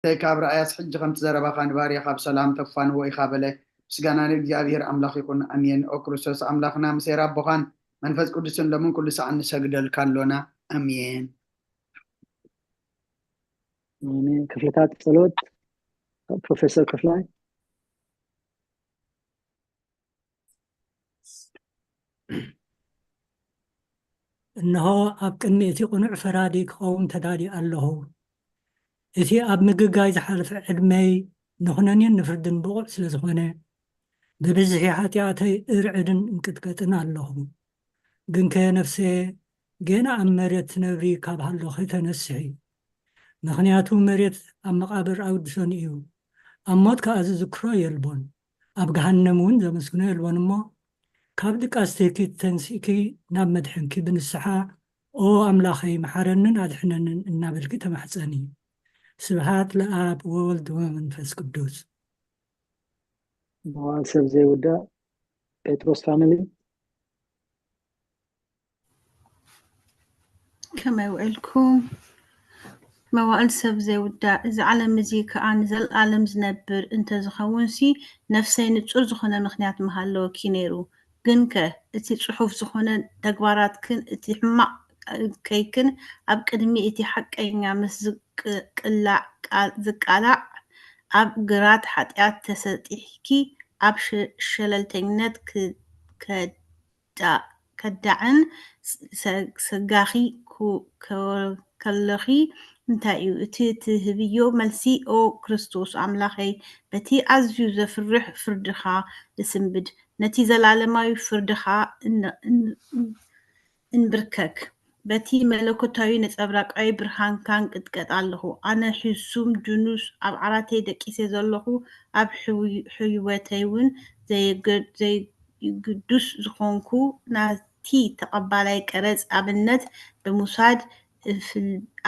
ካብ ረኣያስ ሕጂ ከምቲ ዘረባኻ ንባርያኻ ብሰላም ተፋንዎ ኢኻ በለ። ምስጋና ንእግዚኣብሔር ኣምላኽ ይኹን፣ ኣሜን። ኦ ክርስቶስ ኣምላኽና፣ ምሰ ኣቦኻን መንፈስ ቅዱስን ሎምን ኩሉ ሰዓት ንሰግደልካ ኣሎና። ኣሜን። ኣሜን። ክፍልታት ጸሎት ፕሮፌሰር ክፍላይ። እንሆ፣ ኣብ ቅድሚ እቲ ቅኑዕ ፈራዲ ክቐውም ተዳልዩ ኣለኹ። እቲ ኣብ ምግጋይ ዝሓለፈ ዕድመይ ንኹነኔን ንፍርድን ብቑዕ ስለ ዝኾነ፣ ብብዝሒ ሓጢኣተይ እርዕድን እንቅጥቀጥን ኣለኹ። ግንከ ነፍሰየ፣ ጌና ኣብ መሬት ትነብሪ ካብ ሃሎኺ ተነስሒ። ምኽንያቱ መሬት ኣብ መቓብር ኣውድሶን እዩ፣ ኣብ ሞት ከኣ ዝዝክሮ የልቦን። ኣብ ገሃነም እውን ዘመስግኖ የልቦን እሞ፣ ካብ ድቃስኪ ተንሲእኪ ናብ መድሕንኪ ብንስሓ፣ ኦ ኣምላኸይ፣ መሓረንን ኣድሕነንን እናበልኪ ተማሕጸኒ። ስብሃት ለኣብ ወወልድ ወመንፈስ ቅዱስ። መዋዕል ሰብ ዘይውዳእ ጴጥሮስ ፋሚሊ። ከመይ ውዒልኩም? መዋእል ሰብ ዘይውዳእ፣ እዚ ዓለም እዚ ከኣ ንዘለኣለም ዝነብር እንተዝኸውንሲ፣ ነፍሰይ ንጹር ዝኾነ ምኽንያት ምሃለወኪ ነይሩ። ግንከ፣ እቲ ጽሑፍ ዝኾነ ተግባራትክን እቲ ሕማቕ ከይክን ኣብ ቅድሚ እቲ ሓቀኛ ምስ ዝቅ-፣ ቅላዕ ቃል-፣ ዝቃላዕ፣ ኣብ ግራት ሓጢኣት ተሰጢሕኪ፣ ኣብ ሸ-፣ ሸለልተኝነት ክ-፣ ከ-፣ ከዳዕን ሰጋኺ ከለኺ እንታይ እዩ እቲ ትህብዮ መልሲ? ኦ ክርስቶስ ኣምላኸይ፣ በቲ ኣዝዩ ዘፍርሕ ፍርድኻ እጽንብድ፣ ነቲ ዘላለማዊ ፍርድኻ እንብርከክ። በቲ መለኮታዊ ነጸብራቃዊ ብርሃንካ እንቅጥቀጥ ኣለኹ። ኣነ ሕሱም ድኑስ ኣብ ዓራተይ ደቂሰ ዘለኹ፣ ኣብ ሕይወተይ እውን ዘይግዱስ ዝኾንኩ፣ ናቲ ተቐባላይ ቀረጽ ኣብነት ብምውሳድ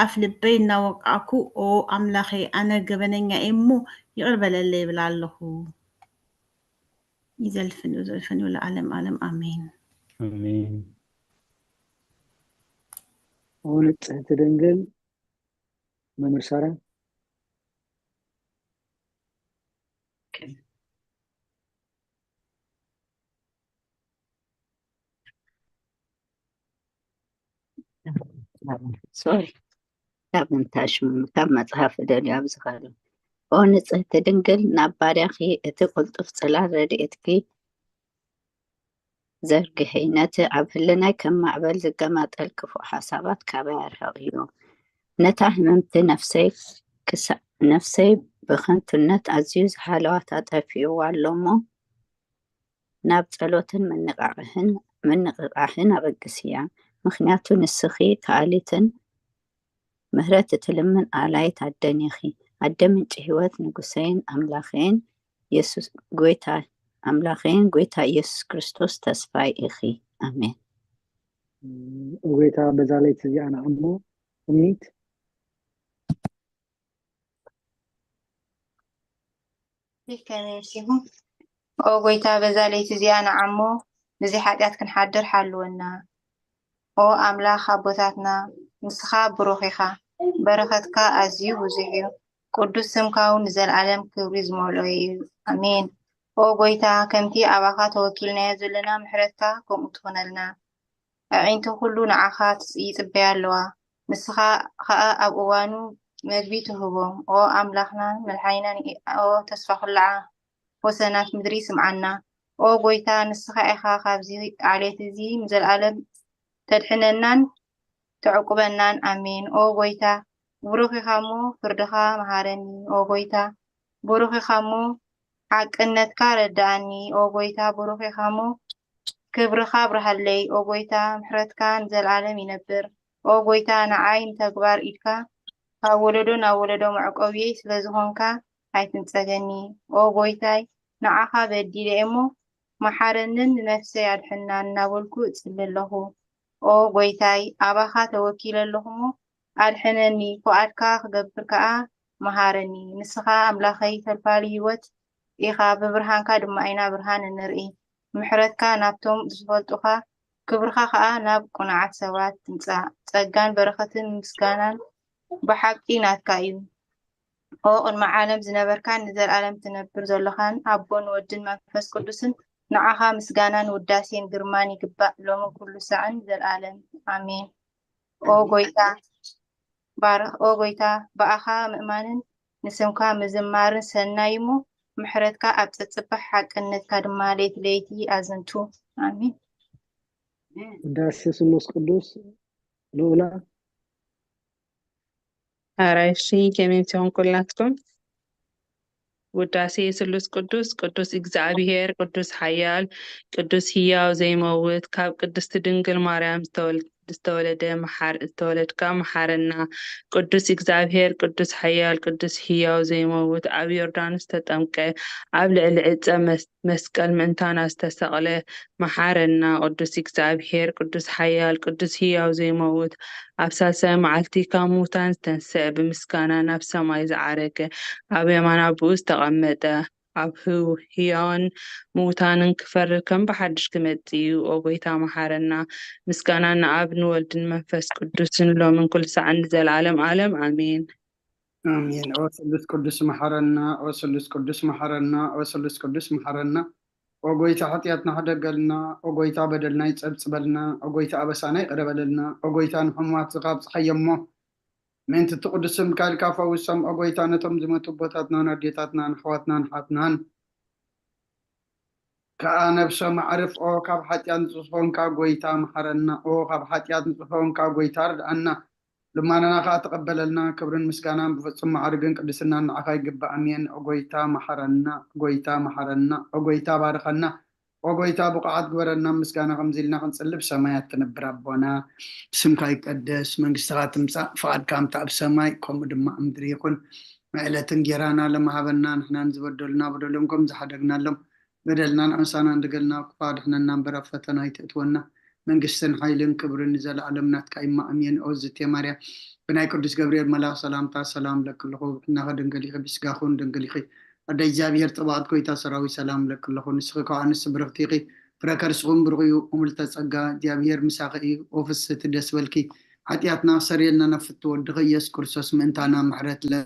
ኣፍልበይ እናወቃዕኩ፣ ኦ ኣምላኸይ፣ ኣነ ገበነኛ እየ እሞ ይቕር በለለይ ይብል ኣለኹ። ይዘልፍን ዘልፍን ለዓለም ዓለም ኣሜን። ኣሜን። ኦ ንጽሕቲ ድንግል መምህር ሳራ። ሶሪ፣ ካብ ምንታይ ሽሙ ካብ መጽሓፍ ደልዩ ኣብዚ ኸሎ። ኦ ንጽህቲ ድንግል፣ ናብ ባርያኺ እቲ ቅልጡፍ ጽላል ረድኤትኪ ዘርግሒ፣ ነቲ ኣብ ህልናይ ከም ማዕበል ዝገማጠል ክፉእ ሓሳባት ካባይ ኣርሕቕዮ። ነታ ህምምቲ ነፍሰይ ክሳ-፣ ነፍሰይ ብኸንቱነት ኣዝዩ ዝሃለዋታ ጠፊእዋ ኣሎ እሞ፣ ናብ ጸሎትን ምንቓቕሕን፣ ምንቕቓሕን ኣበግስያ። ምኽንያቱ ንስኺ ከኣሊትን ምሕረት እትልምን ኣላይት ኣደን ኢኺ። ኣደ ምንጪ ህይወት፣ ንጉሰይን ኣምላኸይን የሱስ ጎይታ፣ ኣምላኸይን ጎይታ ኢየሱስ ክርስቶስ ተስፋይ ኢኺ። ኣሜን። ኦ ጎይታ፣ በዛ ለይቲ እዚኣ ንዓሞ እምኒት። ይህ ከመይ መሲኹ? ኦ ጎይታ፣ በዛ ለይቲ እዚኣ ንዓሞ ብዘይ ሓጢኣት ክንሓድር ሓልወና። ኦ ኣምላኽ ኣቦታትና፣ ንስኻ ብሩኽ ኢኻ፣ በረኸትካ ኣዝዩ ብዙሕ እዩ፣ ቅዱስ ስምካ እውን ንዘለኣለም ክብሪ ዝመልኦ እዩ። ኣሜን። ኦ ጎይታ፣ ከምቲ ኣባኻ ተወኪልናዮ ዘለና ምሕረትካ ከምኡ ትኹነልና። ኣዒንቲ ኩሉ ንዓኻ ይጽበያ ኣለዋ፣ ንስኻ ኸኣ ኣብ እዋኑ መግቢ ትህቦም። ኦ ኣምላኽናን መድሓኒናን፣ ኦ ተስፋ ኩሉ ወሰናት ምድሪ ስምዓና። ኦ ጎይታ፣ ንስኻ ኢኻ ካብዚ ዓሌት እዚ ንዘለኣለም ተድሕነናን ተዕቁበናን። ኣሜን። ኦ ጎይታ፣ ብሩኽ ኢኻ እሞ ፍርድኻ መሃረኒ። ኦ ጎይታ፣ ብሩኽ ኢኻ እሞ ሓቅነትካ ረድኣኒ። ኦ ጎይታ፣ ብሩኽ ኢኻ እሞ ክብርኻ ኣብርሃለይ። ኦ ጎይታ፣ ምሕረትካ ንዘለኣለም ይነብር። ኦ ጎይታ፣ ንዓይ ንተግባር ኢድካ ካብ ወለዶ ናብ ወለዶ መዕቆብየይ ስለ ዝኾንካ ኣይትንጸገኒ። ኦ ጎይታይ፣ ንዓኻ በዲለ እየ እሞ መሓረንን ንነፍሰይ ኣድሕና እናበልኩ እጽሊ ኣለኹ። ኦ ጎይታይ፣ ኣባኻ ተወኪለ ኣለኹ እሞ ኣድሕነኒ፣ ፍቓድካ ክገብር ከኣ መሃረኒ። ንስኻ ኣምላኸይ ፈልፋሊ ህይወት ኢኻ፣ ብብርሃንካ ድማ ኢና ብርሃን እንርኢ። ምሕረትካ ናብቶም ዝፈልጡኻ፣ ክብርኻ ኸኣ ናብ ቅኑዓት ሰባት ትምጻእ። ጸጋን በረኸትን ምስጋናን ብሓቂ ናትካ እዩ። ኦ ቅድሚ ዓለም ዝነበርካን ንዘለኣለም ትነብር ዘለኻን ኣቦን ወድን መንፈስ ቅዱስን፣ ንዓኻ ምስጋናን ውዳሴን ግርማን ይግባእ፣ ሎምን ኩሉ ሳዕን ንዘለኣለም። ኣሜን። ኦ ጎይታ፣ ባርኽ። ኦ ጎይታ፣ ብኣኻ ምእማንን ንስምካ ምዝማርን ሰናይ እሞ፣ ምሕረትካ ኣብ ጽጽባሕ ሓቅነትካ ድማ ለይቲ ለይቲ ኣዘንቱ። ኣሜን። ውዳሴ ስሉስ ቅዱስ ልኡላ ኣራይሺ ከመይ ትኾን ኩላትኩም? ውዳሴ ስሉስ ቅዱስ፣ ቅዱስ እግዚኣብሔር፣ ቅዱስ ሓያል፣ ቅዱስ ህያው ዘይመውት፣ ካብ ቅድስቲ ድንግል ማርያም ዝተወል- ዝተወለደ መሓር ዝተወለድካ መሓረና። ቅዱስ እግዚኣብሔር፣ ቅዱስ ሓያል፣ ቅዱስ ህያው ዘይመውት፣ ኣብ ዮርዳኖስ ተጠምቀ፣ ኣብ ልዕሊ ዕፀ መስ- መስቀል ምእንታና ዝተሰቕለ መሓረና። ቅዱስ እግዚኣብሔር፣ ቅዱስ ሓያል፣ ቅዱስ ህያው ዘይመውት፣ ኣብ ሳልሳይ መዓልቲ ካብ ምውታን ዝተንስአ፣ ብምስጋና ናብ ሰማይ ዝዓረገ፣ ኣብ የማን ኣቦኡ ዝተቐመጠ፣ ኣብ ህው ህያውን ምውታንን ክፈርድ ከም ብሓድሽ ክመጽእ እዩ። ኦ ጎይታ መሓረና። ምስጋና ንኣብ ንወልድን መንፈስ ቅዱስን ሎምን ኩሉ ሳዕን ንዘለዓለም ዓለም ኣሜን። ኣሜን። ኦ ስሉስ ቅዱስ መሓረና፣ ኦ ስሉስ ቅዱስ መሓረና፣ ኦ ስሉስ ቅዱስ መሓረና። ኦ ጎይታ ሓጢኣትና ሕደገልና፣ ኦ ጎይታ በደልና ይጸብጽበልና፣ ኦ ጎይታ ኣበሳና ይቕረ በለልና፣ ኦ ጎይታ ንሕሙማት ዝኻብ ጸሓየሞ ምእንቲ እቲ ቅዱስ ስምካ ኢልካ ፈውሶም፣ ኦ ጎይታ ነቶም ዝመቱ ኣቦታትናን ኣዴታትናን ኣሕዋትናን ሓትናን ከኣ ነብሶም ኣዕርፍ። ኦ ካብ ሓጢኣት ንጹህ ዝኾንካ ጎይታ መሓረና፣ ኦ ካብ ሓጢኣት ንጹህ ዝኾንካ ጎይታ ርድኣና፣ ልማናና ከኣ ተቐበለልና። ክብርን ምስጋናን ብፍጹም ማዕርግን ቅድስናን ንዓኻ ይግባእ። ኣሜን። ኦ ጎይታ መሓረና፣ ጎይታ መሓረና፣ ኦ ጎይታ ባርኸና፣ ኦ ጎይታ ብቑዓት ግበረና። ምስጋና ከምዚ ኢልና ክንጽሊ ብሰማያት ትነብር ኣቦና፣ ስምካ ይቀደስ፣ መንግስትኻ ትምጻእ፣ ፍቓድካ ከምታ ኣብ ሰማይ ከምኡ ድማ ኣብ ምድሪ ይኹን። ዕለት እንጌራና ለማሃበና፣ ንሕናን ዝበደሉና በደሎም ከም ዝሓደግናሎም በደልና ንኣምሳና እንድገልና፣ ክፋ ድሕነና እምበር ኣብ ፈተና ኣይትእትወና። መንግስትን ሓይልን ክብርን ንዘለኣለም ናትካ እማ ኣሜን። ኦ ዝቴ ማርያም ብናይ ቅዱስ ገብርኤል መልኣኽ ሰላምታ ሰላም ለክልኹ ብሕናኸ ድንግል ኢኺ ብስጋኹን ድንግል ኢኺ። ኣደ እግዚኣብሔር ጽባኦት ጎይታ ሰራዊት ሰላም ለክልኹ። ንስኺ ከኣ ኣንስቲ ብርኽቲ ኢኺ፣ ፍረ ከርስኹም ብሩኽ እዩ። ምልዕተ ጸጋ እግዚኣብሔር ምሳኺ እዩ። ኦ ፍስህቲ ደስ በልኪ፣ ሓጢኣትና ክሰርየልና ናብ ፍትው ወድኺ ኢየሱስ ክርስቶስ ምእንታና ምሕረት ለ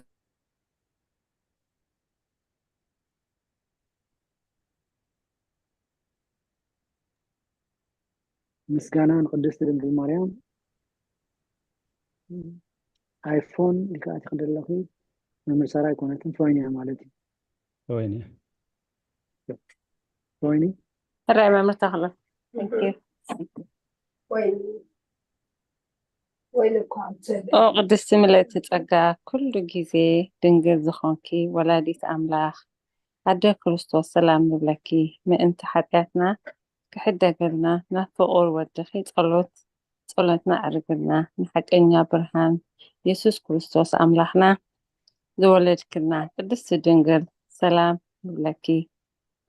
ምስጋና ንቅድስቲ ድንግል ማርያም። ኣይፎን ኢልካ ኣቲኺ ዘለኺ መምህር ሳራ ኣይኮነትን፣ ፎይን እያ ማለት እዩ። ወይኔ ፎይኒ ሕራይ መምህር ተኽለ። Thank you። ኦ ቅድስቲ ምልእቲ ጸጋ፣ ኩሉ ግዜ ድንግል ዝኾንኪ ወላዲት ኣምላኽ ኣደ ክርስቶስ ሰላም ንብለኪ። ምእንቲ ሓጢኣትና ክሕደገልና ናብ ፍቑር ወድኺ ጸሎት ጸሎትና ኣዕርግልና። ንሓቀኛ ብርሃን የሱስ ክርስቶስ ኣምላኽና ዝወለድክልና ቅድስቲ ድንግል ሰላም ንብለኪ።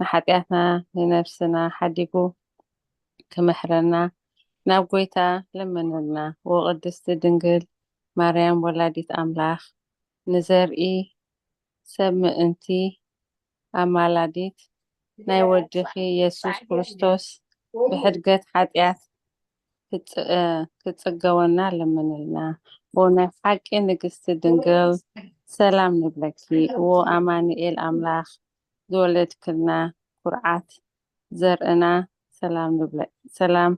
ንሓጢኣትና ንነብስና ሓዲጉ ክምሕረና ናብ ጎይታ ለምንልና። ወቅድስቲ ድንግል ማርያም ወላዲት ኣምላኽ ንዘርኢ ሰብ ምእንቲ ኣማላዲት ናይ ወድኺ የሱስ ክርስቶስ ብሕድገት ሓጢኣት ክጽገወና ለምንልና። ዎ ናይ ሓቂ ንግስቲ ድንግል ሰላም ንብለኪ። ዎ ኣማኑኤል ኣምላኽ ዝወለድክልና ኩርዓት ዘርእና ሰላም ንብለ ሰላም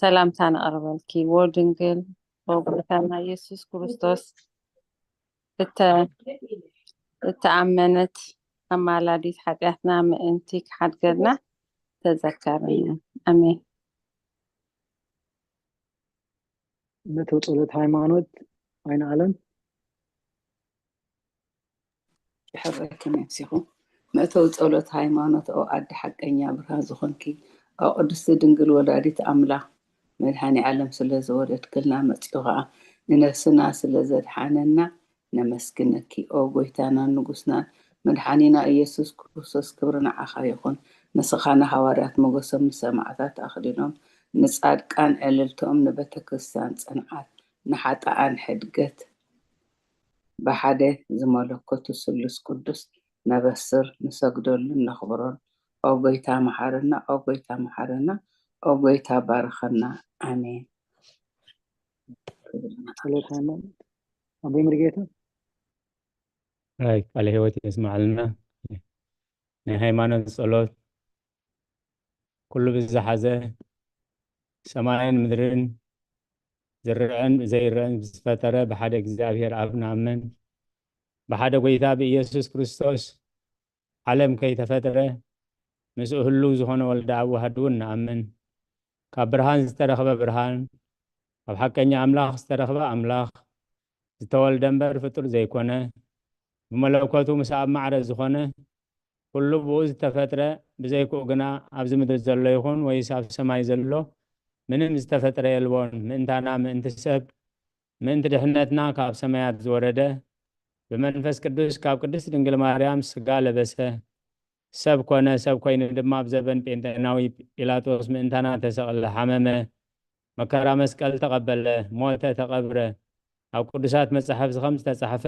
ሰላምታ ነቕርበልኪ። ዎ ድንግል ዎ ጎይታና የሱስ ክርስቶስ እተ እተኣመነት ኣማላዲት ሓጢኣትና ምእንቲ ክሓድገልና ተዘከርኒ። ኣሜን። መእተዊ ጸሎት ሃይማኖት ኣይነ ኣለም። ይሕረኪ ነብሲኹ። መእተዊ ጸሎት ሃይማኖት ኦ ኣደ ሓቀኛ ብርሃን ዝኾንኪ ኦ ቅድስቲ ድንግል ወላዲት ኣምላኽ መድሃኒ ዓለም ስለ ዝወለድክልና መጺኡ ኸኣ ንነፍስና ስለ ዘድሓነና ነመስግነኪ ኦ ጎይታናን ንጉስናን መድሓኒና ኢየሱስ ክርስቶስ ክብሪ ንዓኻ ይኹን። ንስኻ ንሃዋርያት ሞገሶም ንሰማዕታት ኣኽሊሎም ንጻድቃን ዕልልትኦም ንቤተ ክርስቲያን ጽንዓት ንሓጥኣን ሕድገት ብሓደ ዝመለኮቱ ስሉስ ቅዱስ ነበስር ንሰግደሉን ነኽብሮን። ኦ ጎይታ መሓረና፣ ኦ ጎይታ መሓረና፣ ኦ ጎይታ ባርኸና። ኣሜን። ጸሎት ሃይማኖት ኣቦይ ሙሉጌታ። ኣይ፣ ቃለ ሕይወት የስማዕልና። ናይ ሃይማኖት ጸሎት። ኩሉ ብዝሓዘ ሰማይን ምድርን ዝረኣን ዘይረኣን ዝፈጠረ ብሓደ እግዚኣብሔር ኣብ ንኣምን። ብሓደ ጎይታ ብኢየሱስ ክርስቶስ ዓለም ከይተፈጥረ ምስኡ ህልው ዝኾነ ወልደ ኣብ ዋህድ እውን ንኣምን። ካብ ብርሃን ዝተረኽበ ብርሃን፣ ካብ ሓቀኛ ኣምላኽ ዝተረኽበ ኣምላኽ፣ ዝተወልደ እምበር ፍጡር ዘይኮነ፣ ብመለኮቱ ምስ ኣብ ማዕረ ዝኾነ፣ ኩሉ ብኡ ዝተፈጥረ፣ ብዘይክኡ ግና ኣብዚ ምድሪ ዘሎ ይኹን ወይስ ኣብ ሰማይ ዘሎ ምንም ዝተፈጥረ የልቦን። ምእንታና፣ ምእንቲ ሰብ፣ ምእንቲ ድሕነትና ካብ ሰማያት ዝወረደ፣ ብመንፈስ ቅዱስ ካብ ቅድስት ድንግል ማርያም ስጋ ለበሰ፣ ሰብ ኮነ። ሰብ ኮይኑ ድማ ኣብ ዘበን ጴንጤናዊ ጲላጦስ ምእንታና ተሰቕለ፣ ሓመመ፣ መከራ መስቀል ተቐበለ፣ ሞተ፣ ተቐብረ። ኣብ ቅዱሳት መጻሕፍቲ ከም ዝተጻሕፈ፣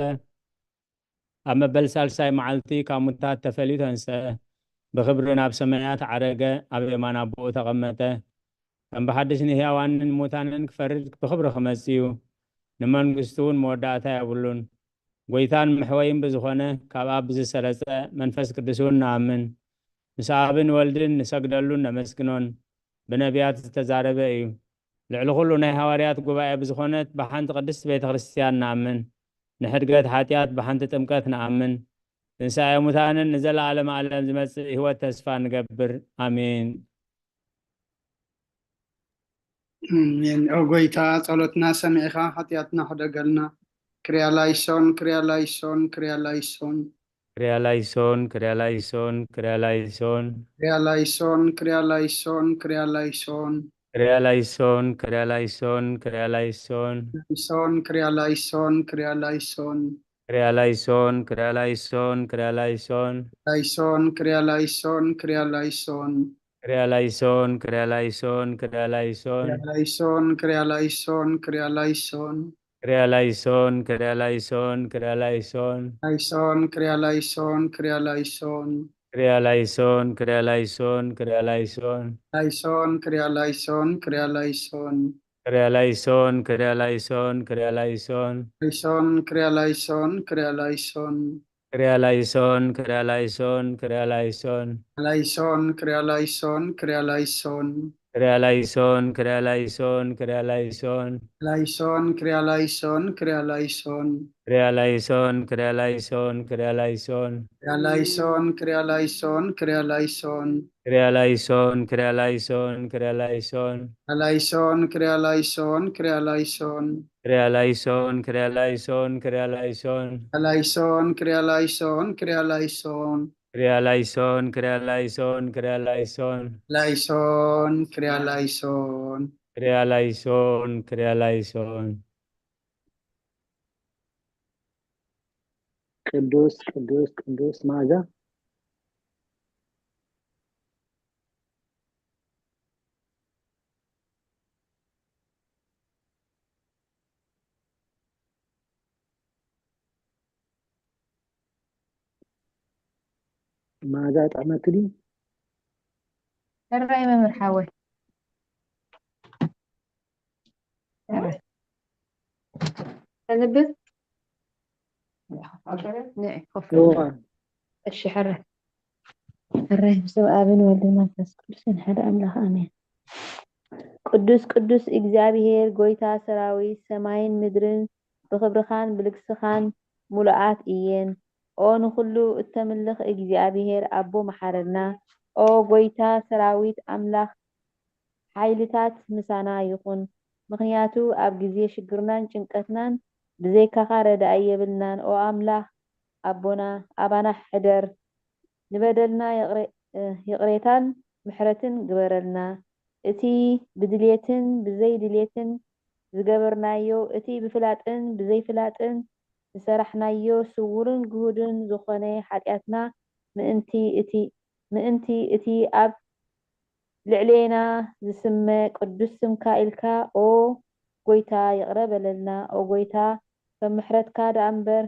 ኣብ መበል ሳልሳይ መዓልቲ ካብ ሙታት ተፈልዩ ተንስአ፣ ብኽብሪ ናብ ሰማያት ዓረገ፣ ኣብ የማን ኣቦኡ ተቐመጠ። ከም ብሓድሽ ንህያዋንን ንሙታንን ክፈርድ ብኽብሪ ክመጽእ እዩ። ንመንግስቱ እውን መወዳእታ የብሉን። ጎይታን መሕወይን ብዝኾነ ካብ ኣብ ብዝሰረጸ መንፈስ ቅዱስ እውን ንኣምን። ምስ ኣብን ወልድን ንሰግደሉን ነመስግኖን። ብነቢያት ዝተዛረበ እዩ። ልዕሊ ኩሉ ናይ ሃዋርያት ጉባኤ ብዝኾነት ብሓንቲ ቅድስት ቤተ ክርስቲያን ንኣምን። ንሕድገት ሓጢኣት ብሓንቲ ጥምቀት ንኣምን። ትንሳኤ ሙታንን ንዘለዓለመ ዓለም ዝመጽእ ህይወት ተስፋ ንገብር። ኣሜን። ኣሜን። ኦ ጎይታ፣ ጸሎትና ሰሚዕኻ ሓጢኣትና ሕደገልና። ክሪያ ላይሶን፣ ክሪያ ላይሶን፣ ክሪያ ላይሶን። ክሪያ ላይሶን፣ ክሪያ ላይሶን፣ ክሪያ ላይሶን። ክሪያ ላይሶን፣ ክሪያ ላይሶን፣ ክሪያ ላይሶን። ክሪያ ላይሶን፣ ክሪያ ላይሶን፣ ክሪያ ላይሶን። ላይሶን፣ ክሪያ ላይሶን፣ ክሪያ ላይሶን። ክሪያ ላይሶን፣ ክሪያ ላይሶን፣ ክሪያ ላይሶን። ላይሶን፣ ክሪያ ላይሶን፣ ክሪያ ላይሶን። ክሪያ ላይሶን፣ ክሪያ ላይሶን፣ ክሪያ ላይሶን። ክሪያ ላይሶን፣ ክሪያ ላይሶን፣ ክሪያ ላይሶን። ክሪያ ላይሶን፣ ክሪያ ላይሶን፣ ክሪያ ላይሶን። ላይሶን፣ ክሪያ ላይሶን፣ ክሪያ ላይሶን። ክሪያ ላይሶን፣ ክሪያ ላይሶን፣ ክሪያ ላይሶን። ላይሶን፣ ክሪያ ላይሶን፣ ክሪያ ላይሶን። ክሪያ ላይሶን፣ ክሪያ ላይሶን፣ ክሪያ ላይሶን። ላይሶን፣ ክሪያ ላይሶን፣ ክሪያ ላይሶን። ክሪያ ላይሶን፣ ክሪያ ላይሶን፣ ክሪያ ላይሶን። ላይሶን፣ ክሪያ ላይሶን፣ ክሪያ ላይሶን። ክሪያ ላይሶን፣ ክሪያ ላይሶን፣ ክሪያ ላይሶን። ላይሶን፣ ክሪያ ላይሶን፣ ክሪያ ላይሶን። ክሪያ ላይሶን፣ ክሪያ ላይሶን፣ ክሪያ ላይሶን። ክሪያ ላይሶን፣ ክሪያ ላይሶን፣ ክሪያ ላይሶን። ክሪያ ላይሶን፣ ክሪያ ላይሶን፣ ክሪያ ላይሶን። ላይሶን፣ ክሪያ ላይሶን፣ ክሪያ ላይሶን። ክሪያ ላይሶን፣ ክሪያ ላይሶን፣ ክሪያ ላይሶን። ላይሶን፣ ክሪያ ላይሶን፣ ክሪያ ላይሶን። ክሪያ ላይሶን፣ ክሪያ ላይሶን፣ ክሪያ ላይሶን። ላይሶን፣ ክሪያ ላይሶን። ክሪያ ላይሶን፣ ክሪያ ላይሶን። ቅዱስ ቅዱስ ቅዱስ። መዓዛ መዓዛ ጠዕመኪ ድዩ? ሕራይ መምህር ሓወይ። ሕራይ። ተንብብ? ንዒ፣ ኮፍ በል። እዋ። እሺ፣ ሕራይ። ሕራይ ብስም ኣብን ወልድን መንፈስ ቅዱስን ሓደ ኣምላኽ ኣሜን። ቅዱስ ቅዱስ እግዚኣብሔር ጎይታ ሰራዊት፣ ሰማይን ምድርን ብኽብርኻን ብልግስኻን ምሉኣት እየን። ኦ ንኹሉ እተምልኽ እግዚኣብሔር ኣቦ መሓረና። ኦ ጎይታ ሰራዊት ኣምላኽ ሓይልታት ምሳና ይኹን። ምኽንያቱ ኣብ ግዜ ሽግርናን ጭንቀትናን ብዘይካኻ ረዳኢ የብልናን። ኦ ኣምላኽ ኣቦና ኣባና ሕደር። ንበደልና ይቕሬ-፣ ይቕሬታን ምሕረትን ግበረልና። እቲ ብድልየትን ብዘይድልየትን ዝገበርናዮ፣ እቲ ብፍላጥን ብዘይፍላጥን ዝሰራሕናዮ ስዉርን ግሁድን ዝኾነ ሓጢኣትና ምእንቲ እቲ፣ ምእንቲ እቲ ኣብ ልዕሌና ዝስመ ቅዱስ ስምካ ኢልካ፣ ኦ ጎይታ፣ ይቕረ በለልና። ኦ ጎይታ፣ ከም ምሕረትካ ደኣ እምበር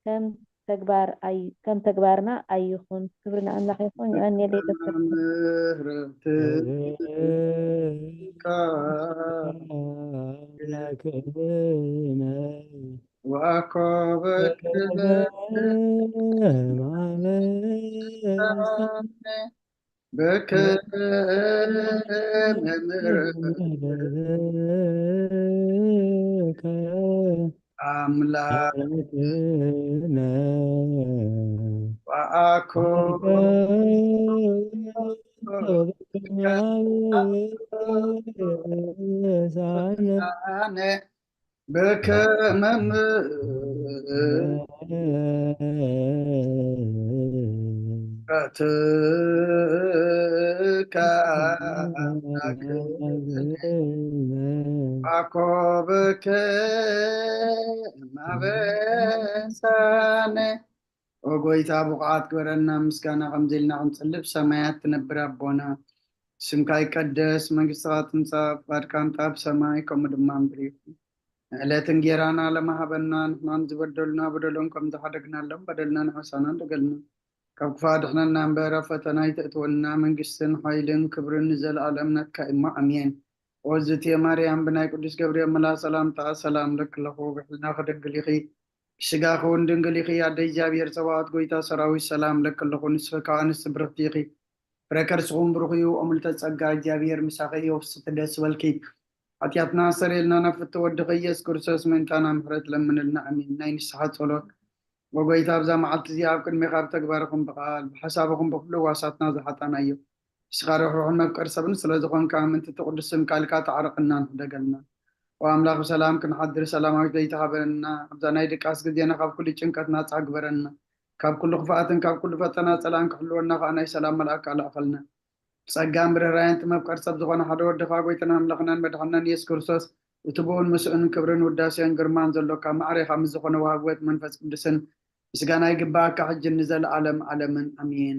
ከም ተግባር ኣይ-፣ ከም ተግባርና ኣይኹን። ክብሪ ንኣምላኽ ይኹን። የቐንየለይ ዶክተር። ምሕረትካ ኣምላኽነ ወአኮበክለ በከመ ምሕረትከ አምላክነ ወአኮበክለ በከመ ምሕረትከ አኮበከ ማበሳነ። ኦ ጎይታ፣ ብቑዓት ግበረና፣ ምስጋና ከምዚ ኢልና ክንጽልብ ሰማያት ትነብር ኣቦና። ስምካ ይቀደስ፣ መንግስትኻ ትምጻእ፣ ፍቓድካ ምጻእ ብሰማይ ከምኡ ድማ ምድሪ ይኹን። ዕለት እንጌራና ለማሃበና፣ ንሕናን ዝበደሉና በደሎም ከም ዝሓደግናሎም በደልና ንሓሳና እንደገልና። ካብ ክፋ ድሕነና እምበር ኣብ ፈተና ይተእትወና፣ መንግስትን ሓይልን ክብርን ንዘለኣለም ናትካ እሞ ኣሜን። ኦዝትየ ማርያም ብናይ ቅዱስ ገብርኤል መልኣ ሰላምታ ሰላም ለክለኹ ብሕልና ክድንግል ኢኺ፣ ብስጋ ክውን ድንግል ኢኺ። ኣደ እግዚኣብሔር ጸባዖት ጎይታ ሰራዊት ሰላም ለክለኹ፣ ንስኺ ካብ ኣንስቲ ብርኽቲ ኢኺ። ፍረ ከርስኹም ብሩኽ እዩ። ኦምልተ ጸጋ እግዚኣብሔር ምሳኺ እዩ። ፍስቲ ደስ በልኪ። ሓጢኣትና ሰረየልና ናብ ፍትወድኺ ኢየሱስ ክርስቶስ ምእንታና ምሕረት ለምንልና። ኣሜን። ናይ ንስሓ ጸሎት። ወጎይታ ኣብዛ መዓልቲ እዚኣ ኣብ ቅድሜኻ ብተግባርኹም ብቓል ብሓሳብኹም ብኩሉ ዋሳትና ዝሓጣናዮ ንስኻ ርሕሩሕን መፍቀር ሰብን ስለ ዝኾንካ ምእንቲ እቲ ቅዱስ ስም ቃልካ ተዓረቐና ንሕደገልና። ኦ ኣምላኽ ብሰላም ክንሓድር ሰላማዊት ለይቲ ሃበና። ኣብዛ ናይ ድቃስ ግዜና ካብ ኩሉ ጭንቀት ናጻ ግበረና። ካብ ኩሉ ክፍኣትን ካብ ኩሉ ፈተና ጸላእን ክሕልወና ከኣ ናይ ሰላም መልኣክ ኣላእኸልና። ብጸጋን ብርህራየን እቲ መፍቀር ሰብ ዝኾነ ሓደ ወድኻ ጎይታን ኣምላኽናን መድሓንናን ኢየሱስ ክርስቶስ እቲ ብኡን ምስኡን ክብርን ውዳሴን ግርማን ዘሎካ ማዕሬኻ ምስ ዝኾነ ወሃቢ ሕይወት መንፈስ ቅዱስን ምስጋና ይግባኣካ ሕጂ ንዘለኣለም ኣለምን ኣሜን።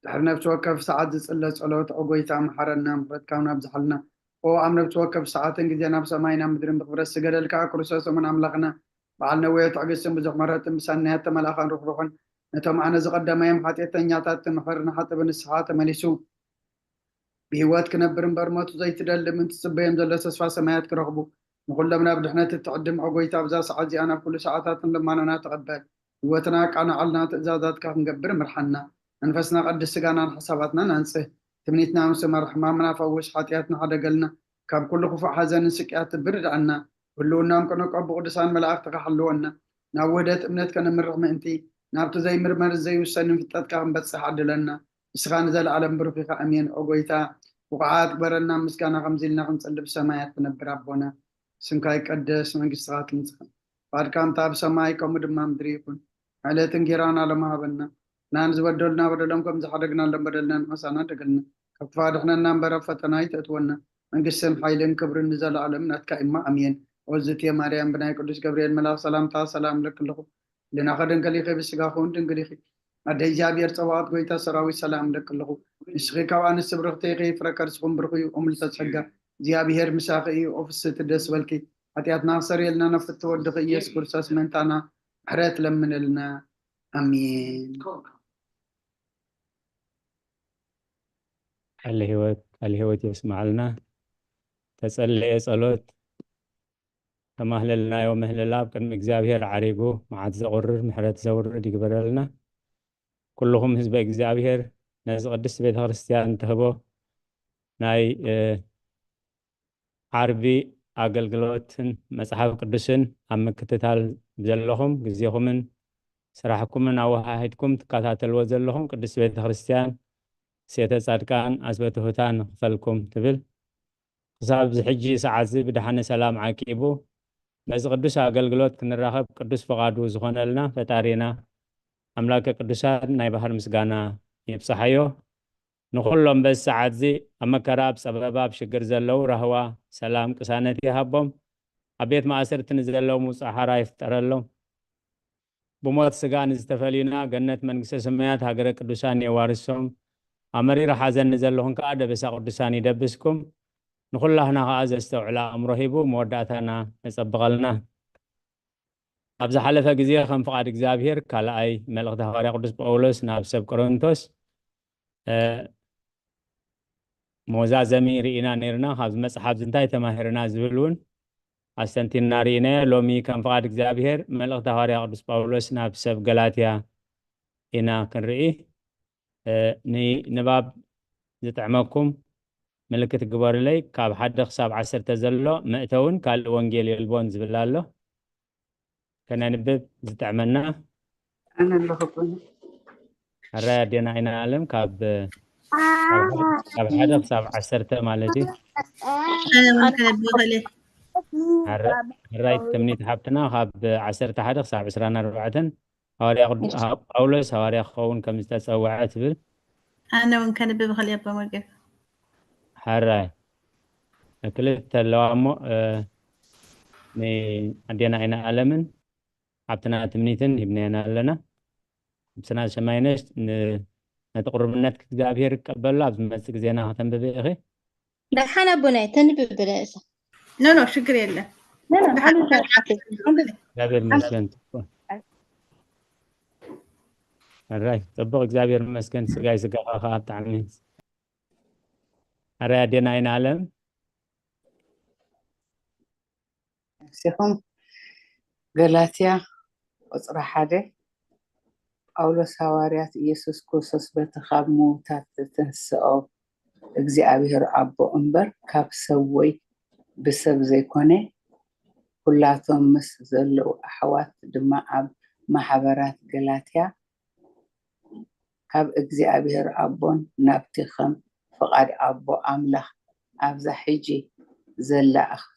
ድሕሪ ነፍሲ ወከፍ ሰዓት ዝጽለ ጸሎት ኦ ጎይታ መሓረና ምሕረትካ እውን ኣብዝሓልና። ኦ ኣብ ነፍሲ ወከፍ ሰዓትን ግዜን ኣብ ሰማይን ኣብ ምድርን ብኽብረት ዝገደልካ ክርስቶስ እሙን ኣምላኽና በዓል ነዊሕ ትዕግስትን ብዙሕ ምሕረትን ብሰናያት ተመልኣኻን ርሕሩሕን ነቶም ኣነ ዝቐደማዮም ሓጢኣተኛታት ትምሕር ንሓጥብ ንስሓ ተመሊሱ ብህይወት ክነብር እምበር ሞቱ ዘይትደሊ ምእንቲ ትጽበዮም ዘሎ ተስፋ ሰማያት ክረኽቡ ንኹሎም ናብ ድሕነት እትዕድም ኦ ጎይታ ኣብዛ ሰዓት እዚኣ ናብ ኩሉ ሰዓታትን ልማናና ተቐበል። ህይወትና ኣቃንዓልና ትእዛዛትካ ክንገብር ምርሓና። መንፈስና ቀድስ ስጋናን ሓሳባትናን ኣንጽህ። ትምኒትና ኣምስመር ሕማምና ፈውስ ሓጢኣትና ሓደገልና። ካብ ኩሉ ክፉእ ሓዘንን ስቅያት ትብርድኣና። ህልውናም ከነቆ ብቅዱሳን መላእኽትኻ ሓልወና። ናብ ውህደት እምነት ከነምርሕ ምእንቲ ናብቲ ዘይምርመር ዘይውሰንን ፍልጠትካ ክንበጽሕ ዓድለና። ንስኻ ንዘለኣለም ብሩኽ ኢኻ። ኣሜን። ኦ ጎይታ፣ ብቑዓት ግበረና፣ ምስጋና ከምዚ ኢልና ክንጽሊ ብሰማያት ትነብር ኣቦና፣ ስምካ ይቀደስ፣ መንግስትኻ ትምጻእ፣ ፍቓድካ እንተ ኣብ ሰማይ ከምኡ ድማ ምድሪ ይኹን። ዕለት እንጌራና ሎሚ ሃበና፣ ንሕና ንዝበደሉና በደሎም ከም ዝሓደግናሎም በደልና ንሓሳና ደገልና፣ ካብ ክፋ ድሕነና እምበር ኣብ ፈተና ኣይተእትወና፣ መንግስትን ሓይልን ክብርን ንዘለኣለም ናትካ እማ ኣሜን። ኦዝትየ ማርያም ብናይ ቅዱስ ገብርኤል መልኣኽ ሰላምታ ሰላም እለኪ ኣለኹ፣ ልናኸ ድንግል ኢኺ፣ ብስጋኹ እውን ድንግል ኢኺ። ኣደ እግዚኣብሔር ጸባኦት ጎይታ ሰራዊት ሰላም እለኪ ኣለኹ። ንስኺ ካብ ኣንስቲ ብርኽቲ ኢኺ፣ ፍረ ከርስኹም ብሩኽ እዩ። እምልተ ጸጋ እግዚኣብሔር ምሳኺ እዩ። ኦ ፍስህቲ ደስ በልኪ፣ ሓጢኣትና ክሰርየልና ናብ ፍትወ ወድኺ ኢየሱስ ክርስቶስ ምእንታና ምሕረት ለምንልና። ኣሜን። ቃለ ህይወት፣ ቃለ ህይወት የስምዓልና። ተጸለየ ጸሎት፣ ተማህለልናዮ ምህልላ ኣብ ቅድሚ እግዚኣብሔር ዓሪጉ መዓት ዘቑርር ምሕረት ዘውርድ ይግበረልና። ኩልኹም ህዝበ እግዚኣብሔር ነዚ ቅድስት ቤተ ክርስቲያን ትህቦ ናይ ዓርቢ ኣገልግሎትን መጽሓፍ ቅዱስን ኣብ ምክትታል ዘለኹም ግዜኹምን ስራሕኩምን ኣወሃሂድኩም ትከታተልዎ ዘለኹም ቅድስት ቤተ ክርስቲያን ሴተ ጻድቃን ኣስበትሁታን ክፈልኩም ትብል። ክሳብ እዚ ሕጂ ሰዓት እዚ ብድሓነ ሰላም ዓቂቡ ነዚ ቅዱስ ኣገልግሎት ክንራኸብ ቅዱስ ፍቓዱ ዝኾነልና ፈጣሪና ኣምላከ ቅዱሳን ናይ ባህር ምስጋና ይብጽሓዮ። ንኹሎም በዚ ሰዓት እዚ ኣብ መከራ፣ ኣብ ጸበባ፣ ኣብ ሽግር ዘለዉ ራህዋ፣ ሰላም፣ ቅሳነት ይሃቦም። ኣብ ቤት ማእሰርቲ ንዘለዉ ምውጻእ ሓራ ይፍጠረሎም። ብሞት ስጋ ንዝተፈልዩና ገነት መንግስተ ሰማያት ሃገረ ቅዱሳን የዋርሶም። ኣብ መሪር ሓዘን ንዘለኹም ከኣ ደበሳ ቅዱሳን ይደብስኩም። ንኹላህና ከኣ ዘስተውዕል ኣእምሮ ሂቡ መወዳእታና የጸብቐልና። ኣብ ዝሓለፈ ግዜ ከም ፍቓድ እግዚኣብሔር ካልኣይ መልእኽቲ ሃዋርያ ቅዱስ ጳውሎስ ናብ ሰብ ቆሮንቶስ መወዛዘሚ ርኢና ነይርና። ካብዚ መጽሓፍ እዚ እንታይ ተማሂርና ዝብል እውን ኣስተንቲና ርኢናዮ። ሎሚ ከም ፍቓድ እግዚኣብሔር መልእኽቲ ሃዋርያ ቅዱስ ጳውሎስ ናብ ሰብ ገላትያ ኢና ክንርኢ። እ፣ ንንባብ ዝጥዕመኩም ምልክት ግበሩለይ። ካብ ሓደ ክሳብ ዓሰርተ ዘሎ መእተውን ካልእ ወንጌል የልቦን ዝብል ኣሎ። ከነንብብ ዝጥዕመና። ኣነ ኣለኹ ጎኒ። ሕራይ ኣዴና ኣይና ኣለም ካብ ካብ ሓደ ክሳብ ዓሰርተ ማለት እዩ። ኣነ እውን ከነብብ ይኽእል እየ። ሕራይ ትምኒት ሓብትና ካብ ዓሰርተ ሓደ ክሳብ ዕስራን ኣርባዕተን ሃዋርያ ቅዱ- ሃ- ጳውሎስ ሃዋርያ ክኸውን ከም ዝተጸውዐ ትብል። ኣነ እውን ከንብብ ይኽእል እየ ኣባ መርጌታ። ሕራይ ክልተ ኣለዋ እሞ እ፣ ንኣዴና ኣይና ኣለምን ሓብትና ትምኒትን ሂብናየን ኣለና። ሓብትና ሰማይነሽ ን- ነቲ ቅሩብነት እግዚኣብሔር ይቀበሎ። ኣብ ዝመጽእ ግዜና ከተንብብ ኢኺ። ደሓን ኣቦናይ ተንብብ ብርእሳ። ኖ ኖ ሽግር የለን። ኖ ኖ ሓሉ ተባዕቲ። ሓንብብ። እግዚኣብሔር ይመስገን። ጽቡቕ። ሕራይ ጽቡቕ እግዚኣብሔር ይመስገን። ስጋይ ስጋኻ ከዓ ብጣዕሚ ሕራይ ኣዴና ኣይና ኣለም። ነፍሲኹም። ገላትያ ቁጽሪ ሓደ። ጳውሎስ ሃዋርያት ኢየሱስ ክርስቶስ በቲ ካብ ምዉታት ዝተንስኦ እግዚኣብሔር ኣቦ እምበር ካብ ሰብ ወይ ብሰብ ዘይኮነ፣ ኩላቶም ምስ ዘለዉ ኣሕዋት ድማ ኣብ ማሕበራት ገላትያ ካብ እግዚኣብሔር ኣቦን ናብቲ ከም ፍቓድ ኣቦ ኣምላኽ ኣብዛ ሕጂ ዘላ እኽ-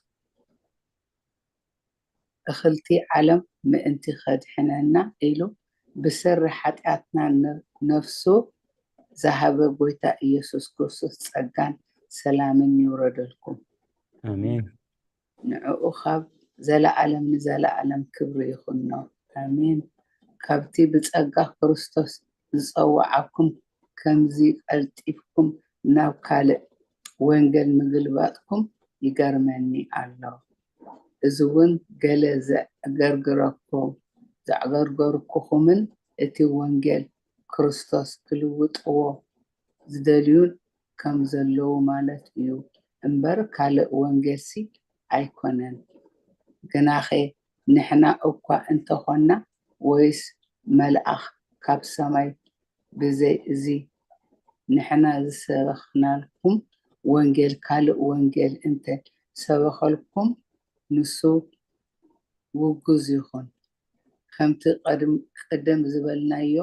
እኽልቲ ዓለም ምእንቲ ከድሕነና ኢሉ ብሰሪ ሓጢኣትና ነ- ነፍሱ ዝሃበ ጎይታ ኢየሱስ ክርስቶስ ጸጋን ሰላምን ይውረደልኩም። ኣሜን። ንዕኡ ካብ ዘለኣለም ንዘለኣለም ክብሪ ይኹኖ። ኣሜን። ካብቲ ብጸጋ ክርስቶስ ዝጸውዓኩም ከምዚ ቀልጢፍኩም ናብ ካልእ ወንጌል ምግልባጥኩም ይገርመኒ ኣሎ። እዚ እውን ገለ ዘዕገርግረኩም ዘዕገርገርኩኹምን እቲ ወንጌል ክርስቶስ ክልውጥዎ ዝደልዩን ከም ዘለዉ ማለት እዩ እምበር ካልእ ወንጌልሲ ኣይኮነን። ግናኸ ንሕና እኳ እንተኾንና ወይስ መልኣኽ ካብ ሰማይ ብዘይ እዚ ንሕና ዝሰበኽናልኩም ወንጌል ካልእ ወንጌል እንተ ሰበኸልኩም ንሱ ውጉዝ ይኹን። ከምቲ ቀድም- ቅድም ዝበልናዮ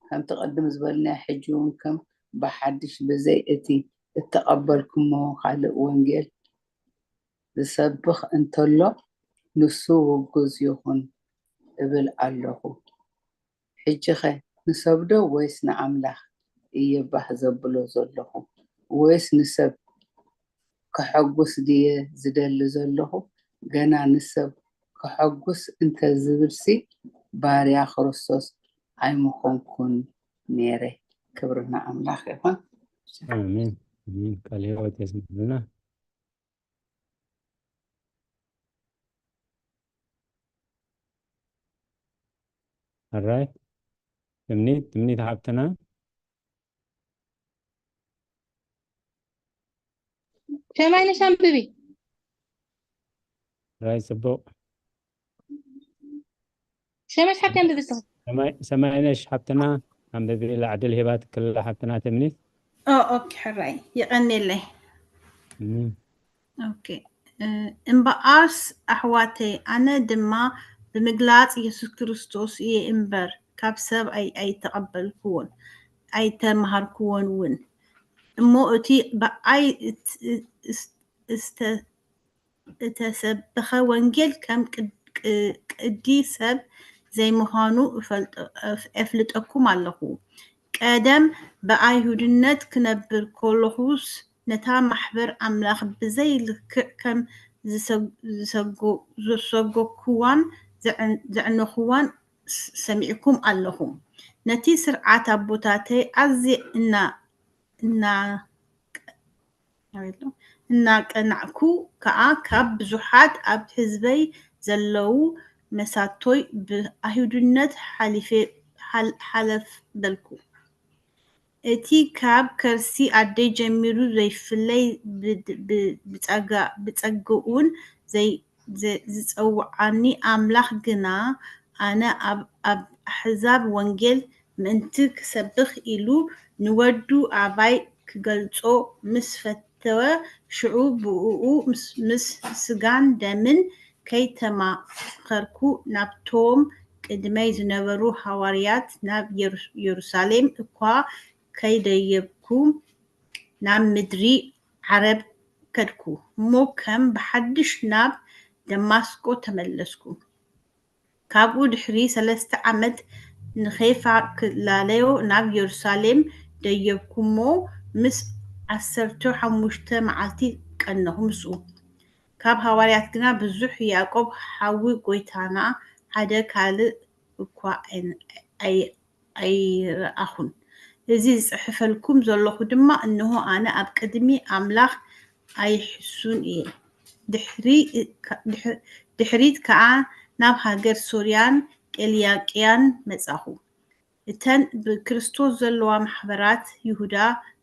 ከምቲ ቅድም ዝበልናዮ ሕጂ እውን ከም ብሓድሽ ብዘይ እቲ እተቐበልኩሞ ካልእ ወንጌል ዝሰብኽ እንተሎ ንሱ ውጉዝ ይኹን እብል ኣለኹ። ሕጂኸ ንሰብዶ ወይስ ንኣምላኽ እየ ባህ ዘብሎ ዘለኹ? ወይስ ንሰብ ከሐጉስ ድየ ዝደሊ ዘለኹ? ገና ንሰብ ከሐጉስ እንተዝብልሲ ባርያ ክርስቶስ ኣይምኾንኩን ነይረ። ክብሪ ንኣምላኽ ይኹን። ኣሜን ኣሜን። ቃል ህይወት የስምዕልና። ሕራይ ትምኒት ትምኒት ሓብትና ሰማይነሽ ኣንብቢ። ሕራይ ጽቡቕ። ሸመሽ ሓቂ ኣንብቢ እስኻ። ሰማይ- ሰማይነሽ ሓብትና ኣንብቢ ኢላ ዕድል ሂባት ክላ ሓብትና ትምኒት። ኦ ኦኬ ሕራይ የቐኔለይ። እም። ኦኬ እ፣ እምበኣርስ ኣሕዋተይ ኣነ ድማ ብምግላጽ የሱስ ክርስቶስ እየ እምበር ካብ ሰብ ኣይ- ኣይተቐበልክዎን ኣይተምሃርክዎን እውን እሞ እቲ ብኣይ እት- እስ- እስተ- እተሰበኸ ወንጌል ከም ቅድ- ቅ- ቅዲ ሰብ ዘይምዃኑ እፈልጦ- እፍ- እፍልጠኩም ኣለኹ። ቀደም ብኣይሁድነት ክነብር ከለኹስ ነታ ማሕበር ኣምላኽ ብዘይ ልክዕ ከም ዝሰግ- ዝሰጎ- ዝሰጎግኩዋን ዘዕን- ዘዕነኹዋን ስ- ሰሚዕኩም ኣለኹም። ነቲ ስርዓት ኣቦታተይ ኣዝየ እና እና ኣቤት፣ እናቀናዕኩ ከኣ ካብ ብዙሓት ኣብ ህዝበይ ዘለዉ መሳቶይ ብኣይሁድነት ሓሊፈ ሓል- ሓለፍ በልኩ። እቲ ካብ ከርሲ ኣደይ ጀሚሩ ዘይፍለይ ብድ- ብ- ብጸጋ- ብጸግኡን ዘይ- ዘ- ዝጸውዓኒ ኣምላኽ ግና፣ ኣነ ኣብ ኣብ ኣሕዛብ ወንጌል ምእንቲ ክሰብኽ ኢሉ ንወዱ ኣባይ ክገልጾ ምስ ፈተወ፣ ሽዑ ብእኡ ምስ- ምስ ስጋን ደምን ከይተማኸርኩ ናብቶም ቅድመይ ዝነበሩ ሃዋርያት ናብ የሩ- የሩሳሌም እኳ ከይደየብኩ ናብ ምድሪ ዓረብ ከድኩ እሞ ከም ብሓድሽ ናብ ደማስቆ ተመለስኩ። ካብኡ ድሕሪ ሰለስተ ዓመት ንኼፋ ክላለዮ ናብ የሩሳሌም ደየብኩ እሞ ምስ ዓሰርተ ሓሙሽተ መዓልቲ ቀነኹ ምስኡ። ካብ ሃዋርያት ግና ብዙሕ ያዕቆብ ሓዊ ጎይታና ሓደ ካልእ እኳ ኣይን- ኣይ- ኣይረኣኹን። እዚ ዝጽሕፈልኩም ዘለኹ ድማ፣ እንሆ ኣነ ኣብ ቅድሚ ኣምላኽ ኣይሕሱን እየ። ድሕሪ- ድሕ- ድሕሪት ከኣ ናብ ሃገር ሶርያን ቂልቅያን መጻኹ። እተን ብክርስቶስ ዘለዋ ማሕበራት ይሁዳ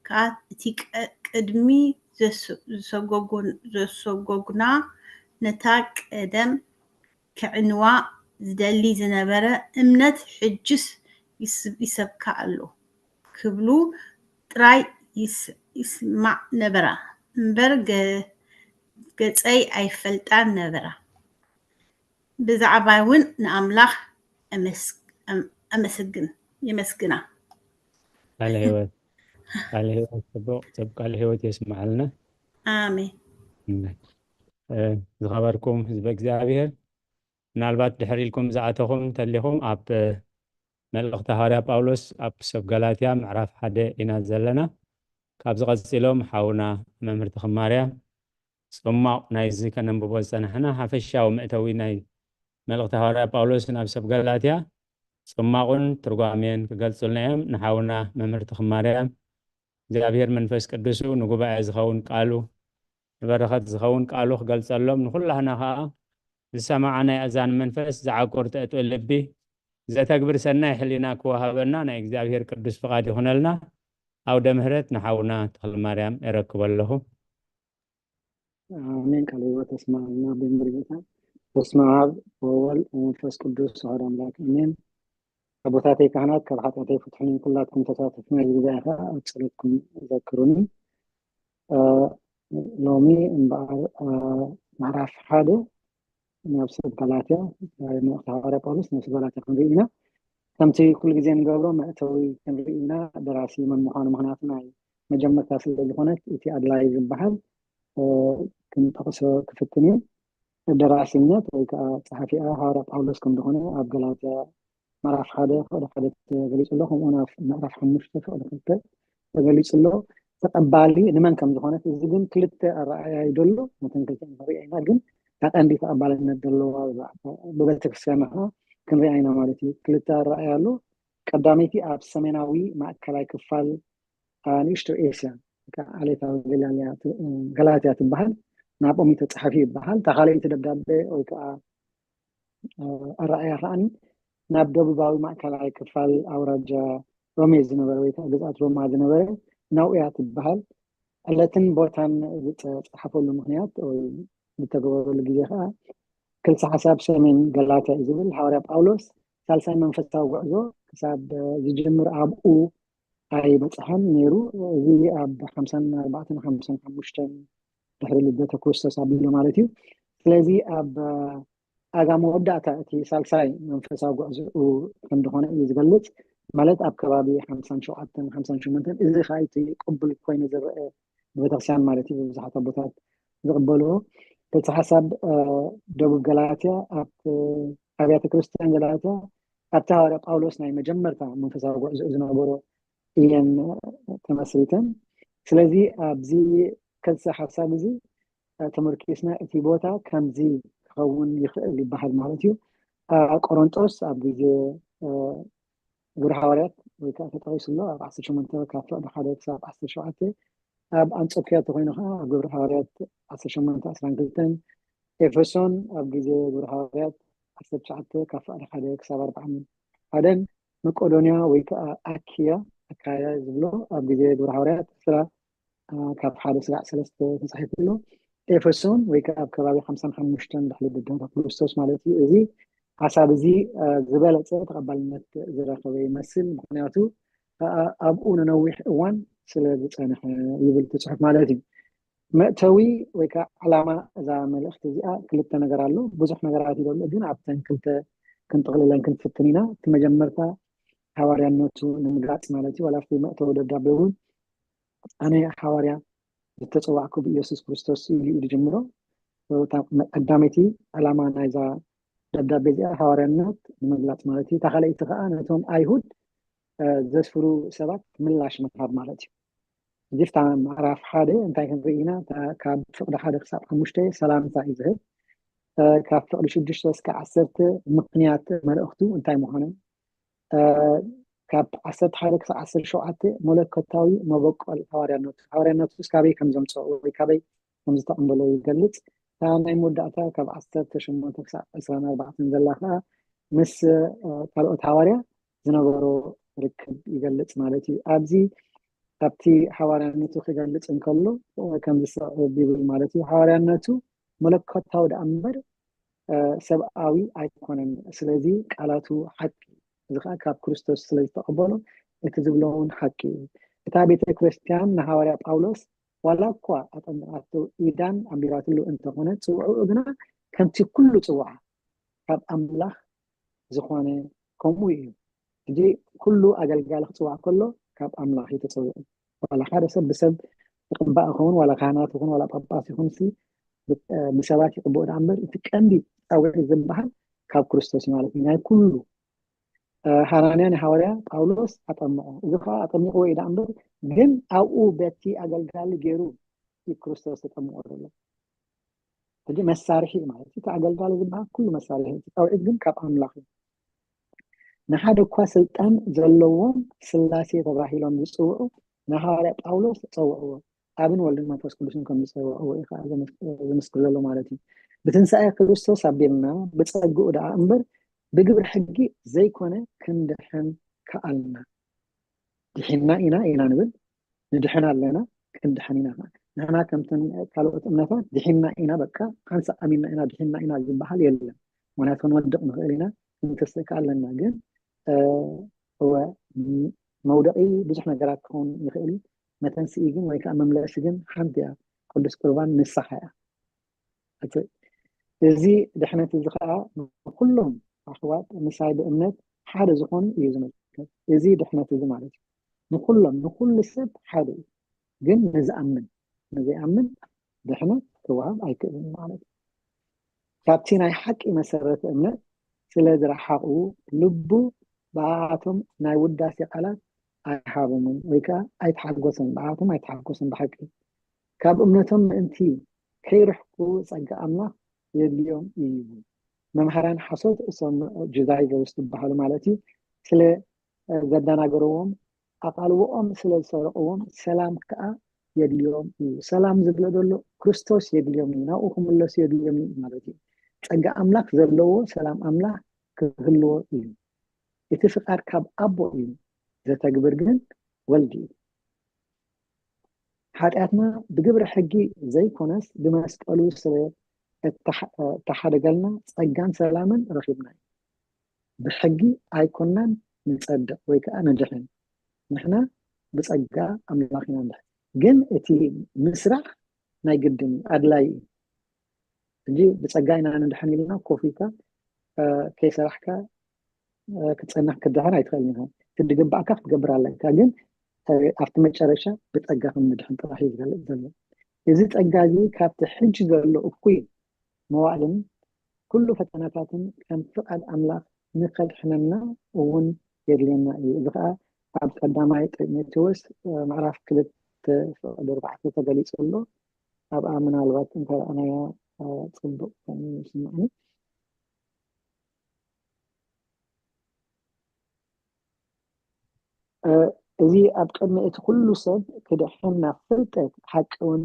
ከኣ እቲ ቀ- ቅድሚ ዘስ- ዝሰጎጎን- ዘሰጎጉና ነታ ቀደም ከዕንዋ ዝደሊ ዝነበረ እምነት ሕጅስ ይስ- ይሰብካ ኣሎ ክብሉ ጥራይ ይስ- ይስማዕ ነበራ እምበር ገ- ገጸይ ኣይፈልጣን ነበራ። ብዛዕባ እውን ንኣምላኽ ኣመስ- ኣም- ኣመስግን የመስግና። ቃለ ህይወት ቃለ ህይወት ጽቡቕ ጽቡቕ ቃለ ህይወት የስምዓልና። ኣሜን። ዝኸበርኩም ህዝበ እግዚኣብሔር፣ ምናልባት ድሕር ኢልኩም ዝኣተኹም እንተሊኹም ኣብ መልእኽቲ ሃዋርያ ጳውሎስ ኣብ ሰብ ገላትያ ምዕራፍ ሓደ ኢና ዘለና። ካብዚ ቀጺሎም ሓውና መምህር ተኽማርያም ጽማቕ ናይዚ ከነንብቦ ዝጸናሕና ሓፈሻዊ መእተዊ ናይ መልእኽቲ ሃዋርያ ጳውሎስ ናብ ሰብ ገላትያ ጽማቑን ትርጓሜን ክገልጹልና እዮም። ንሓውና መምህር ተኽማርያም እግዚኣብሔር መንፈስ ቅዱሱ ንጉባኤ ዝኸውን ቃሉ ንበረኸት ዝኸውን ቃሉ ክገልጸሎም ንኹላህና ከዓ ዝሰማዓ ናይ ኣዛን መንፈስ ዝዓቁር ጥዕጡዕ ልቢ ዘተግብር ሰናይ ሕሊና ክወሃበና ናይ እግዚኣብሔር ቅዱስ ፍቓድ ይኹነልና። ኣውደ ምህረት ንሓውና ተኽለ ማርያም የረክቦ ኣለኹ። ኣሜን። ቃለ ህይወት ተስማዕና ብምርጌታ በስመ አብ ወወልድ ወመንፈስ ቅዱስ አሐዱ አምላክ አሜን። ኣቦታተይ ካህናት ካብ ሓጢኣተይ ፍትሑኒ፣ ኩላትኩም ተሳተፍቲ ናይዚ ጉባኤ ከዓ ኣብ ጸሎትኩም ዘክሩኒ። ሎሚ እምበኣር ምዕራፍ ሓደ ናብ ሰብ ጋላትያ፣ መልእኽቲ ሃዋርያ ጳውሎስ ናብ ሰብ ጋላትያ ክንርኢ ኢና። ከምቲ ኩሉ ግዜ ንገብሮ መእተዊ ክንርኢ ኢና። ደራሲ መን ምዃኑ፣ ምኽንያቱ ናይ መጀመርታ ስለ ዝኾነት እቲ ኣድላይ ዝበሃል ክንጠቕሶ ክፍትን እዩ። ደራሲነት ወይ ከዓ ጸሓፊኣ ሃዋርያ ጳውሎስ ከም ዝኾነ ኣብ ገላትያ ምዕራፍ ሓደ ፍቕዲ ሓደ ተገሊጹ ኣሎ። ከምኡ ናብ ምዕራፍ ሓሙሽተ ፍቕዲ ክልተ ተገሊጹ ኣሎ። ተቐባሊ ንመን ከም ዝኾነት፣ እዚ ግን ክልተ ኣረኣእያ እዩ ዘሎ። ነተን ክልተ ንኽሪኦ ኢና፣ ግን ኣቐንዲ ተቐባልነት ዘለዋ ብቤተክርስትያንና ከዓ ክንሪኣ ኢና ማለት እዩ። ክልተ ኣረኣእያ ኣሎ። ቀዳመይቲ ኣብ ሰሜናዊ ማእከላይ ክፋል ንእሽቶ ኤስያ፣ ዓሌታዊ ገላትያ ትበሃል፣ ናብኦም እዩ ተጻሒፉ ይበሃል። እታ ካልኣይቲ ደብዳቤ ወይ ከዓ ኣረኣእያ ከዓኒ ናብ ደቡባዊ ማእከላይ ክፋል ኣውራጃ ሮሜ ዝነበረ ወይ ከዓ ግዝኣት ሮማ ዝነበረ ናብኡ እያ ትበሃል። ዕለትን ቦታን ዝተጻሓፈሉ ምኽንያት ወይ ዝተገበረሉ ግዜ ከዓ ክልተ ሓሳብ ሰሜን ገላትያ እዩ ዝብል። ሃዋርያ ጳውሎስ ሳልሳይ መንፈሳዊ ጉዕዞ ክሳብ ዝጅምር ኣብኡ ኣይበፅሐን ነይሩ። እዚ ኣብ ሓምሳን ኣርባዕተን ሓምሳን ሓሙሽተን ድሕሪ ልደተ ክርስቶስ ኣቢሉ ማለት እዩ። ስለዚ ኣብ ኣጋ መወዳእታ እቲ ሳልሳይ መንፈሳዊ ጉዕዞኡ ከም ዝኾነ እዩ ዝገልጽ። ማለት ኣብ ከባቢ ሓምሳን ሸውዓተን ሓምሳን ሸሞንተን፣ እዚ ከዓ እቲ ቅቡል ኮይኑ ዝረአ ብቤተክርስትያን ማለት እዩ። ብዙሓት ኣቦታት ዝቕበልዎ ክልተ ሓሳብ ደቡብ ገላትያ ኣብ ኣብያተ ክርስትያን ገላትያ ኣብቲ ሃዋርያ ጳውሎስ ናይ መጀመርታ መንፈሳዊ ጉዕዞ ዝነበሮ እየን ተመስሪተን። ስለዚ ኣብዚ ክልተ ሓሳብ እዚ ተመርኪስና እቲ ቦታ ከምዚ ክኸውን ይኽእል ይበሃል ማለት እዩ። ቆሮንጦስ ኣብ ግዜ ግብሪ ሃዋርያት ወይ ከዓ ተጠቒሱ ኣሎ ኣብ ዓሰርተ ሸሞንተ ካብ ፍቕዲ ሓደ ክሳብ ዓሰርተ ሸውዓተ፣ ኣብ ኣንጾኪያ ተኮይኑ ከዓ ኣብ ግብሪ ሃዋርያት ዓሰርተ ሸሞንተ ዕስራን ክልተን፣ ኤፌሶን ኣብ ግዜ ግብሪ ሃዋርያት ዓሰርተ ትሽዓተ ካብ ፍቕዲ ሓደ ክሳብ ኣርባዓን ሓደን፣ መቄዶንያ ወይ ከዓ ኣኪያ ካያ ዝብሎ ኣብ ግዜ ግብረ ሃዋርያት ዕስራ፣ እ፣ ካብ ሓደ ስጋዕ ሰለስተ ተጻሒፉ ኣሎ። ኤፌሶን ወይ ከዓ ኣብ ከባቢ ሓምሳን ሓሙሽተን ድሕሪ ልደት ክርስቶስ ማለት እዩ። እዚ ሓሳብ እዚ፣ እ፣ ዝበለጸ ተቐባልነት ዝረኸበ ይመስል። ምኽንያቱ፣ እ፣ ኣብኡ ንነዊሕ እዋን ስለ ዝጸንሐ ይብል እቲ ጽሑፍ ማለት እዩ። መእተዊ ወይ ከዓ ዓላማ እዛ መልእኽቲ እዚኣ ክልተ ነገር ኣሎ። ብዙሕ ነገራት ይደሎ፣ ግን ኣብተን ክልተ ክንጥቕልለን ክንፍትን ኢና። እቲ መጀመርታ ሃዋርያነቱ ንምግላጽ ማለት እዩ። ዋላ ኣብቲ መእተዊ ደብዳቤ እውን ኣነ ሃዋርያ ዝተጸዋዕኩ ብኢየሱስ ክርስቶስ ኢሉ እዩ ዝጅምሮ። እታ ቀዳመይቲ ዕላማ ናይዛ ደብዳቤ እዚኣ ሃዋርያነት ንምግላጽ ማለት እዩ። እታ ካልኣይቲ ከዓ ነቶም ኣይሁድ፣ እ፣ ዘስፍሩ ሰባት ምላሽ ምሃብ ማለት እዩ። እዚ ፍታ ምዕራፍ ሓደ እንታይ ክንርኢ ኢና? እታ ካብ ፍቕዲ ሓደ ክሳብ ሓሙሽተ ሰላምታ እዩ ዝህብ። እ፣ ካብ ፍቕዲ ሽዱሽተ እስከ ዓሰርተ ምኽንያት መልእኽቱ እንታይ ምዃኑ፣ እ፣ ካብ ዓሰርተ ሓደ ክሳብ ዓሰርተ ሸውዓተ መለኮታዊ መበቆል ሃዋርያነቱ፣ ሃዋርያነቱ እስካበይ ከም ዘምፀኦ ወይ ካበይ ከም ዝተቐበሎ ይገልጽ። እታ ናይ መወዳእታ ካብ ዓሰርተ ሸሞንተ ክሳብ ዕስራን ኣርባዕተን ዘላ ከዓ ምስ፣ እ፣ ካልኦት ሃዋርያ ዝነበሮ ርክብ ይገልጽ ማለት እዩ። ኣብዚ ኣብቲ ሃዋርያነቱ ክገልጽ እንከሎ፣ እ፣ ከም ዝስዕብ ይብል ማለት እዩ። ሃዋርያነቱ መለኮታዊ ደኣ እምበር፣ እ፣ ሰብኣዊ ኣይኮነን። ስለዚ ቃላቱ ሓቂ፣ እዚ ከዓ ካብ ክርስቶስ ስለ ዝተቐበሎ እቲ ዝብሎ እውን ሓቂ እዩ። እታ ቤተ ክርስቲያን ንሃዋርያ ጳውሎስ ዋላ እኳ ኣጠምቃቶ ኢዳን ኣንቢራትሉ እንተኾነ፣ ጽውዕኡ ግና ከምቲ ኩሉ ጽውዓ ካብ ኣምላኽ ዝኾነ ከምኡ እዩ። ሕጂ ኩሉ ኣገልጋሊ ክጽዋዕ ከሎ ካብ ኣምላኽ እዩ ተጸዊዑ። ዋላ ሓደ ሰብ ብሰብ ይቕባእ ይኸውን፣ ዋላ ካህናት ይኹን፣ ዋላ ጳጳስ ይኹን ሲ፣ ብ-፣ ብሰባት ይቕብኡ ደኣ እምበር፣ እቲ ቀንዲ ጻውዒት ዝበሃል ካብ ክርስቶስ እዩ ማለት እዩ። ናይ ኩሉ፣ እ፣ ሃናንያ ንሃዋርያ ጳውሎስ ኣጠምቖ። እዚ ኸዓ ኣጠሚቕዎ እዩ ደኣ እምበር፣ ግን ኣብኡ በቲ ኣገልጋሊ ገይሩ እዩ ክርስቶስ ተጠምቖ ዘሎ። ሕጂ መሳርሒ እዩ ማለት እዩ። እቲ ኣገልጋሊ ዝበሃል ኩሉ መሳርሒ እዩ። እቲ ጻውዒት ግን ካብ ኣምላኽ እዩ። ንሓደ እኳ ስልጣን ዘለዎም ስላሴ ተባሂሎም ዝጽውዑ ንሃዋርያ ጳውሎስ ጸውዕዎ። ኣብን ወልድን መንፈስ ቅዱስን ከም ዝጸውዕዎ እዩ ከዓ ዘመስ-፣ ዘመስክር ዘሎ ማለት እዩ። ብትንሳኤ ክርስቶስ ኣቢልና ብጸግኡ ደኣ እምበር ብግብሪ ሕጊ ዘይኮነ ክንድሕን ከኣልና። ድሒና ኢና ኢና ንብል፣ ንድሕን ኣለና፣ ክንድሕን ኢና ከዓ። ንሕና ከምተን ካልኦት እምነታት ድሒና ኢና፣ በቃ ሓንሳእ ኣሚንና ኢና፣ ድሒና ኢና ዝበሃል የለን። ምኽንያቱ ክንወድቕ ንኽእል ኢና፣ ክንተስእ ከዓ ኣለና። ግን፣ እ፣ እወ፣ ም-፣ መውደቒ ብዙሕ ነገራት ክኸውን ይኽእል እዩ። መተንስኢ ግን ወይ ከዓ መምለሲ ግን ሓንቲ እያ፣ ቅዱስ ቁርባን ንስሓ እያ። እቲ፣ እዚ ድሕነት እዚ ከዓ ንኩሎም ኣሕዋት ምሳይ ብእምነት ሓደ ዝኾኑ እዩ ዝምልከት። እዚ ድሕነት እዚ ማለት እዩ። ንኩሎም፣ ንኩሉ ሰብ ሓደ እዩ። ግን ንዝኣምን፣ ንዘይኣምን ድሕነት ክወሃብ ኣይክእልን ማለት እዩ። ካብቲ ናይ ሓቂ መሰረተ እምነት ስለ ዝረሓቑ፣ ልቡ ብኣቶም ናይ ውዳሴ ቃላት ኣይሃቦምን ወይ ከዓ ኣይተሓጎሰን፣ ብኣቶም ኣይተሓጎሰን። ብሓቂ ካብ እምነቶም ምእንቲ ከይርሕቁ ጸጋ ኣምላኽ የድልዮም እዩ። መምሃራን ሓሶት፣ እሶም ጁዳይዘርስ ዝበሃሉ ማለት እዩ፣ ስለ ዘደናገርዎም፣ ኣቓልቦኦም ስለ ዝሰረቕዎም፣ ሰላም ከኣ የድልዮም እዩ። ሰላም ዝብሎ ዘሎ ክርስቶስ የድልዮም እዩ፣ ናብኡ ክምለሱ የድልዮም እዩ ማለት እዩ። ጸጋ ኣምላኽ ዘለዎ ሰላም ኣምላኽ ክህልዎ እዩ። እቲ ፍቓድ ካብ ኣቦ እዩ፣ ዘተግብር ግን ወልድ እዩ። ሓጢኣትና ብግብሪ ሕጊ ዘይኮነስ ብመስቀሉ ስለ እተሓ-፣ እተሓደገልና ጸጋን ሰላምን ረኺብና እዩ። ብሕጊ ኣይኮናን ንጸድቕ ወይ ከኣ ንድሕን። ንሕና ብጸጋ ኣምላኽ ኢና ንድሕን። ግን እቲ ምስራሕ ናይ ግድን እዩ፣ ኣድላይ እዩ። ሕጂ ብጸጋ ኢና ንድሕን ኢልና ኮፍ ኢልካ፣ እ፣ ከይሰራሕካ፣ እ፣ ክትጸንሕ ክትድሕን ኣይትኽእልን ኢኻ። እቲ ዝግባእካ ክትገብር ኣለካ። ግን፣ እ፣ ኣብቲ መጨረሻ ብጸጋ ከም ንድሕን ጥራሕ እዩ ዝገልጽ ዘሎ። እዚ ጸጋ እዚ ካብቲ ሕጂ ዘሎ እኩይ መዋእልን ኩሉ ፈተናታትን ከም ፍቓድ ኣምላኽ ንኸድሕነና እውን የድልየና እዩ። እዚ ኸኣ ኣብ ቀዳማይ ጢሞቴዎስ፣ እ፣ ምዕራፍ ክልተ ፍቕዲ ኣርባዕተ ተገሊጹ ኣሎ። ኣብኣ ምናልባት እንተ ረኣናያ፣ እ፣ ጽቡቕ ኮይኑ ይስምዓኒ። እ፣ እዚ ኣብ ቅድሚ እቲ ኩሉ ሰብ ክድሕን ናብ ፍልጠት ሓቂ እውን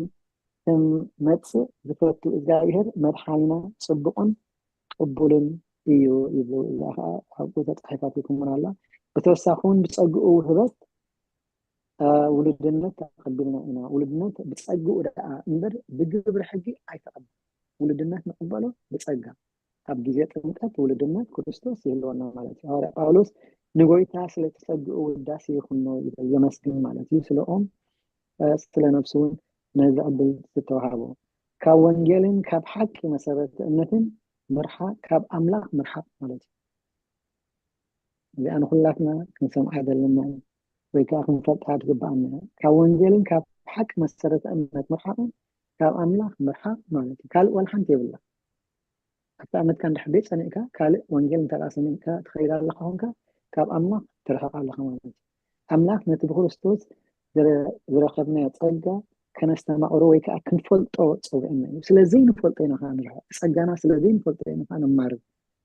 ክመጽእ ዝፈቱ እግዚኣብሔር መድሓኒና ጽቡቕን ቅቡልን እዩ ይብሉ። እዚኣ ኸኣ ኣብኡ ተጻሒፋትልኩምን ኣላ። ብተወሳኺ እውን ብጸግኡ ውህበት ውሉድነት ተቐቢልና ኢና። ውሉድነት ብጸግኡ ደኣ እምበር ብግብሪ ሕጊ ኣይተቐበል። ውሉድነት ንቕበሎ ብጸጋ። ኣብ ግዜ ጥምቀት ውሉድነት ክርስቶስ ይህልወና ማለት እዩ። ሃዋርያ ጳውሎስ ንጎይታ ስለቲ ጸግኡ ውዳሴ ይኹኖ ይብል፣ የመስግን ማለት እዩ። ስለኦም ስለ ነፍሱ እውን ነዚ ዕድል ዝተዋሃቦ ካብ ወንጌልን ካብ ሓቂ መሰረተ እምነትን ምርሓቕ ካብ ኣምላኽ ምርሓቕ ማለት እዩ። እዚኣ ንኩላትና ክንሰምዓ ዘለና ወይ ከዓ ክንፈልጣ ትግባኣና። ካብ ወንጌልን ካብ ሓቂ መሰረተ እምነት ምርሓቕን ካብ ኣምላኽ ምርሓቕ ማለት እዩ። ካልእ ዋላ ሓንቲ የብላ። ኣብቲ እምነትካ እንድሕር ጸኒዕካ ካልእ ወንጌል እንተ ሰሚዕካ ትኸይድ ኣለካ ኮንካ ካብ ኣምላኽ ትርሕቕ ኣለካ ማለት እዩ። ኣምላኽ ነቲ ብክርስቶስ ዝረኸብናዮ ጸጋ ከነስተማቕሮ ወይ ከዓ ክንፈልጦ ጸዊዕና እዩ። ስለ ዘይንፈልጦ ኢና ከዓ ንርሕቕ። ጸጋና ስለ ዘይንፈልጦ ኢና ከዓ ነማርር።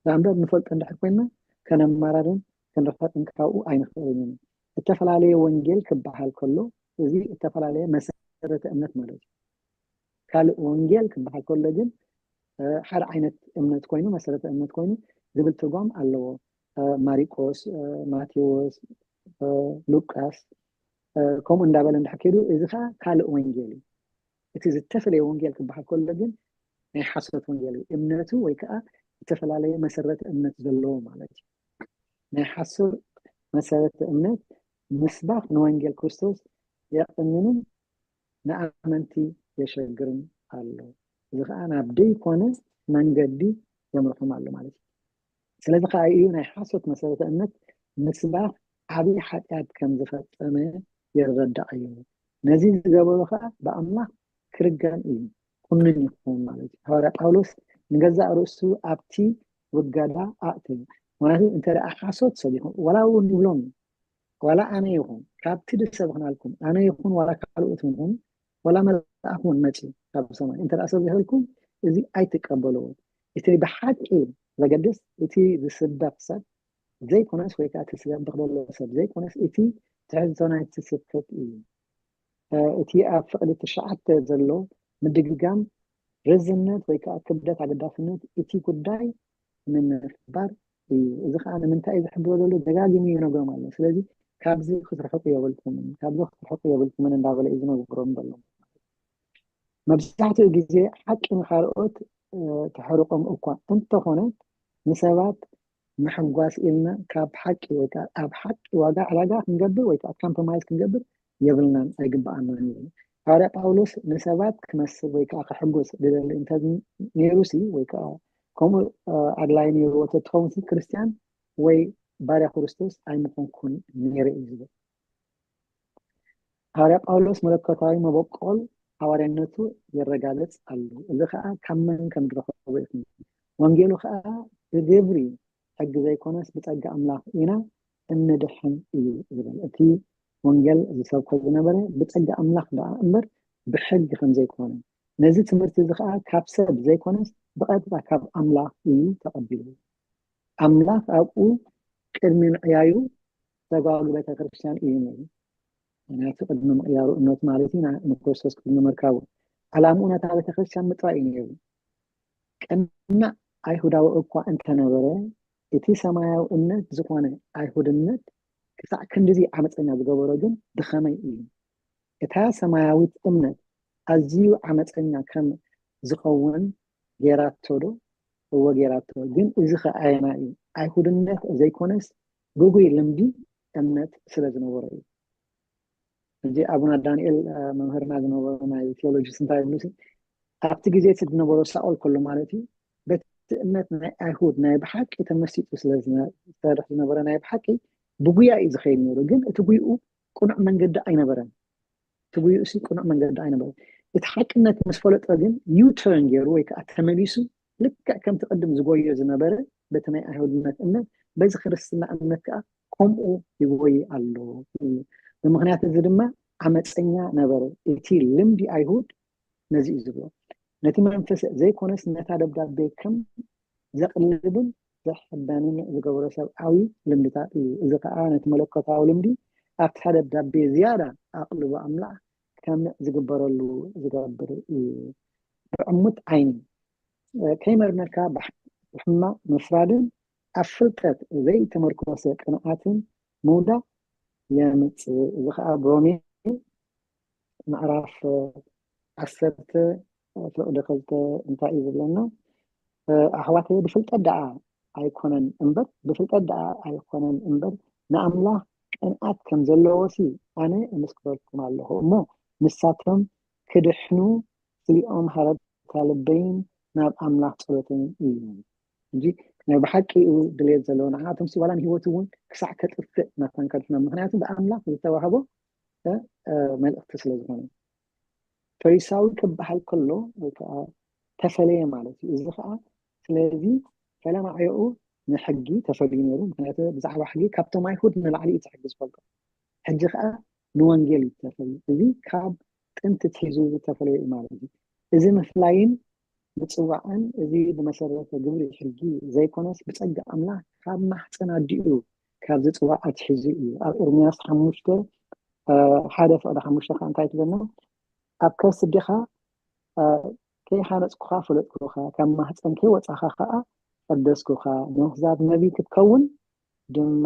እምበር ንፈልጦ እንድሕር ኮይንና ከነማራርን ክንርሕቕን ካብኡ ኣይንኽእልን ኢና። እተፈላለየ ወንጌል ክበሃል ከሎ እዚ እተፈላለየ መሰረተ እምነት ማለት እዩ። ካልእ ወንጌል ክበሃል ከሎ ግን ሓደ ዓይነት እምነት ኮይኑ፣ መሰረተ እምነት ኮይኑ ዝብል ትርጓም ኣለዎ። ማሪቆስ፣ ማቴዎስ፣ ሉቃስ ከምኡ እንዳበለ እንድሕር ከይዱ እዚ ከዓ ካልእ ወንጌል እዩ። እቲ ዝተፈለየ ወንጌል ክበሃል ከሎ ግን ናይ ሓሶት ወንጌል እዩ። እምነቱ ወይ ከዓ ዝተፈላለየ መሰረተ እምነት ዘለዎ ማለት እዩ። ናይ ሓሶት መሰረተ እምነት ምስባኽ ንወንጌል ክርስቶስ የቐንንን ንኣመንቲ የሸግርን ኣሎ። እዚ ከዓ ናብ ደይኮነ መንገዲ የምርሖም ኣሎ ማለት እዩ። ስለዚ ከዓ እዩ ናይ ሓሶት መሰረተ እምነት ምስባኽ ዓብዪ ሓጢኣት ከም ዝፈጸመ ይረዳእ እዩ። ነዚ ዝገበሩ ከዓ ብኣምላኽ ክርገም እዩ፣ ኩንን ይኸውን ማለት እዩ። ሃዋርያ ጳውሎስ ንገዛእ ርእሱ ኣብቲ ውገዳ ኣእተዩ። ምክንያቱ እንተ ደኣ ሓሶት ሰቢኹም ዋላ እውን ይብሎም ዋላ ኣነ ይኹን ካብቲ ድሰብኽናልኩም ኣነ ይኹን ዋላ ካልኦት ይኹን ዋላ መልኣኽ እውን መፂ ካብ ሰማይ እንተ ደኣ ሰብ ዝህልኩም እዚ ኣይትቀበልዎ። እቲ ብሓቂ ዘገድስ እቲ ዝስበኽ ሰብ ዘይኮነስ ወይ ከዓ እቲ ዝሰብኽ ዘሎ ሰብ ዘይኮነስ እቲ ትሕዝቶ ናይቲ ስብከት እዩ። እቲ ኣብ ፍቕዲ ትሽዓተ ዘሎ ምድግጋም ርዝነት ወይ ከዓ ክብደት ኣገዳስነት እቲ ጉዳይ ንምሕባር እዩ። እዚ ከዓ ንምንታይ እዩ ዝሕብሮ ዘሎ? ደጋጊሙ ይነግሮም ኣሎ። ስለዚ ካብዚ ክትርሕቁ የብልኩምን፣ ካብዚ ክትርሕቁ የብልኩምን እንዳበለ እዩ ዝነግሮም ዘሎ። መብዛሕትኡ ግዜ ሓቂ ንካልኦት ተሕርቆም እኳ እንተኾነ ንሰባት ምሕጓስ ኢልና ካብ ሓቂ ወይ ከዓ ኣብ ሓቂ ዋጋ ዕዳጋ ክንገብር ወይ ከዓ ኮምፕሮማይዝ ክንገብር የብልናን ኣይግበኣናን እዩ። ሃዋርያ ጳውሎስ ንሰባት ክመስል ወይ ከዓ ክሕጉስ ድደሊ እንተ ነይሩሲ ወይ ከዓ ከምኡ ኣድላይ ነይርዎ ተትኸውን ክርስትያን ወይ ባርያ ክርስቶስ ኣይምኾንኩን ነይረ እዩ ዝብል። ሃዋርያ ጳውሎስ መለኮታዊ መበቆል ሃዋርያነቱ የረጋግጽ ኣሎ። እዚ ከዓ ካብ መን ከም ዝረኸቦ ይኹን ወንጌሉ ከዓ ብግብሪ ሕጊ ዘይኮነስ ብጸጋ ኣምላኽ ኢና እንድሕን እዩ ዝብል። እቲ ወንጌል ዝሰብኮ ዝነበረ ብጸጋ ኣምላኽ ደኣ እምበር ብሕጊ ከም ዘይኮነ ነዚ ትምህርቲ እዚ ከዓ ካብ ሰብ ዘይኮነስ ብቐጥታ ካብ ኣምላኽ እዩ ተቐቢሉ። ኣምላኽ ኣብኡ ቅድሚ ምዕያዩ ተጓጉ ቤተክርስትያን እዩ ነይሩ። ምክንያቱ ቅድሚ ምቕያሩ እምነቱ ማለት እዩ ንክርስቶስ ቅድሚ ምርካቡ ዕላምኡ ነታ ቤተክርስትያን ምጥራይ እዩ ነይሩ። ቅናዕ ኣይሁዳዊ እኳ እንተነበረ እቲ ሰማያዊ እምነት ዝኾነ ኣይሁድነት ክሳዕ ክንድዚ ዓመፀኛ ዝገበሮ ግን ብኸመይ እዩ? እታ ሰማያዊት እምነት ኣዝዩ ዓመፀኛ ከም ዝኸውን ጌራቶ ዶ? እወ ጌራቶ። ግን እዚ ከ ኣየናይ እዩ? ኣይሁድነት ዘይኮነስ ግጉይ ልምዲ እምነት ስለ ዝነበሮ እዩ። ሕጂ ኣቡና ዳንኤል መምህርና ዝነበሩ ናይ ቴዎሎጂ እንታይ ይብሉ? ኣብቲ ግዜ እቲ ዝነበሮ ሳኦል ከሎ ማለት እዩ በቲ እምነት ናይ ኣይሁድ ናይ ብሓቂ ተመሲጡ ስለ ዝሰርሕ ዝነበረ ናይ ብሓቂ ብጉያ እዩ ዝኸይድ ነይሩ። ግን እቲ ጉይኡ ቅኑዕ መንገዲ ኣይነበረን። እቲ ጉይኡ ሲ ቅኑዕ መንገዲ ኣይነበረን። እቲ ሓቅነት ምስ ፈለጠ ግን ዩተርን ገይሩ ወይ ከዓ ተመሊሱ ልክዕ ከምቲ ቅድም ዝጎዮ ዝነበረ በቲ ናይ ኣይሁድነት እምነት በዚ ክርስትና እምነት ከዓ ከምኡ ይጎይ ኣሎ። ብምክንያት እዚ ድማ ዓመፀኛ ነበረ። እቲ ልምዲ ኣይሁድ ነዚ እዩ ዝብሎ። ነቲ መንፈስ ዘይኮነስ ነታ ደብዳቤ ከም ዘቕልብን ዘሕበንን ዝገብሮ ሰብኣዊ ልምድታት እዩ። እዚ ከዓ ነቲ መለኮታዊ ልምዲ ኣብታ ደብዳቤ ዝያዳ ኣቕልቦ ኣምላኽ ከም ዝግበረሉ ዝገብር እዩ። ብዕሙት ዓይኒ ከይመርመርካ ብሕማቕ ምፍራድን ኣብ ፍልጠት ዘይተመርኮሰ ቅንኣትን ምውዳቕ የምፅእ። እዚ ከዓ ሮሜ ምዕራፍ ዓሰርተ ፍቕዲ ክልተ እንታይ እዩ ዝብለና? ኣሕዋተየ ብፍልጠት ደኣ ኣይኮነን እምበር ብፍልጠት ደኣ ኣይኮነን እምበር ንኣምላኽ ቅንኣት ከም ዘለዎ ሲ ኣነ እምስክረልኩም ኣለኹ እሞ ንሳቶም ክድሕኑ ስሊኦም ሃረብታ ልበይን ናብ ኣምላኽ ጸሎተይን እዩ። እንጂ ናይ ብሓቂ እዩ ድሌት ዘለዎ ንዓቶም ሲ ዋላ ንህይወት እውን ክሳዕ ከጥፍእ ናታን ከድሕኖ ምክንያቱ ብኣምላኽ ዝተዋህቦ መልእክቲ ስለ ዝኾነ ፈሪሳዊ ክበሃል ከሎ ወይ ከዓ ተፈለየ ማለት እዩ። እዚ ከዓ ስለዚ ፈለማ ዕኡ ንሕጊ ተፈልዩ ነይሩ። ምክንያቱ ብዛዕባ ሕጊ ካብቶም ኣይሁድ ንላዕሊ እዩ ሕጊ ዝፈልጦ። ሕጂ ከዓ ንወንጌል እዩ ተፈልዩ። እዚ ካብ ጥንቲ ትሒዙ ዝተፈለየ እዩ ማለት እዩ። እዚ ምፍላይን ምፅዋዕን እዚ ብመሰረተ ግብሪ ሕጊ ዘይኮነስ ብፀጋ ኣምላኽ ካብ ማሕፀን ኣዲኡ ካብ ዝፅዋዕ ኣትሒዙ እዩ። ኣብ ኤርምያስ ሓሙሽተ ሓደ ፍቕዲ ሓሙሽተ ከዓ እንታይ ትብለና? ኣብ ከርሲ ኣዴኻ ከይሃነፅኩኻ ፈለጥኩኻ፣ ካብ ማህፀን ከይወፃኻ ከዓ ቀደስኩኻ፣ ንኣህዛብ ነቢ ክትከውን ድማ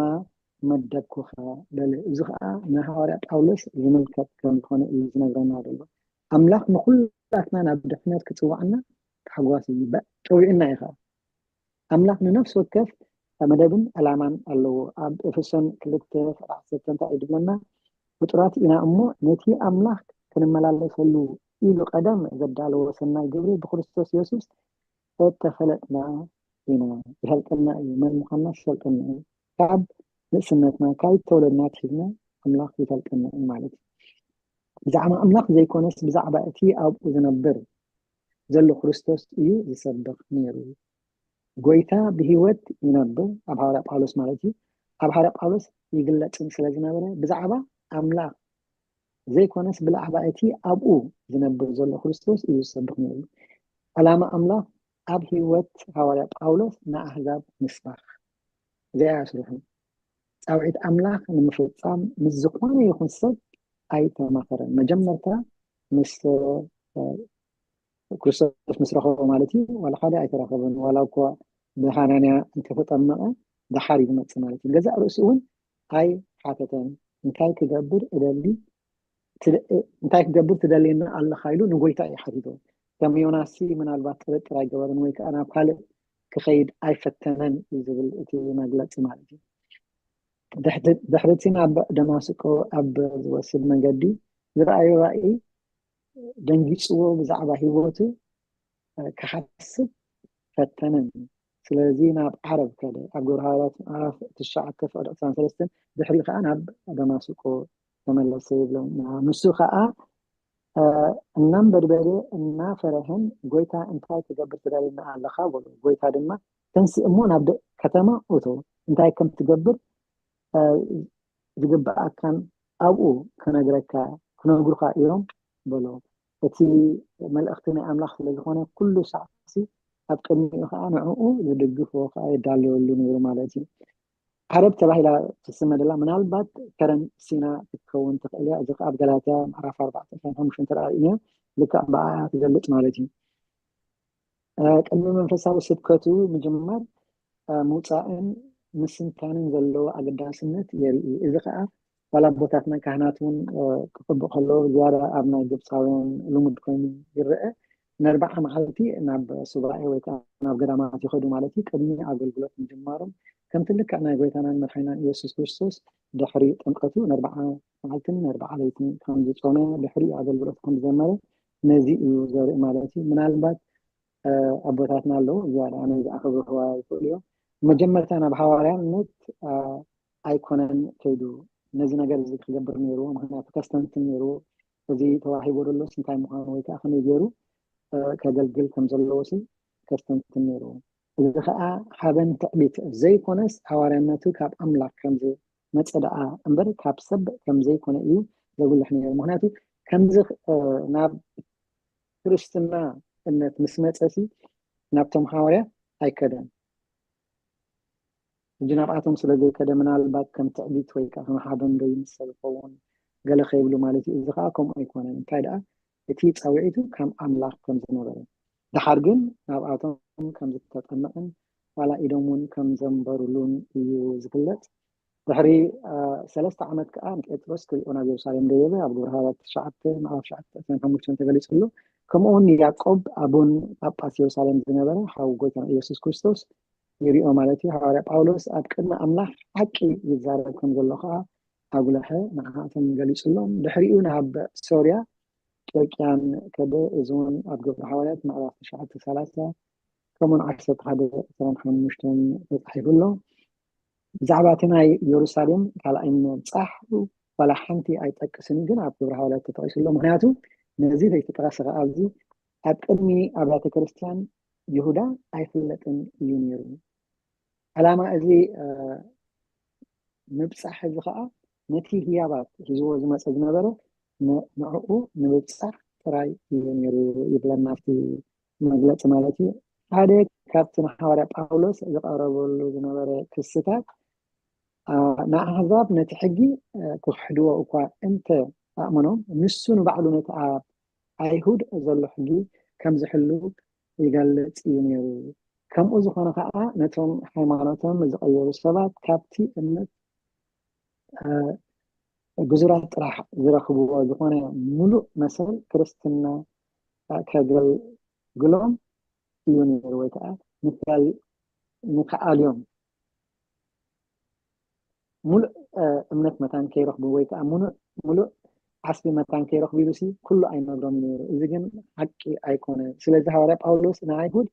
መደብኩኻ በለ። እዚ ከዓ ንሃዋርያ ጳውሎስ ዝምልከት ከም ዝኾነ እዩ ዝነግረና ዘሎ። ኣምላኽ ንኩላትና ናብ ድሕነት ክፅውዓና ታሕጓስ እዩ። ጠዊዕና እዩ ከዓ ኣምላኽ ንነፍሲ ወከፍ መደብን ዕላማን ኣለዎ። ኣብ ኤፌሶን ክልተ ፍቕዲ ዓሰርተ እንታይ እዩ ድብለና? ፍጡራት ኢና እሞ ነቲ ኣምላኽ ክንመላለሰሉ ኢሉ ቀደም ዘዳለዎ ሰናይ ግብሪ ብክርስቶስ የሱስ እተፈለጥና ኢና። ይፈልጠና እዩ። መን ምዃንና ይፈልጠና እዩ። ካብ ንእስነትና ካብ ተወለድና ትሒዝና ኣምላኽ ይፈልጠና እዩ ማለት እዩ። ብዛዕባ ኣምላኽ ዘይኮነስ ብዛዕባ እቲ ኣብኡ ዝነብር ዘሎ ክርስቶስ እዩ ዝሰብኽ ነይሩ። ጎይታ ብህይወት ይነብር ኣብ ሃዋርያ ጳውሎስ ማለት እዩ። ኣብ ሃዋርያ ጳውሎስ ይግለጽን ስለ ዝነበረ ብዛዕባ ኣምላኽ ዘይኮነስ ብላዕባ እቲ ኣብኡ ዝነብር ዘሎ ክርስቶስ እዩ ዝሰብኽ ነይሩ። ዕላማ ኣምላኽ ኣብ ህይወት ሃዋርያ ጳውሎስ ንኣህዛብ ምስባኽ እዚኣ ስርሑ። ጻውዒት ኣምላኽ ንምፍጻም ምስ ዝኾነ ይኹን ሰብ ኣይተማኸረን። መጀመርታ ምስ ክርስቶስ ምስ ረኸቦ ማለት እዩ ዋላ ሓደ ኣይተራኸበን። ዋላ እኳ ብሃናንያ እንተተጠመቐ ደሓር እዩ ዝመፅእ ማለት እዩ። ገዛእ ርእሱ እውን ኣይሓተተን። እንታይ ክገብር እደሊ እንታይ ክገብር ትደልየኒ ኣለኻ ኢሉ ንጎይታ እዩ ሓቲቶ። ከም ዮናስ ምናልባት ጥርጥር ኣይገበርን ወይ ከዓ ናብ ካልእ ክኸይድ ኣይፈተነን እዩ ዝብል እቲ መግለፂ ማለት እዩ። ድሕሪ እቲ ናብ ደማስቆ ኣብ ዝወስድ መንገዲ ዝረኣዩ ራእይ ደንጊፅዎ ብዛዕባ ህይወቱ ክሓስብ ፈተነን። ስለዚ ናብ ዓረብ ከደ። ኣብ ግብረ ሃዋርያት ምዕራፍ ትሽዓተ ፍቕዲ ዕስራን ሰለስተን ድሕሪኡ ከዓ ናብ ደማስቆ ተመለሰ ይብለና። ንሱ ከዓ እናንበድበደ እናፈረህን ጎይታ እንታይ ትገብር ትደልየኒ ኣለኻ በሎ። ጎይታ ድማ ተንስእ እሞ ናብ ከተማ እቶ እንታይ ከም ትገብር ዝግብኣካን ኣብኡ ክነግረካ ክነግሩካ እዮም በሎ። እቲ መልእኽቲ ናይ ኣምላኽ ስለ ዝኾነ ኩሉ ሳዕሲ ኣብ ቅድሚኡ ከዓ ንዕኡ ዝድግፍዎ ከዓ የዳልወሉ ነይሩ ማለት እዩ። ዓረብ ተባሂላ ትስመ ደላ ምናልባት ከረን ሲና ክትከውን ትኽእል እያ። እዚ ከዓ ኣብ ገላትያ ምዕራፍ ኣርባዕተ ዕስራን ሓሙሽተን ተራእይና ልክዕ ብኣያ ትገልፅ ማለት እዩ። ቅድሚ መንፈሳዊ ስብከቱ ምውፃእን ምስንታንን ዘለዎ ኣገዳስነት የርኢ። እዚ ከዓ ዋላ ኣቦታትና ካህናት እውን ክቅብእ ከለዎ ዝያዳ ኣብ ናይ ግብፃውያን ልሙድ ኮይኑ ይረአ። ንኣርባዓ መዓልቲ ናብ ሱባኤ ወይ ከዓ ናብ ገዳማት ይኸዱ ማለት እዩ። ቅድሚ ኣገልግሎት ምጅማሮም ከምቲ ልክዕ ናይ ጎይታናን መድሓኒናን ኢየሱስ ክርስቶስ ድሕሪ ጥምቀቱ ንኣርባዓ መዓልትን ንኣርባዓ ለይትን ከም ዝጾመ ድሕሪ ኣገልግሎት ከም ዝጀመረ ነዚ እዩ ዘርኢ ማለት እዩ። ምናልባት ኣቦታትና ኣለዉ ዝያዳ ኣነ ዝኣኸብርዋ ይኽእሉ እዮም። መጀመርታ ናብ ሃዋርያነት ኣይኮነን ከይዱ ነዚ ነገር እዚ ክገብር ነይርዎ። ምክንያቱ ከስተንትን ነይርዎ። እዚ ተዋሂቦ ደሎስ እንታይ ምዃኑ ወይ ከዓ ከመይ ገይሩ ከገልግል ከም ዘለዎ ሲ ከስተንትን ነይርዎ። እዚ ከዓ ሓበን ትዕቢት ዘይኮነስ ሃዋርያነቱ ካብ ኣምላኽ ከም ዝመፀ ደኣ እምበር ካብ ሰብ ከም ዘይኮነ እዩ ዘጉልሕ ነይሩ። ምክንያቱ ከምዚ ናብ ክርስትና እምነት ምስ መፀ ሲ ናብቶም ሃዋርያት ኣይከደን። ሕጂ ናብኣቶም ስለ ዘይከደ ምናልባት ከም ትዕቢት ወይ ከዓ ከም ሓበን ዶ ይምሰል ይኸውን ገለ ከይብሉ ማለት እዩ። እዚ ከዓ ከምኡ ኣይኮነን። እንታይ ደኣ እቲ ፃውዒቱ ከም ኣምላኽ ከም ዝነበረ ድሓር ግን ናብኣቶም ከም ዝተጠመቐን ዋላ ኢዶም እውን ከም ዘንበሩሉን እዩ ዝፍለጥ። ድሕሪ ሰለስተ ዓመት ከዓ ንጴጥሮስ ክሪኦ ናብ የሩሳሌም ደየበ። ኣብ ግብረ ሃዋርያት ትሽዓተ ምዕራፍ ትሽዓተ ዕስራን ሓሙሽተን ተገሊጹ ኣሎ። ከምኡውን ያዕቆብ ኣቡን ጳጳስ የሩሳሌም ዝነበረ ሓው ጎይታና ኢየሱስ ክርስቶስ ይሪኦ ማለት እዩ። ሃዋርያ ጳውሎስ ኣብ ቅድሚ ኣምላኽ ሓቂ ይዛረብ ከም ዘሎ ከዓ ኣጉልሐ ንዓኣቶም ገሊጹሎም። ድሕሪኡ ናብ ሶርያ ቂልቅያን ከደ። እዚ እውን ኣብ ግብረ ሃዋርያት ምዕራፍ ትሽዓተ ሰላሳ ከምኡን ዓሰርተ ሓደ ዕስራን ሓሙሽተን ተጻሒፉ ኣሎ። ብዛዕባ እቲ ናይ የሩሳሌም ካልኣይ ምብጻሕ ዋላ ሓንቲ ኣይጠቅስን፣ ግን ኣብ ግብረ ሃዋርያት ተጠቂሱ ኣሎ። ምክንያቱ ነዚ ዘይተጠቀሰ ከኣ ኣብዚ ኣብ ቅድሚ ኣብያተ ክርስቲያን ይሁዳ ኣይፍለጥን እዩ ነይሩ። ዕላማ እዚ ምብጻሕ እዚ ከዓ ነቲ ህያባት ሒዝዎ ዝመፀ ዝነበረ ንዕኡ ንምብጻሕ ጥራይ እዩ ነይሩ ይብለና ኣብቲ መግለፂ ማለት እዩ። ሓደ ካብቲ ንሓዋርያ ጳውሎስ ዝቐረበሉ ዝነበረ ክስታት ንኣህዛብ ነቲ ሕጊ ክኽሕድዎ እኳ እንተ ኣእመኖም፣ ንሱ ንባዕሉ ነቲ ኣብ ኣይሁድ ዘሎ ሕጊ ከም ዝሕሉ ይገልጽ እዩ ነይሩ። ከምኡ ዝኾነ ከዓ ነቶም ሃይማኖቶም ዝቐየሩ ሰባት ካብቲ እምነት ግዙራት ጥራሕ ዝረኽብዎ ዝኾነ ሙሉእ መሰል ክርስትና ከገልግሎም እዩ ነይሩ፣ ወይ ከዓ ንክኣልዮም ሙሉእ እምነት መታን ከይረኽቡ ወይ ከዓ ሙሉእ ሙሉእ ዓስቢ መታን ከይረኽቡ ኢሉ ሲ ኩሉ ኣይነግሮም ነይሩ። እዚ ግን ሓቂ ኣይኮነ። ስለዚ ሃዋርያ ጳውሎስ ንኣይሁድ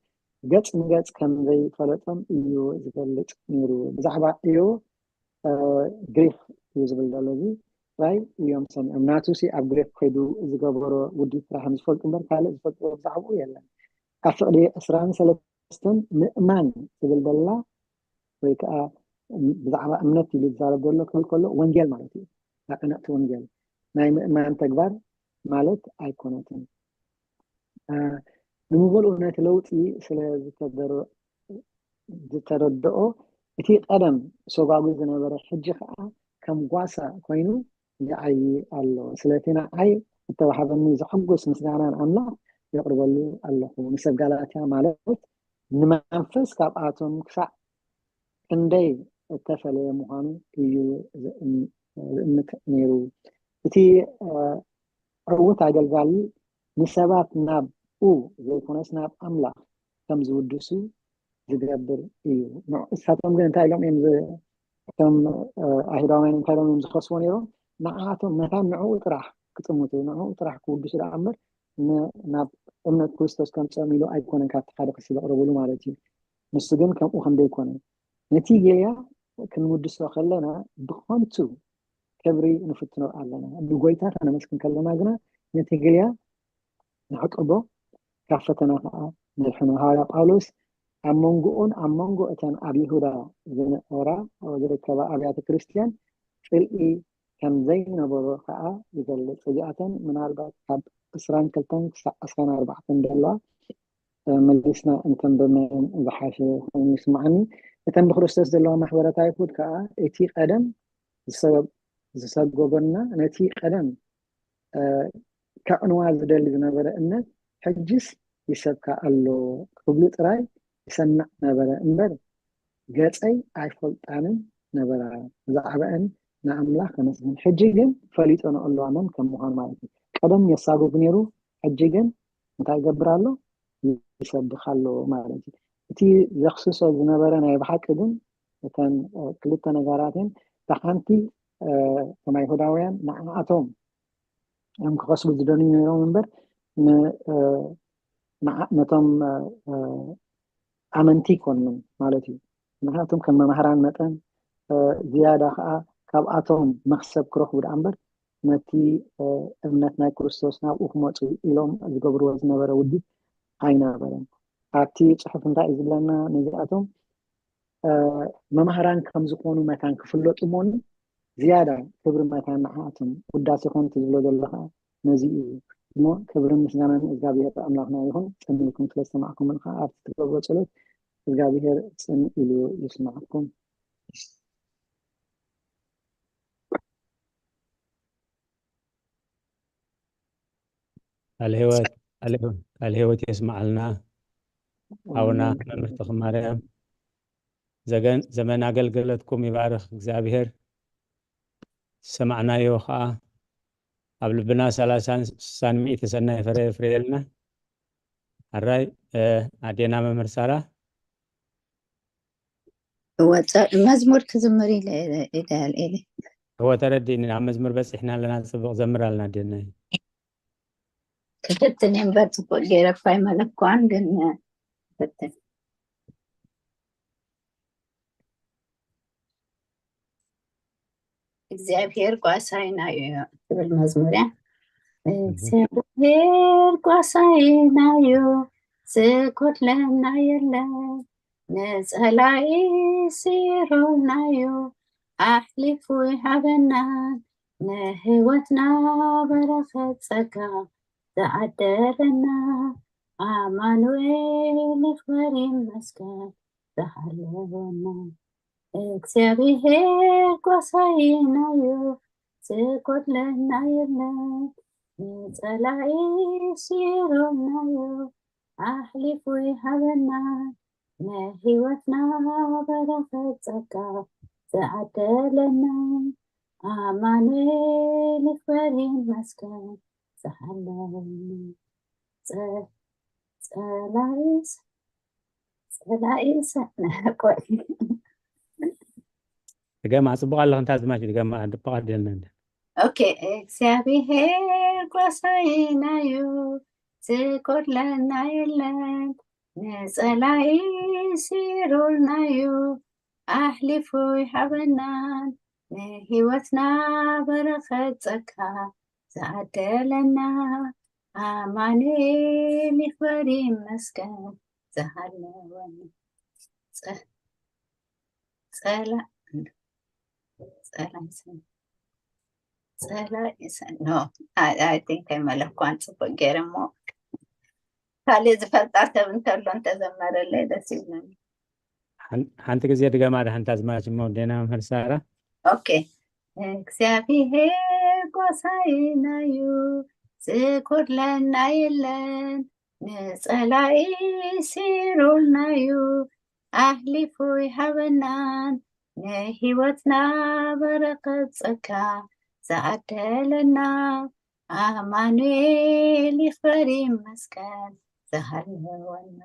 ገጽ ንገጽ ከም ዘይፈለጦም እዩ ዝገልጽ ነይሩ። ብዛዕባ ዕዮ ግሪክ እዩ ዝብል ዘሎ እዚ ጥራይ እዮም ሰሚዖም። ናቱ ሲ ኣብ ግሪክ ከይዱ ዝገበሮ ውዲት ጥራሕ ዝፈልጡ እምበር ካልእ ዝፈልጥዎ ብዛዕባኡ የለን። ኣብ ፍቕዲ ዕስራን ሰለስተን ምእማን ዝብል ዘላ ወይ ከዓ ብዛዕባ እምነት ኢሉ ዝዛረብ ዘሎ ክብል ከሎ ወንጌል ማለት እዩ። ኣዕነቕቲ ወንጌል ናይ ምእማን ተግባር ማለት ኣይኮነትን። ንምበልኡ ነቲ ለውጢ ስለ ዝተረድኦ እቲ ቀደም ሰጓጉ ዝነበረ ሕጂ ከዓ ከም ጓሳ ኮይኑ ይዓይ ኣሎ። ስለቲ ንዓይ እተዋሃበኒ ዘሐጉስ ምስጋና ንኣምላኽ የቕርበሉ ኣለኹ። ንሰብ ጋላትያ ማለት ንመንፈስ ካብኣቶም ክሳዕ ክንደይ እተፈለየ ምዃኑ እዩ ዝእምት ነይሩ። እቲ ዕዉት ኣገልጋሊ ንሰባት ናብኡ ዘይኮነስ ናብ ኣምላኽ ከም ዝውድሱ ዝገብር እዩ። ንሳቶም ግን እንታይ ኢሎም እዮም እቶም ኣይሁዳውያን እንታይ ኢሎም እዮም ዝኸስዎ ነይሮም? ንዓቶም መታን ንዕኡ ጥራሕ ክጥምቱ ንዕኡ ጥራሕ ክውድሱ ደኣ እምበር ናብ እምነት ክርስቶስ ከምፅኦም ኢሉ ኣይኮነን ካብቲ ሓደ ክሲ ዘቕረብሉ ማለት እዩ። ንሱ ግን ከምኡ ከም ዘይኮነ ነቲ ጌያ ክንውድሶ ከለና ብኸንቱ ክብሪ ንፍትኖ ኣለና። ንጎይታ ከነመስግን ከለና ግና ነቲ ጌያ ንዕቅቦ ካብ ፈተና ከዓ ነድሕኖ። ሃዋርያ ጳውሎስ ኣብ መንጎኡን ኣብ መንጎ እተን ኣብ ይሁዳ ዝነበራ ዝርከባ ኣብያተ ክርስትያን ፅልኢ ከም ዘይነበሮ ከዓ ይገልፅ። እዚኣተን ምናልባት ካብ ዕስራን ክልተን ክሳብ ዕስራን ኣርባዕተን ዘለዋ መሊስና እንተንበብናዮም ዝሓሸ ኮይኑ ይስምዓኒ። እተን ብክርስቶስ ዘለዋ ማሕበራት ኣይሁድ ከዓ እቲ ቀደም ዝሰጎጎና ነቲ ቀደም ከዕንዋ ዝደሊ ዝነበረ እምነት ሕጅስ ይሰብካ ኣሎ ክብሉ ጥራይ ይሰምዕ ነበረ እምበር ገጸይ ኣይፈልጣንን ነበራ። ብዛዕባአን ንኣምላኽ ከመስግን ሕጂ ግን ፈሊጠንኦ ኣለዋ መን ከም ምዃኑ ማለት እዩ። ቀደም የሳጉግ ነይሩ፣ ሕጂ ግን እንታይ ይገብር ኣሎ? ይሰብኽ ኣሎ ማለት እዩ። እቲ ዘኽስሶ ዝነበረ ናይ ብሓቂ ግን እተን ክልተ ነገራትን እታ ሓንቲ ከም ኣይሁዳውያን ንዓኣቶም እዮም ክኸስቡ ዝደልዩ ነይሮም እምበር ነቶም ኣመንቲ ይኮኑን ማለት እዩ። ምክንያቱም ከም መማህራን መጠን ዝያዳ ከዓ ካብኣቶም መክሰብ ክረኽቡ ደኣ እምበር ነቲ እምነት ናይ ክርስቶስ ናብኡ ክመፁ ኢሎም ዝገብርዎ ዝነበረ ውዲት ኣይነበረን። ኣብቲ ፅሑፍ እንታይ እዩ ዝብለና? ነዚኣቶም መማህራን ከም ዝኾኑ መታን ክፍለጡ እሞኒ ዝያዳ ክብሪ መታን ንዓኣቶም ውዳሴ ኮኑ ትዝብሎ ዘሎ ከዓ ነዚ እዩ። እሞ ክብርን ምስጋናን እግዚኣብሔር ኣምላኽና ይኹን። ጸሚልኩም ስለ ዝሰማዕኩምን ከዓ ኣብቲ ትገብሮ ጸሎት እግዚኣብሔር ጽን ኢሉ ይስማዕኩም። ቃል ህይወት ቃል ህይወት የስማዓልና። ሓውና መምህር ተኽማርያም ዘመን ኣገልግሎትኩም ይባርኽ እግዚኣብሔር። ዝሰማዕናዮ ኸዓ ኣብ ልብና ሰላሳን ስሳን ሚእቲ ሰናይ ፍረ የፍርየልና። ሕራይ ኣዴና መምህር ሳራ። እወ፣ ጸ- መዝሙር ክዝምር ኢለ ኢለ ኣልኤለ። እወ፣ ተረዲእኒ። ኣብ መዝሙር በፂሕና ኣለና። ፅቡቕ ዘምር ኣለና ኣዴና። ክፍትን እምበር ጽቡቅ ገይረ እኳ ኣይመለኳን፣ ግን ክፍትን። እግዚኣብሔር ጓሳይና እዩ ትብል መዝሙር እያ። እግዚኣብሔር ጓሳይና እዩ፣ ዝጎድለና የለን፣ ንጸላኢ ስዒሩልና እዩ፣ ኣሕሊፉ ይሃበናን፣ ንህይወትና በረኸት ጸጋ ዝዓደለና፣ ኣማኑኤል ይኽበር ይመስገን ዝሃለወና። እግዚኣብሔር ጓሳይና እዩ፣ ዝጎድለና የለን፣ ንጸላኢ ስዒሩልና እዩ፣ ኣሕሊፉ ይሃበና፣ ንህይወትና በረኸት ጸጋ ዝዓደለና፣ ኣማኑኤል ይኽበር ይመስገን ዝሃለወና። ጸ- ጸላኢስ ጸላኢስ ቆይ ድገማ፣ ጽቡቕ ኣለኽ። እንታ ዝማች ድገማ፣ ድብቕ ኣድልና እንደ ኦኬ። እግዚኣብሔር ጓሳይና እዩ፣ ዝጎድለና የለን፣ ንጸላኢ ስዒሩልና እዩ፣ ኣሕሊፉ ይሃበናን፣ ንህይወትና በረኸት ጸጋ ዝዓደለና፣ ኣማኑኤል ይኽበር ይመስገን ዝሃለወና። ጸ- ጸላ- ጸላ ይሰ- ጸላ ይሰ- ኖ፣ I- I think ኣይመለኳን ጽቡቅ ገይረ እሞ፣ ካልእ ዝፈልጣ ሰብ እንተሎ እንተዘመረለይ ደስ ይብለኒ። ሓን- ሓንቲ ግዜ ድገማ፣ ድሓንታ ዝማች እሞ፣ ኣዴና መምህር ሳራ። ኦኬ። እግዚኣብሔር ጓሳይና እዩ፣ ዝጎድለና የለን፣ ንጸላኢ ስዒሩልና እዩ፣ ኣሕሊፉ ይሃበናን፣ ንህይወትና በረኸት ጸጋ ዝዓደለና፣ ኣማኑኤል ይኽበር ይመስገን ዝሃለወና።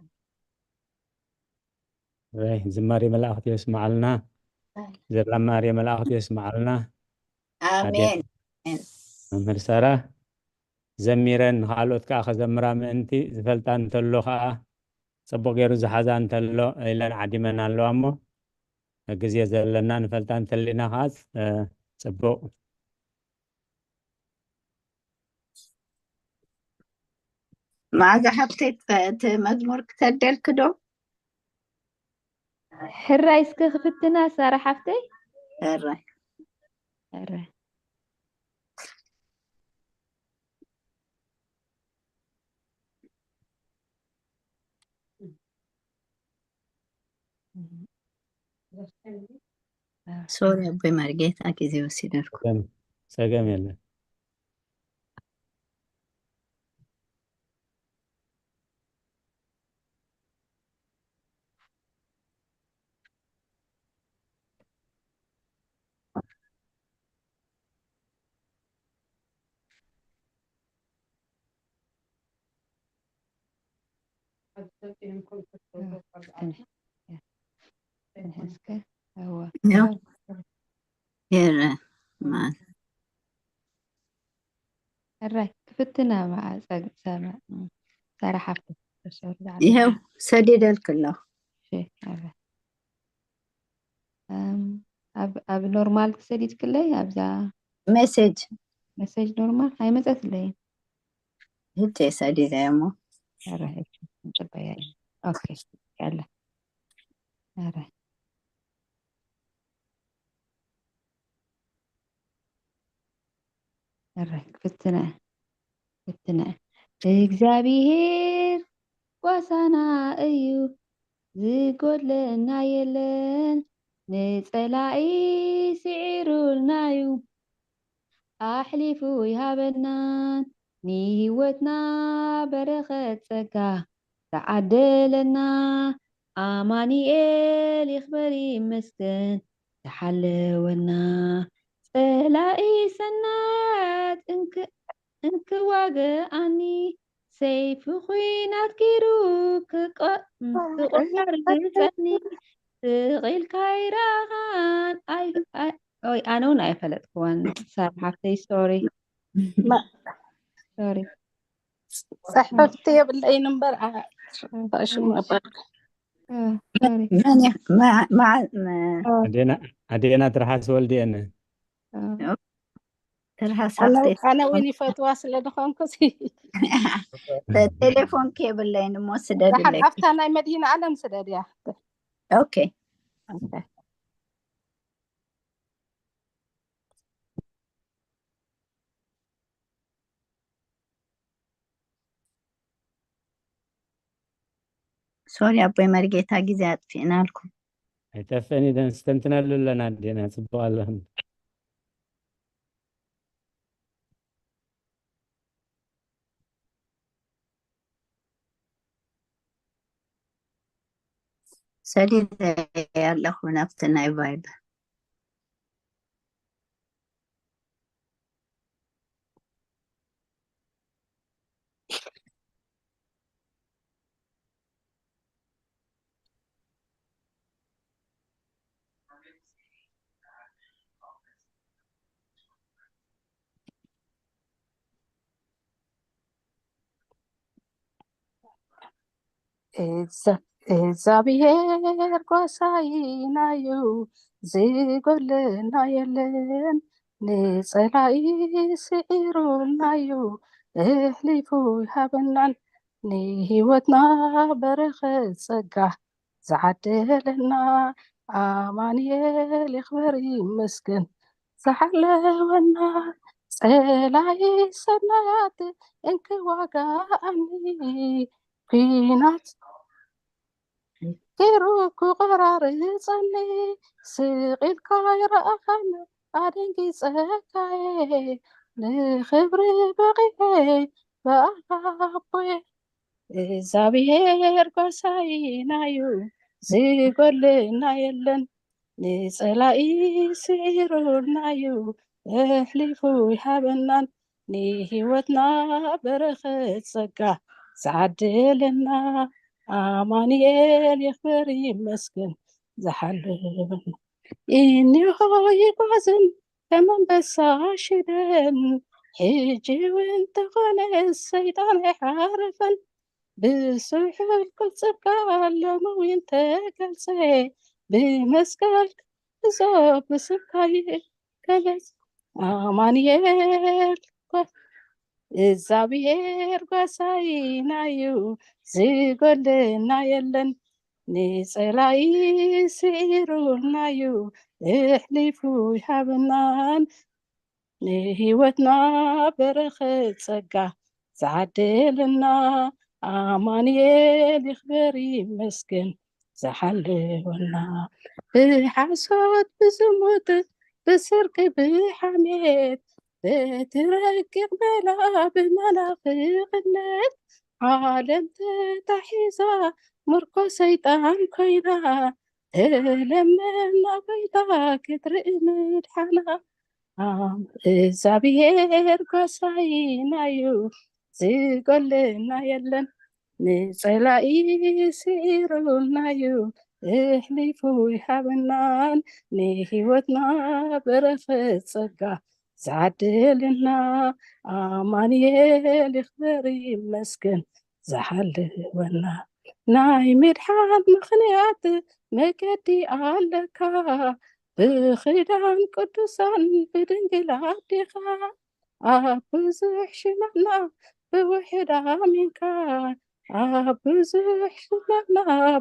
ወይ ዝማሬ መላእኽቲ የስምዓልና። ዝማሬ መላእኽቲ የስምዓልና። ኣሜን። መምህር ሳራ፣ ዘሚረን ንኻልኦት ከዓ ከዘምራ ምእንቲ፣ ዝፈልጣ እንተሎ ከዓ፣ ጽቡቕ ገይሩ ዝሓዛ እንተሎ ኢለን ዓዲመን ኣለዋ እሞ፣ ግዜ ዘለና ንፈልጣ እንተሊና ከዓ፣ እ፣ ጽቡቕ። መዓዛ ሓፍተይ፣ እቲ መዝሙር ክሰደልክ ዶ? ሕራይ እስከ ክፍትና ሳራ ሓፍተይ። ሕራይ። ሕራይ። ሶሪ ኣቦይ መርጌታ፣ ግዜ ወሲደልኩ። ጸገም የለን። እስከ እወ። ያው። የረ ማን ሕራይ ክፍትና መዓጸግ ሰማ- ሰራሓፍቲ ተሰሩ ዝዓቢ ይኸው ሰዲደልክ ኣለኹ። እሺ፣ ሕራይ። እም፣ ኣብ ኣብ ኖርማል ክሰዲድክለይ ኣብዛ ሜሴጅ መሰጅ ኖርማል ኣይመጸትለይን። ህቼ ሰዲደ እሞ ሕራይ፣ እሺ፣ እንጽበያ። ኦኬ፣ ያለ። ሕራይ። ሕራይ፣ ክፍትና፣ ክፍትና። እግዚኣብሔር ጓሳና እዩ፣ ዝጎድለና የለን፣ ንጸላኢ ስዒሩልና እዩ፣ ኣሕሊፉ ይሃበናን፣ ንህይወትና በረኸት ጸጋ ዝዓደለና፣ ኣማኑኤል ይኽበር ይመስገን ዝሓለወና። ጸላኢ ሰናያት እንክ- እንክዋግኣኒ፣ ሰይፊ ኲናት ኪዱ ክቆ- ክቆራርጸኒ፣ ስቕ ኢልካ ኣይረኣኻን። ኣይ- ኣይ- ኦይ፣ ኣነ እውን ኣይፈለጥክዋን ሳራ ሓፍተይ፣ ሶሪ። ማ- ሶሪ። ጽሕፍቲ የብለይን እምበር፣ አ- ሽሙ ነበር። እ፣ ሶሪ። መን እያ? መዓ- መዓ- መ- ኣዴና ኣዴና ትርሓስ ወልድየን። እ፣ ትርሃስ ኣነ ሃፍተይ ኣነ እውን ይፈትዋ ስለ ዝኾንኩ ሲ ቴሌፎን የብለይን እሞ ደሓን ስደድለይ። ኣብታ ናይ መድሂን ዓለም ስደድያ። ኦኬ። ሶሪ ኣቦይ መርጌታ፣ ግዜ ኣጥፊእናልኩም። ኣይጠፍእን፣ ኢደን ስተንትናሉ ኣለና ኣዴና፣ ጽቡቕ ኣለኹም። ሰዲደ ኣለኹ ናብቲ ናይ ቫይበር። እዛ- እግዚኣብሔር ጓሳይናዩ፣ ዝጎለና የለን። ንጸላኢ ስዒሩናዩ፣ እሕሊፉ ይሃበናን። ንህይወትና በረኸት ጸጋ ዝዓደለና፣ ኣማኑኤል ይኽበር ይመስገን። ዝሓለወና ጸላኢ ሰናያት እንክዋጋኣኒ፣ ኲናት ገይሩ ክቆራርጸኒ፣ ስቕ ኢልካ ኣይረኣኻን ኣደንጊጸካየ፣ ንኽብሪ በቒዐ ብኣኻ ኣቦየ። እግዚኣብሔር ጓሳይናዩ፣ ዝጎልና የለን። ንጸላኢ ስዒሩናዩ፣ እሕሊፉ ይሃበናን። ንህይወትና በረኸት ጸጋ ዝዓደለና፣ ኣማኑኤል ይኽበር ይመስገን ዝሓለወና። እኒሆ ይጓዝን ከም ኣንበሳ ሽደን፣ ሕጂ እውን ተኾነ ሰይጣን ኣይሓረፈን። ብስሑል ቅልጽምካ ሎሚ እውን ተገልጸ፣ ብመስቀል እዞ ብስምካ ይገለጽ። ኣማኑኤል ጓ- እግዚኣብሔር ጓሳይናዩ፣ ዝጎለና የለን። ንጸላኢ ስዒሩልናዩ፣ እሕሊፉ ይሃበናን። ንህይወትና በረኸት ጸጋ ዝዓደለና፣ ኣማኑኤል ይኽበር ይመስገን ዝሓለወና። ብሓሶት ብዝሙት ብስርቂ ብሓሜት፣ በቲ ረቂቕ መላ ብመናፍቕነት፣ ዓለም ተታሒዛ ምርኮ ሰይጣን ኮይና፣ ተለመና ጎይታ ክትርኢ ምድሓና። ኣም እግዚኣብሔር ጓሳይናዩ፣ ዝጎለና የለን። ንጸላኢ ስዒሩልናዩ፣ እሕሊፉ ይሃበናን። ንህይወትና በረኸት ጸጋ ዝዓደለና፣ ኣማኑኤል ይኽበር ይመስገን ዝሓለወና። ናይ ምድሓን ምኽንያት መገዲ ኣለካ፣ ብኽዳን ቅዱሳን ብድንግል ኣዴኻ። ኣብ ብዙሕ ሽመና ብውሕድ ኣሚንካ፣ ኣብ ብዙሕ ሽመና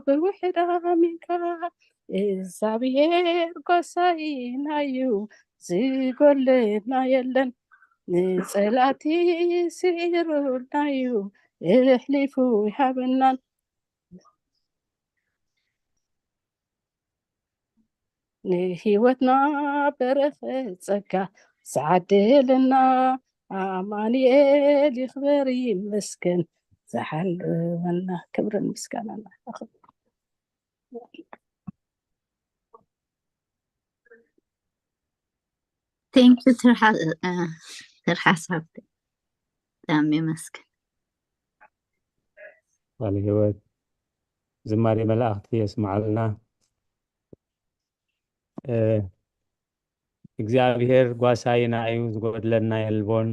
ብውሕድ ኣሚንካ። እግዚኣብሔር ጓሳይናዩ፣ ዝጎለና የለን። ንጸላእቲ ስዒሩልናዩ፣ እሕሊፉ ይሃበናን። ንህይወትና በረኸት ጸጋ ዝዓደለና፣ ኣማኑኤል ይኽበር ይመስገን ዝሓለወና። ክብርን ምስጋናን ንዓኻ። Thank you ትርሓስ ሓሳብ። ብጣዕሚ የመስግን። ቃለ ህይወት ዝማሬ መላእክቲ የስምዓልና። እግዚኣብሔር ጓሳይና እዩ፣ ዝጎድለና የልቦን።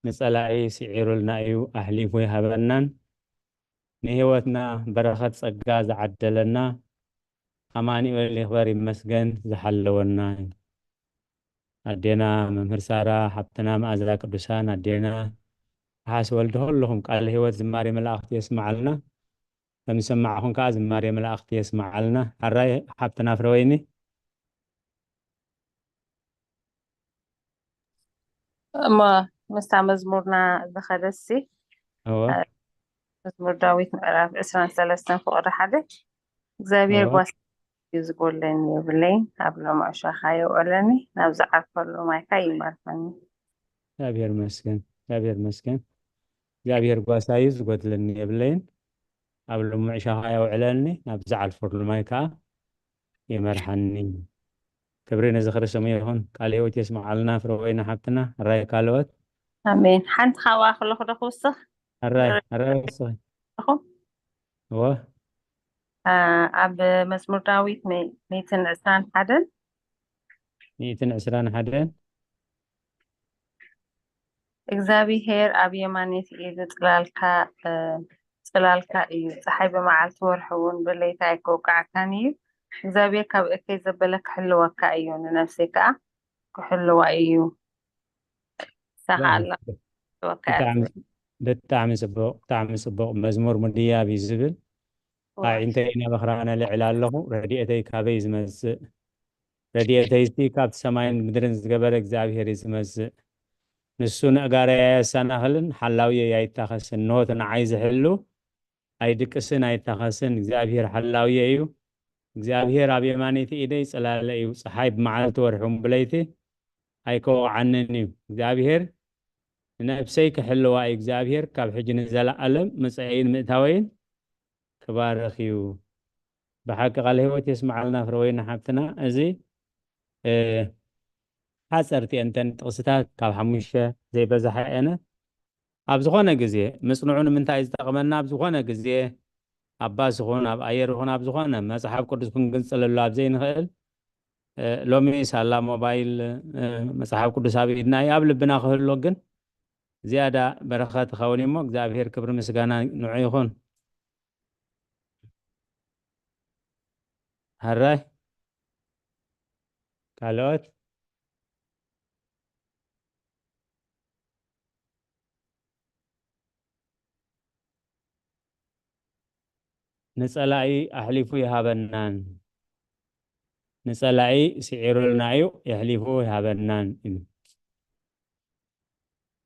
ንጸላኢ ስዒሩልና እዩ፣ ኣሕሊፉ ይሃበናን ንህይወትና በረኸት ጸጋ ዝዓደለና ኣማኑኤል ይኽበር ይመስገን፣ ዝሓለወና እዩ። ኣዴና መምህር ሳራ፣ ሓብትና መኣዛ ቅዱሳን፣ ኣዴና ሓስ ወልድ፣ ኩልኹም ቃለ ህይወት ዝማሬ መላእክቲ የስምዓልና። ከም ዝሰማዕኹም ከዓ ዝማሬ መላእክቲ የስምዓልና። ሓራይ ሓብትና ፍረወይኒ። እሞ ምስታ መዝሙርና ዝኸደሲ እወ መዝሙር ዳዊት ምዕራፍ ዕስራን ሰለስተን ፍቕሪ ሓደ እግዚኣብሔር እወ ጓሳ እዩ ዝጎለኒ የብለይን ኣብ ሎሚ ዕሻኻ የውዕለኒ ናብ ዝዓርፈሉ ማይካ ይመርሐኒ። እግዚኣብሔር መስገን፣ እግዚኣብሔር መስገን። እግዚኣብሔር ጓሳዩ ዝጎድለኒ የብለይን፣ ኣብ ሎሚ ዕሻኻ የውዕለኒ፣ ናብ ዝዓርፈሉ ማይ ከዓ ይመርሓኒ። ክብሪ ንዝኽሪ ስሙ ይኹን። ቃለ ህይወት የስምዓልና ፍረወይኒ ሓብትና። ራይ ካልኦት ኣሜን። ሓንቲ ካብኣ ከለኹ ዶ ክውስኽ ራይ ራይ ወስኺ ኣለኹ። እወ አ፣ ኣብ መዝሙር ዳዊት ሚ- ሚእትን ዕስራን ሓደን ሚእትን ዕስራን ሓደን እግዚኣብሄር ኣብ የማነይቲ ኢዱ ጽላልካ እ፣ ጽላልካ እዩ። ጸሓይ ብመዓልቲ ወርሒ እውን ብለይቲ ኣይክውቅዓካን እዩ። እግዚኣብሄር ካብ እከይ ዘበለ ክሕልወካ እዩ፣ ንነፍሰይ ከኣ ክሕልዋ እዩ። ንሳኻ ኣላ ክሕልወካ እያ ብጣዕሚ ትብል። ብጣዕሚ ጽቡቕ፣ ብጣዕሚ ጽቡቕ። መዝሙር ምድያብ እዩ ዝብል። ኣዒንተይ እናበኽራ ነልዕል ኣለኹ፣ ረድኤተይ ካበይ ዝመጽእ? ረድኤተይሲ ካብቲ ሰማይን ምድርን ዝገበረ እግዚኣብሔር እዩ ዝመጽእ። ንሱ ነእጋረይ ኣየሰናኽልን ሓላውየይ ኣይታኸስን። እንሆ እቲ ንዓይ ዝሕሉ ኣይድቅስን ኣይታኸስን፣ እግዚኣብሔር ሓላውየ እዩ። እግዚኣብሔር ኣብ የማነይቲ ኢደይ ጽላለ እዩ። ጸሓይ ብመዓልቲ ወርሒ እውን ብለይቲ ኣይከወቕዓንን እዩ። እግዚኣብሔር ንነብሰይ ክሕልዋ እዩ። እግዚኣብሔር ካብ ሕጂ ንዘለኣለም መጻኢን ምእታወይን ክባርኽ እዩ። ብሓቂ ቃለ ህይወት የስምዓልና ፍረወይኒ ሓብትና። እዚ እ፣ ሓፀርቲ እየን እተን ጥቕስታት ካብ ሓሙሽተ ዘይበዛሓ እየን። ኣብ ዝኾነ ግዜ ምፅንዑ ንምንታይ እዩ ዝጠቕመና? ኣብ ዝኾነ ግዜ ኣብ ባስ ይኹን ኣብ ኣየር ይኹን ኣብ ዝኾነ መፅሓፍ ቅዱስ ክንግንፅለሉ ኣብ ዘይንኽእል እ፣ ሎሚ ሳላ ሞባይል እ፣ መፅሓፍ ቅዱስ ኣብ ኢድና እዩ፣ ኣብ ልብና ክህሎ ግን ዝያዳ በረኸት ይኸውን እሞ እግዚኣብሔር ክብሪ ምስጋና ንዑ ይኹን። ሕራይ ካልኦት ንጸላኢ ኣሕሊፉ ይሃበናን ንጸላኢ ስዒሩልና እዩ የሕሊፉ ይሃበናን ኢሉ።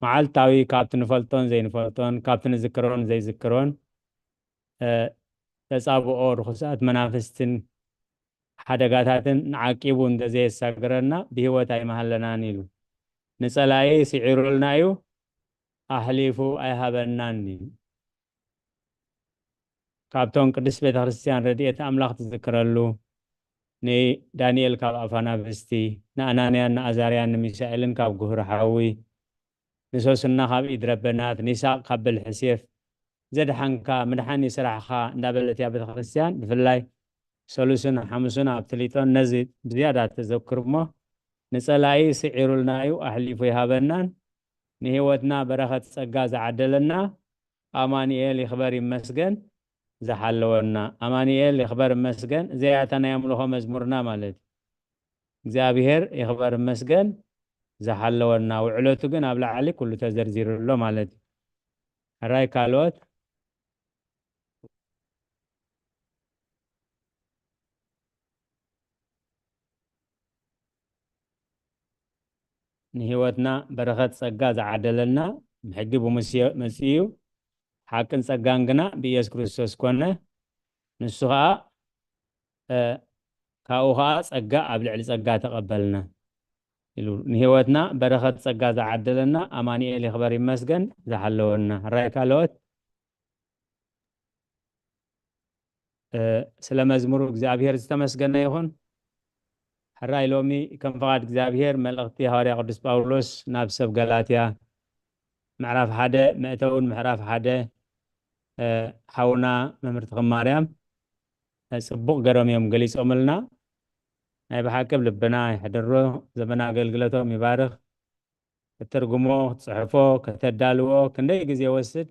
መዓልታዊ ካብቲ ንፈልጦን ዘይንፈልጦን ካብቲ ንዝክሮን ዘይዝክሮን ተጻብኦ ርኹሳት መናፍስትን ሓደጋታትን ንዓቂቡ እንተዘየሳግረና ብህይወት ኣይመሃለናን ኢሉ። ንጸላኢ ስዒሩልና እዩ ኣሕሊፉ ኣይሃበናን እዩ። ካብቶም ቅድስት ቤተ ክርስቲያን ረድኤት ኣምላኽ ትዝክረሉ ንዳንኤል ካብ ኣፋናብስቲ ንኣናንያን ንኣዛርያን ንሚሳኤልን ካብ ጉህሪ ሓዊ ንሶስና ካብ ኢድ ረበናት ንይስሐቅ ካብ ብልሒ ሴፍ ዘድሓንካ ምድሓን ይስራሕኻ እንዳበለት እያ ቤተ ክርስቲያን። ብፍላይ ሰሉስን ሓሙስን ኣብ ትሊጦን ነዚ ብዝያዳ ተዘክር እሞ ንጸላኢ ስዒሩልና እዩ ኣሕሊፉ ይሃበናን ንህይወትና በረኸት ጸጋ ዝዓደለና ኣማኑኤል ይኽበር ይመስገን ዝሓለወና ኣማኑኤል ይኽበር ይመስገን። እዚኣ እታ ናይ ኣምልኾ መዝሙርና ማለት እዩ። እግዚኣብሔር ይኽበር ይመስገን ዝሓለወና። ውዕለቱ ግን ኣብ ላዕሊ ኩሉ ተዘርዚሩ ኣሎ ማለት እዩ። ሕራይ ካልኦት ንህይወትና በረኸት ጸጋ ዝዓደለና ብሕጊ ብሙሴ መጺኡ እዩ። ሓቅን ጸጋን ግና ብኢየሱስ ክርስቶስ ኮነ። ንሱ ኸኣ እ፣ ካብኡ ኸኣ ጸጋ ኣብ ልዕሊ ጸጋ ተቐበልና ኢሉ ንህይወትና በረኸት ጸጋ ዝዓደለና ኣማኑኤል ይኽበር ይመስገን ዝሓለወና። ሕራይ ካልኦት እ፣ ስለ መዝሙሩ እግዚኣብሔር ዝተመስገነ ይኹን። ሕራይ ሎሚ ከም ፍቓድ እግዚኣብሔር መልእኽቲ ሃዋርያ ቅዱስ ጳውሎስ ናብ ሰብ ገላትያ ምዕራፍ ሓደ መእተውን ምዕራፍ ሓደ፣ እ፣ ሓውና መምህር ተኽለ ማርያም፣ እ፣ ጽቡቕ ገሮም እዮም ገሊጾምልና። ናይ ብሓቂ ኣብ ልብና ይሕደሮ፣ ዘመን ኣገልግሎቶም ይባርኽ። ክትትርጉሞ፣ ክትጽሕፎ፣ ከተዳልዎ ክንደይ ግዜ ይወስድ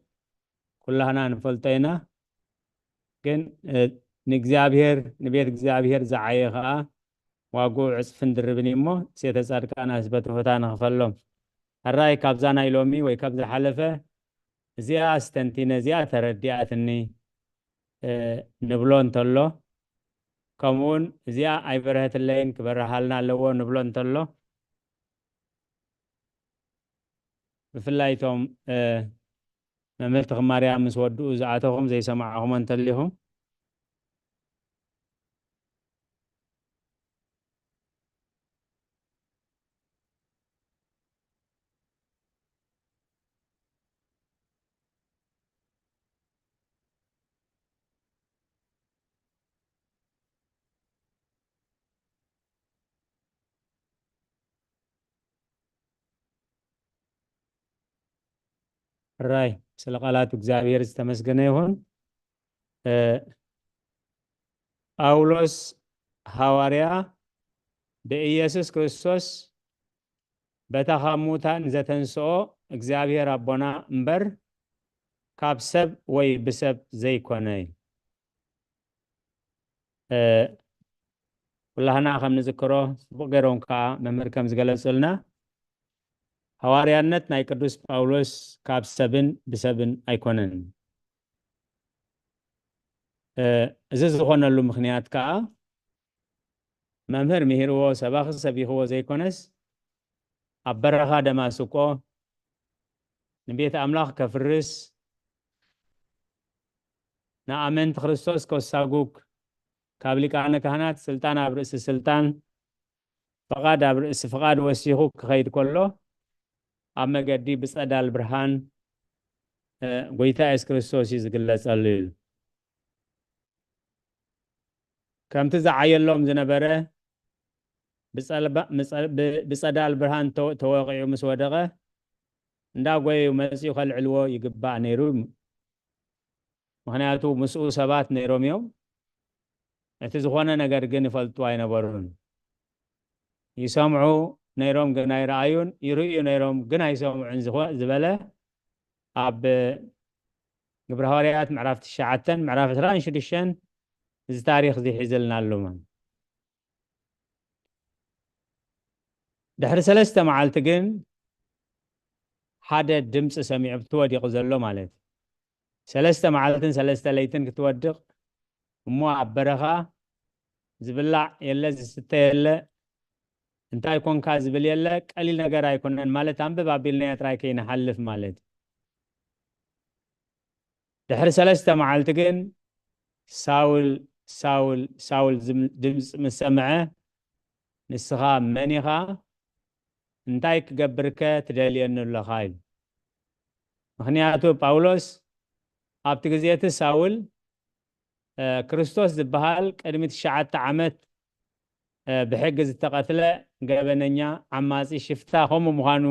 ኩላህና ንፈልጦ ኢና። ግን፣ እ፣ ንእግዚኣብሔር፣ ንቤት እግዚኣብሔር ዝዓየ ኸኣ ዋግኡ ዕጽፍን ድርብን እዩ እሞ፣ ሴተ ጻድቃን ኣስበ ትሑታን ንኽፈሎም። ሕራይ ካብዛ ናይ ሎሚ ወይ ካብ ዝሓለፈ እዚኣ ኣስተንቲነ፣ እዚኣ ተረዲኣትኒ፣ እ፣ ንብሎ እንተሎ፣ ከምኡውን እዚኣ ኣይበርሀትለይን ክበርሃልና ኣለዎ ንብሎ እንተሎ፣ ብፍላይ እቶም፣ እ፣ መምህር ተኽለ ማርያም ምስ ወድኡ ዝኣተኹም ዘይሰማዕኹሞ እንተሊኹም፣ ሕራይ ስለ ቃላት እግዚኣብሔር ዝተመስገነ ይኹን። እ፣ ጳውሎስ ሃዋርያ ብኢየሱስ ክርስቶስ በታ ካብ ሙታን ዘተንስኦ እግዚኣብሔር ኣቦና እምበር ካብ ሰብ ወይ ብሰብ ዘይኮነ እዩ። እ፣ ኩላህና ከም ንዝክሮ፣ ጽቡቕ ገይሮም ከኣ መምህር ከም ዝገለጹልና፣ ሃዋርያነት ናይ ቅዱስ ጳውሎስ ካብ ሰብን ብሰብን ኣይኮነን። እ፣ እዚ ዝኾነሉ ምኽንያት ከኣ፣ መምህር ምሂርዎ፣ ሰባኺ ሰቢኽዎ ዘይኮነስ፣ ኣብ በረኻ ደማስቆ ንቤት ኣምላኽ ከፍርስ፣ ንኣመንቲ ክርስቶስ ከሳጉግ፣ ካብ ሊቃነ ካህናት ስልጣን ኣብ ርእሲ ስልጣን፣ ፍቓድ ኣብ ርእሲ ፍቓድ ወሲኹ ክኸይድ ከሎ፣ ኣብ መገዲ ብጸዳል ብርሃን፣ እ፣ ጐይታ የሱስ ክርስቶስ እዩ ዝግለጸሉ ኢሉ። ከምቲ ዝዓየሎም ዝነበረ፣ ብጸልባ-፣ ምጸ-፣ ብ-፣ ብጸዳል ብርሃን ተወ-፣ ተወቒዑ ምስ ወደቐ፣ እንዳጎየዩ መጺኡ ከልዕልዎ ይግባእ ነይሩ። ምኽንያቱ ምስኡ ሰባት ነይሮም እዮም። እቲ ዝኾነ ነገር ግን ይፈልጡ ኣይነበሩን። ይሰምዑ ነይሮም ግን ኣይረኣዩን፣ ይርእዩ ነይሮም ግን ኣይሰምዑን ዝኾ-፣ ዝበለ ኣብ ግብረ ሃዋርያት ምዕራፍ ትሽዓተን ምዕራፍ ዕስራን ሽዱሽተን እዚ ታሪኽ እዚ ሒዝልና ኣሎ ማለት። ድሕሪ ሰለስተ መዓልቲ ግን ሓደ ድምፂ ሰሚዑ፣ እቲ ወዲቑ ዘሎ ማለት እዩ። ሰለስተ መዓልትን ሰለስተ ለይትን ክትወድቕ እሞ ኣብ በረኻ ዝብላዕ የለ፣ ዝስተ የለ፣ እንታይ ኮንካ ዝብል የለ፣ ቀሊል ነገር ኣይኮነን። ማለት ኣንብብ ኣቢልናዮ ጥራይ ከይንሓልፍ ማለት እዩ። ድሕሪ ሰለስተ መዓልቲ ግን ሳውል፣ ሳውል፣ ሳውል ዝም-፣ ድምፂ ምስ ሰምዐ፣ "ንስኻ መን ኢኻ? እንታይ ክገብርከ ትደልየኒ ኣለኻ?" ኢሉ። ምኽንያቱ ጳውሎስ ኣብቲ ግዜ እቲ ሳውል፣ እ፣ ክርስቶስ ዝበሃል ቅድሚ ትሽዓተ ዓመት፣ እ፣ ብሕጊ ዝተቐትለ ገበነኛ፣ ዓማጺ፣ ሽፍታ፣ ከምኡ ምዃኑ፣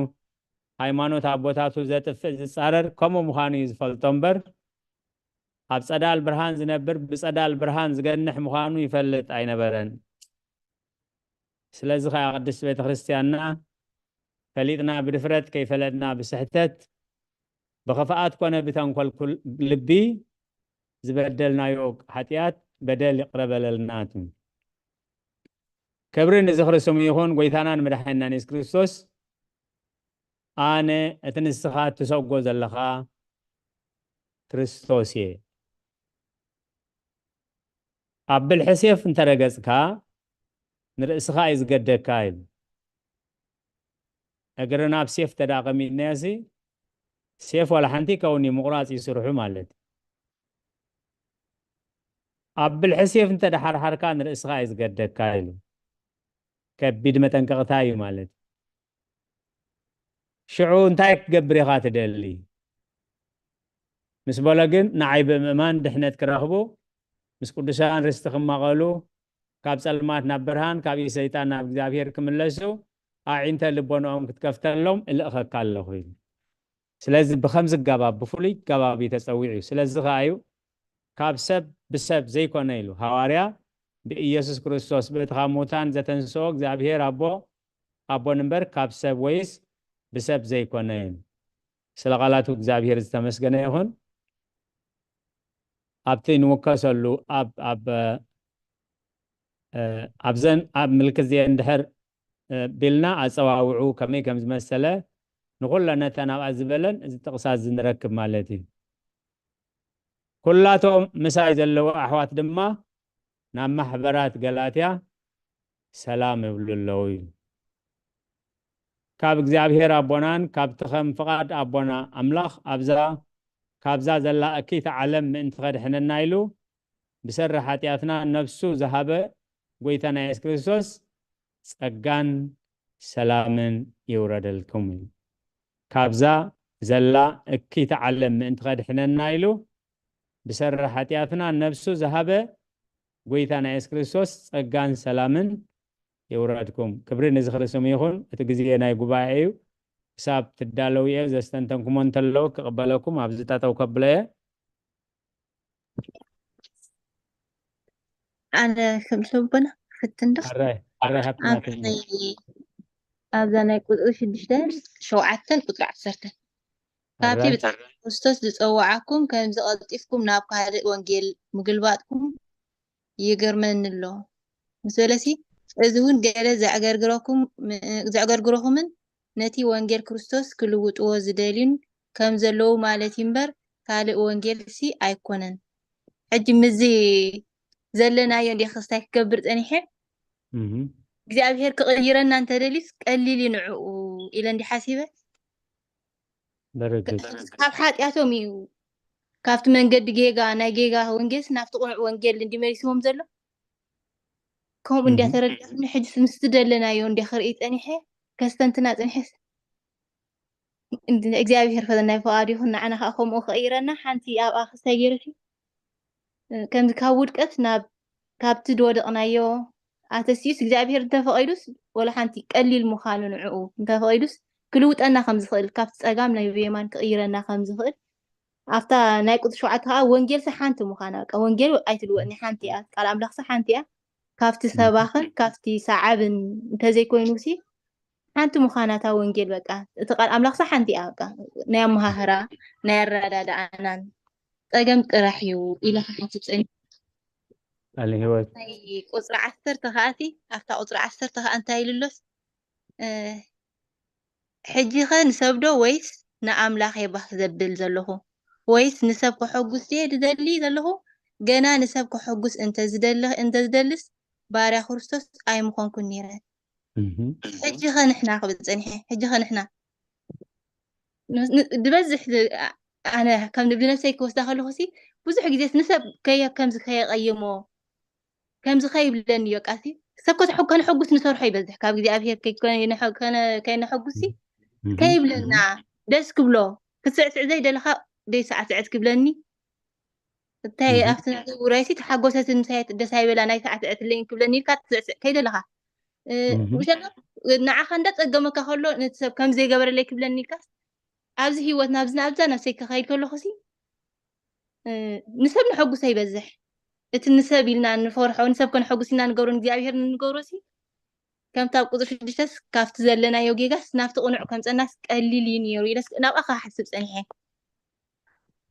ሃይማኖት ኣቦታቱ ዘጥፍእ፣ ዝጻረር ከምኡ ምዃኑ እዩ ዝፈልጦ እምበር፣ ኣብ ጸዳል ብርሃን ዝነብር፣ ብጸዳል ብርሃን ዝገንሕ ምዃኑ ይፈልጥ ኣይነበረን። ስለዚ ኸኣ ቅድስት ቤተ ክርስቲያንና ፈሊጥና ብድፍረት፣ ከይፈለጥና ብስሕተት፣ ብኽፍኣት ኮነ ብተንኮል ኩል-፣ ልቢ ዝበደልናዮ ሓጢኣት፣ በደል ይቕረ በለልና ትብል። ክብሪ ንዝኽሪ ስሙ ይኹን፣ ጎይታናን መድሓኒናን የሱስ ክርስቶስ። ኣነ እቲ ንስኻ እትሰጎ ዘለኻ ክርስቶስ እየ። ኣብ ብልሒ ሴፍ እንተረገጽካ፣ ንርእስኻ እዩ ዝገደካ ኢሉ። እግርና ኣብ ሴፍ ተዳቐሚጥናዮሲ፣ ሴፍ ዋላ ሓንቲ ይከውን እዩ፣ ምቑራጽ እዩ ስርሑ ማለት እዩ። ኣብ ብልሒ ሴፍ እንተደሓርሓርካ፣ ንርእስኻ እዩ ዝገደካ ኢሉ። ከቢድ መጠንቀቕታ እዩ ማለት እዩ። ሽዑ እንታይ ክትገብር ኢኻ ትደሊ? ምስ በሎ ግን፣ ንዓይ ብምእማን ድሕነት ክረኽቡ፣ ምስ ቅዱሳን ርስቲ ክማቐሉ፣ ካብ ጸልማት ናብ ብርሃን፣ ካብ ሰይጣን ናብ እግዚኣብሔር ክምለሱ ኣዒንተ ልቦናኦም ክትከፍተሎም እልእኸካ ኣለኹ ኢሉ። ስለዚ ብኸምዚ ኣገባብ፣ ብፍሉይ ኣገባብ እዩ ተጸዊዑ። ስለዚ ኸኣ እዩ ካብ ሰብ ብሰብ ዘይኮነ ኢሉ። ሃዋርያ ብኢየሱስ ክርስቶስ በቲ ካብ ሙታን ዘተንስኦ እግዚኣብሔር ኣቦ ኣቦን እምበር ካብ ሰብ ወይስ ብሰብ ዘይኮነ እዩ። ስለ ቃላቱ እግዚኣብሔር ዝተመስገነ ይኹን። ኣብቲ ንውከሰሉ ኣብ ኣብ ኣብዘን ኣብ ምልክት እዚአን ድሕር ቢልና ኣጸዋውዑ ከመይ ከም ዝመሰለ ንኹለን ነተን ኣብኣ ዝበለን እዚ ጥቕሳት እዚ ንረክብ ማለት እዩ። ኩላቶም ምሳይ ዘለዉ ኣሕዋት ድማ ናብ ማሕበራት ገላትያ ሰላም ይብሉ ኣለዉ እዩ። ካብ እግዚኣብሔር ኣቦናን ካብቲ ከም ፍቓድ ኣቦና ኣምላኽ ኣብዛ ካብዛ ዘላ እኪይቲ ዓለም ምእንቲ ኸድሕነና ኢሉ ብሰሪ ሓጢኣትና ነፍሱ ዝሃበ ጐይታና የሱስ ክርስቶስ ጸጋን ሰላምን ይውረደልኩም እዩ። ካብዛ ዘላ እኪይቲ ዓለም ምእንቲ ኸድሕነና ኢሉ ብሰሪ ሓጢኣትና ነፍሱ ዝሃበ ጐይታና የሱስ ክርስቶስ ጸጋን ሰላምን ይውረድኩም። ክብሪ ንዝኽሪ ስሙ ይኹን። እቲ ግዜ ናይ ጉባኤ እዩ። ክሳብ ትዳለዉ እየ። ዘስተንተንኩሞ እንተለዉ ክቕበለኩም ኣብዚ ጠጠው ከብሎ እየ። ኣነ ከም ሰቦና ክፍትን ዶ ኣራይ ኣራይ ሃብትና ኣብቲ ኣብዛ ናይ ቁፅሪ ሽዱሽተ ሸውዓተን ቁፅሪ ዓሰርተን ካብቲ ኣራይ ብጣዕሚ ክርስቶስ ዝፀዋዓኩም ከምዚ ቀልጢፍኩም ናብ ካልእ ወንጌል ምግልባጥኩም ይገርመኒ ኣሎ ምስ በለሲ እዚ እውን ገለ ዘዕገርግረኩም ዘዕገርግረኹምን ነቲ ወንጌል ክርስቶስ ክልውጥዎ ዝደልዩን ከም ዘለዉ ማለት እዩ እምበር ካልእ ወንጌል ሲ ኣይኮነን ሕጂ ምዚ ዘለናዮ እንዲ ክስታይ ክገብር ፀኒሐ እግዚኣብሔር ክቕይረና እንተደልዩስ ቀሊል እዩ ንዕኡ ኢለ እንዲ ሓሲበ በረግድ ካብ ሓጢኣቶም እዩ ካብቲ መንገዲ ጌጋ ናይ ጌጋ ወንጌልስ ናብቲ ቁኑዕ ወንጌል እንዲ መሊስዎም ዘሎ ከምኡ እንዲያ ተረዳእኩኒ ሕጅስ ምስቲ ደለናዮ እንዲ ክርኢ ፀኒሐ ከስተንትና ፀኒሐስ እግዚኣብሔር ፈተናይ ፍቓድ ይኹን ንዓና ከዓ ከምኡ ክቕይረና ሓንቲ ኣብኣ ክስታይ ገይረኪ ከምዚ ካብ ውድቀት ናብ ካብቲ ዝወደቕናዮ ኣተሲኡስ እግዚኣብሔር እንተፈቒዱስ ወላ ሓንቲ ቀሊል ምዃኑ ንዕኡ እንተፈቒዱስ ክልውጠና ከም ዝኽእል ካብቲ ጸጋም ናብ የማን ክቕይረና ከም ዝኽእል ኣብታ ናይ ቁፅሪ ሸውዓተ ከዓ ወንጌልሲ ሓንቲ ምዃና በቃ ወንጌል ኣይትልወጥኒ ሓንቲ እያ ቃል ኣምላኽሲ ሓንቲ እያ ካብቲ ሰባኽን ካብቲ ሰዓብን እንተዘይኮይኑሲ ሓንቲ ምዃና እታ ወንጌል በቃ እቲ ቃል ኣምላኽሲ ሓንቲ እያ በቃ ናይ ኣመሃህራ ናይ ኣረዳድኣናን ጸገም ጥራሕ እዩ ኢለ ክሓስብ ጸኒሐ። ቃለ ህይወት ናይ ቁጽሪ ዓሰርተ ከኣቲ ኣብታ ቁጽሪ ዓሰርተ ከኣ እንታይ ኢሉ ኣሎስ? እ፣ ሕጂኸ ንሰብ ዶ ወይስ ንኣምላኽ እየ ባህ ዘብል ዘለኹ? ወይስ ንሰብ ከሐጉስ ድየ ዝደሊ ዘለኹ? ገና ንሰብ ከሐጉስ እንተ ዝደሊ እንተ ዝደልስ ባርያ ክርስቶስ ኣይምኾንኩን ነይረ። እህ፣ ሕጂኸ ንሕና ክብል ጸኒሐ። ሕጂኸ ንሕና ን- ን- ዝበዝሕ ዝ- ኣነ ከም ንብነፍሰይ ክወስዳ ከለኹ ሲ ብዙሕ ግዜ ንሰብ ከየ ከምዚ ከየቀይሞ ከምዚ ከይብለኒ በቃ ሲ ሰብ ከ ከነሐጉስ ንሰርሖ ይበዝሕ ካብ እግዚኣብሔር ከይ- ከይነሐ- ከነ- ከይነሐጉስ ሲ እህ፣ ከይብለና ደስ ክብሎ ክትስዕስዕ ዘይደለኻ ደይ ሳዕስዕት ክብለኒ እንታይ እህ፣ ኣብቲ ናተይ ውራይሲ ተሓጎሰትን ምሳይ ደስ ኣይበላ ናይ ሳዕስዕትለይን ክብለኒ ኢልካ ትስዕስዕ ከይደለኻ እ፣ እህ፣ ምሸት ንዓኻ እንዳጸገመካ ከሎ ነቲ ሰብ ከም ዘይገበረለይ ክብለኒ ኢልካስ ኣብዚ ህይወት ናብዚ ናብዛ ነፍሰይ ክኸይድ ከለኹሲ እ፣ ንሰብ ነሐጉስ ኣይበዝሕ እቲ ንሰብ ኢልና ንፈርሖ ንሰብ ከነሐጉስ ኢልና ንገብሮ ንእግዚኣብሔር ንገብሮ ሲ ከምቲ ኣብ ቁፅሪ ሽዱሽተስ ካብቲ ዘለናዮ ጌጋስ ናብቲ ቅኑዕ ከምፀናስ ቀሊል እዩ ነይሩ ኢለስ ናብኣ ክሓስብ ፀኒሐ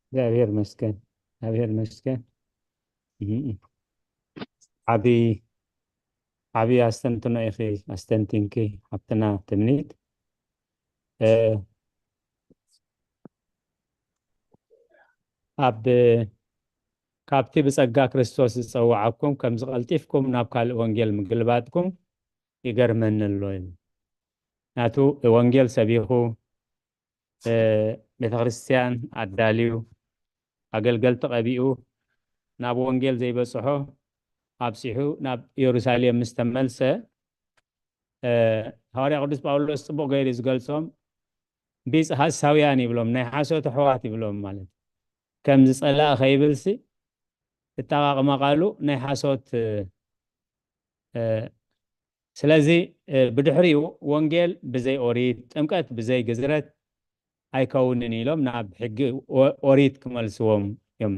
እግዚኣብሔር መስገን እግዚኣብሔር መስገን እህ፣ ዓቢ ዓቢ ኣስተንትኖ ኢኺ ኣስተንቲንኪ ሓብትና ትምኒት እ፣ ኣብ ካብቲ ብጸጋ ክርስቶስ ዝጸውዓኩም ከም ዝቐልጢፍኩም ናብ ካልእ ወንጌል ምግልባጥኩም ይገርመኒ ኣሎ ኢሉ ናቱ ወንጌል ሰቢኹ እ፣ ቤተ ክርስቲያን ኣዳልዩ ኣገልገልቲ ቀቢኡ ናብ ወንጌል ዘይበጽሖ ኣብጺሑ ናብ ኢየሩሳሌም ምስ ተመልሰ እ፣ ሃዋርያ ቅዱስ ጳውሎስ ጽቡቕ ገይሩ ዝገልጾም ቢጽ ሓሳውያን ይብሎም ናይ ሓሶት ኣሕዋት ይብሎም ማለት ከም ዝጸላእ ከይብልሲ እጠቓቕማ ቃሉ ናይ ሓሶት እ፣ ስለዚ ብድሕሪኡ ወንጌል ብዘይ ኦሪት፣ ጥምቀት ብዘይ ግዝረት ኣይከውንን ኢሎም ናብ ሕጊ ኦሪት ክመልስዎም እዮም።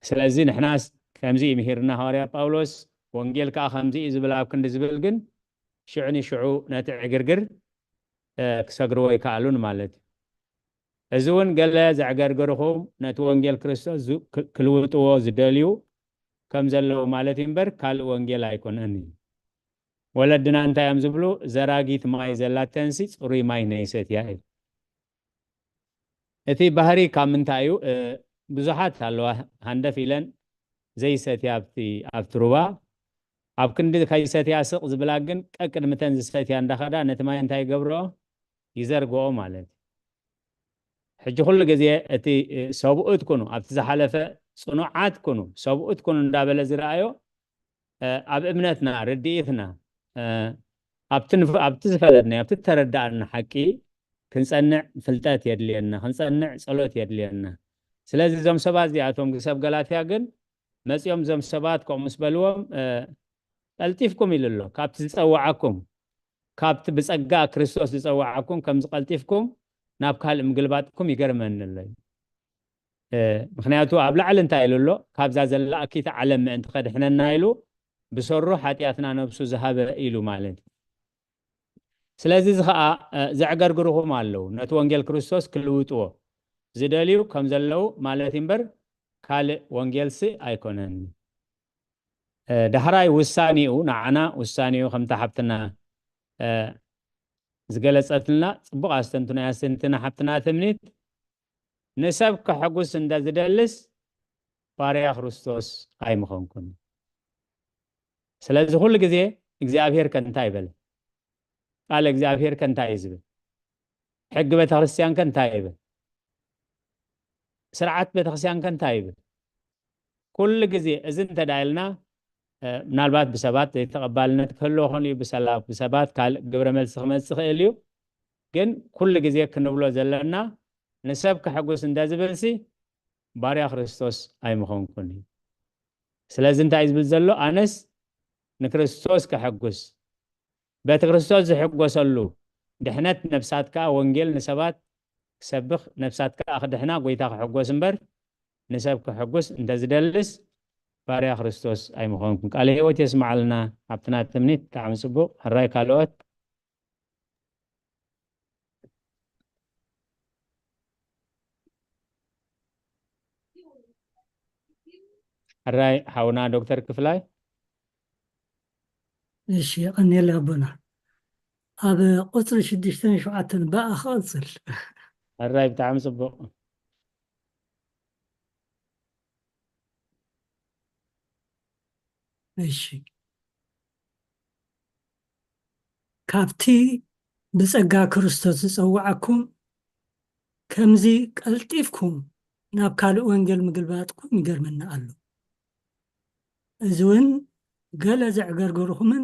ስለዚ ንሕናስ ከምዚ ምሂርና ሃዋርያ ጳውሎስ፣ ወንጌል ከዓ ከምዚ እዩ ዝብል ኣብ ክንዲ ዝብል ግን ሽዑ ንሽዑ ነቲ ዕግርግር ክሰግርዎ ይከኣሉን ማለት እዩ። እዚ እውን ገለ ዘዕገርገርኹም ነቲ ወንጌል ክርስቶስ ክልውጥዎ ዝደልዩ ከም ዘለዉ ማለት እዩ እምበር ካልእ ወንጌል ኣይኮነን እዩ። ወለድና እንታይ እዮም ዝብሉ? ዘራጊት ማይ ዘላተንሲ ፅሩይ ማይ ነይሰትያ እዩ። እቲ ባህሪ ካብ ምንታይ እዩ? ብዙሓት ኣለዋ ሃንደፍ ኢለን ዘይሰትያ ኣብቲ ኣብቲ ሩባ፣ ኣብ ክንዲ ከይሰትያ ስቕ ዝብላ ግን ቀቅድምተን ዝሰትያ እንዳኸዳ ነቲ ማይ እንታይ ይገብርኦ? ይዘርግኦ ማለት እዩ። ሕጂ ኩሉ ግዜ እቲ ሰብኡት ኩኑ ኣብቲ ዝሓለፈ፣ ፅኑዓት ኩኑ፣ ሰብኡት ኩኑ እንዳበለ ዝረኣዮ ኣብ እምነትና፣ ርድኢትና፣ ኣብቲ ዝፈለጥና ኣብቲ ተረዳእና ሓቂ ክንፀንዕ ፍልጠት የድልየና፣ ክንፀንዕ ፀሎት የድልየና። ስለዚ እዞም ሰባት እዚኣቶም ሰብ ገላትያ ግን መፂኦም እዞም ሰባት ከምኡ ምስ በልዎም ቀልጢፍኩም ኢሉ ኣሎ፣ ካብቲ ዝፀዋዓኩም፣ ካብቲ ብፀጋ ክርስቶስ ዝፀዋዓኩም ከም ዝቀልጢፍኩም ናብ ካልእ ምግልባጥኩም ይገርመኒ ኣሎ። ምክንያቱ ኣብ ላዕሊ እንታይ ኢሉ ኣሎ? ካብዛ ዘላእኪት ዓለም ምእንቲ ከድሕነና ኢሉ ብሰሩ ሓጢኣትና ነብሱ ዝሃበ ኢሉ ማለት እዩ። ስለዚ እዚ ከዓ ዘዕገርግርኹም ኣለዉ፣ ነቲ ወንጌል ክርስቶስ ክልውጥዎ ዝደልዩ ከም ዘለዉ ማለት እምበር ካልእ ወንጌልሲ ኣይኮነን። ዳሕራይ ውሳኔኡ ንዓና ውሳኔኡ ከምታ ሓብትና ዝገለጸትልና ጽቡቕ ኣስተንትኖ ኣስተንትና ሓብትና ትምኒት፣ ንሰብ ከሐጉስ እንደ ዝደልስ ባርያ ክርስቶስ ኣይምኾንኩን። ስለዚ ኩሉ ግዜ እግዚኣብሔር ከ እንታይ ይበል? ቃል እግዚኣብሔር ከ እንታይ እዩ ዝብል? ሕጊ ቤተክርስትያን ከ እንታይ ይብል? ስርዓት ቤተክርስትያን ከ እንታይ ይብል? ኩሉ ግዜ እዚ እንተ ደኣ ኢልና ምናልባት ብሰባት ዘይተቐባልነት ክህልዎ ይኽእል እዩ። ብሰላ ብሰባት ካልእ ግብረ መልሲ ክመጽእ ይኽእል እዩ። ግን ኩሉ ግዜ ክንብሎ ዘለና ንሰብ ከሐጉስ እንተ ዝብልሲ ባርያ ክርስቶስ ኣይምኾንኩን እዩ። ስለዚ እንታይ እዩ ዝብል ዘሎ? ኣነስ ንክርስቶስ ከሐጉስ፣ በቲ ክርስቶስ ዝሕጎሰሉ ድሕነት ነፍሳት ከኣ ወንጌል ንሰባት ክሰብኽ፣ ነፍሳት ከኣ ክድሕና ጎይታ ክሕጎስ እምበር ንሰብ ክሕጉስ እንተ ዝደልስ ባርያ ክርስቶስ ኣይምኾንኩን። ቃለ ህይወት የስምዓልና። ኣብቲ ናቲ ትምኒት ብጣዕሚ ጽቡቕ። ሕራይ ካልኦት ሕራይ ሓውና ዶክተር ክፍላይ። እሺ፣ የቐንየለ ኣቦና። ኣብ ቁፅሪ ሽዱሽተን ሸውዓተን ብኣ ክቐፅል። ሕራይ ብጣዕሚ ፅቡቕ። እሺ፣ ካብቲ ብጸጋ ክርስቶስ ዝጸውዓኩም ከምዚ ቀልጢፍኩም ናብ ካልእ ወንጌል ምግልባጥኩም ይገርመኒ ኣሎ። እዚ እውን ገለ ዘዕገርገርኹምን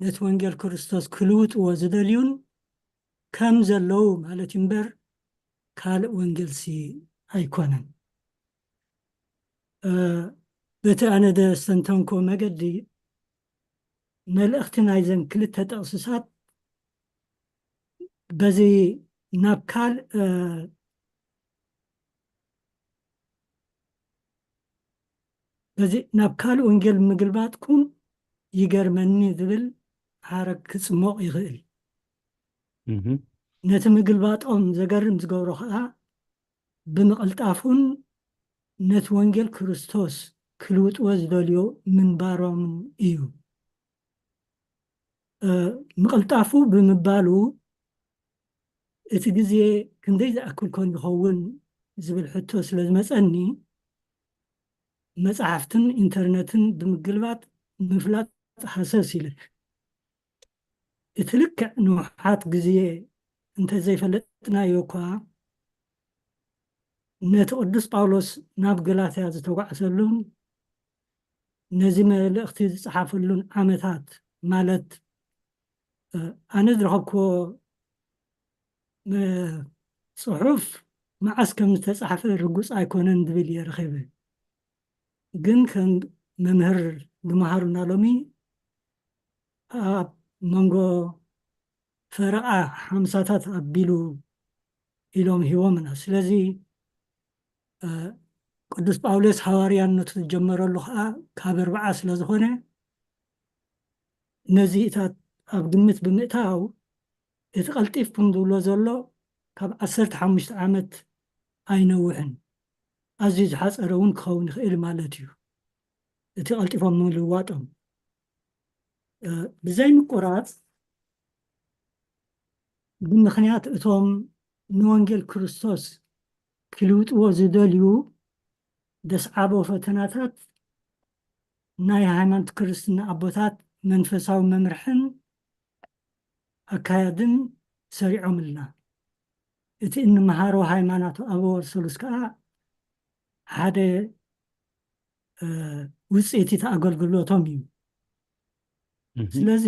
ነቲ ወንጌል ክርስቶስ ክልውጥዎ ዝደልዩን ከም ዘለዉ ማለት እዩ እምበር ካልእ ወንጌልሲ ኣይኮነን። በቲ ኣነ ዘስተንተንኮ መገዲ መልእኽቲ ናይዘን ክልተ ጥቕስሳት በዚ ናብ ካል በዚ ናብ ካልእ ወንጌል ምግልባጥኩም ይገርመኒ ዝብል ሓረግ ክጽሞቕ ይኽእል። ነቲ ምግልባጦም ዘገርም ዝገብሮ ኸኣ ብምቕልጣፉን ነቲ ወንጌል ክርስቶስ ክልውጥዎ ዝደልዮ ምንባሮምን እዩ። ምቕልጣፉ ብምባሉ እቲ ግዜ ክንደይ ዝኣክል ኮን ይኸውን ዝብል ሕቶ ስለ ዝመጸኒ መጻሕፍትን ኢንተርነትን ብምግልባጥ ምፍላጥ ሃሰስ ኢለ። እቲ ልክዕ ንውሓት ግዜ እንተዘይፈለጥናዮ እኳ ነቲ ቅዱስ ጳውሎስ ናብ ገላትያ ዝተጓዕዘሉን ነዚ መልእኽቲ ዝጸሓፈሉን ዓመታት ማለት ኣነ ዝረኸብክዎ ጽሑፍ መዓስ ከም ዝተጻሕፈ ርጉጽ ኣይኮነን ዝብል እየ ረኺበ። ግን ከም መምህር ዝመሃሩና ሎሚ ኣብ መንጎ ፈረቓ ሓምሳታት ኣቢሉ ኢሎም ሂቦምና። ስለዚ ቅዱስ ጳውሎስ ሃዋርያነቱ ዝጀመረሉ ከዓ ካብ ኣርብዓ ስለ ዝኾነ፣ ነዚ እታት ኣብ ግምት ብምእታው፣ እቲ ቀልጢፍኩም ዝብሎ ዘሎ ካብ ዓሰርተ ሓሙሽተ ዓመት ኣይነውሕን፣ ኣዝዩ ዝሓፀረ እውን ክኸውን ይኽእል ማለት እዩ። እቲ ቀልጢፎም ምልዋጦም ብዘይ ምቁራፅ፣ ብምኽንያት እቶም ንወንጌል ክርስቶስ ክልውጥዎ ዝደልዩ ደስዓቦ ፈተናታት፣ ናይ ሃይማኖት ክርስትና ኣቦታት መንፈሳዊ መምርሕን ኣካያድን ሰሪዖምልና። እቲ እንመሃሮ ሃይማኖት ኣበው ሰሉስ ከዓ ሓደ ውፅኢት እቲ ኣገልግሎቶም እዩ። ስለዚ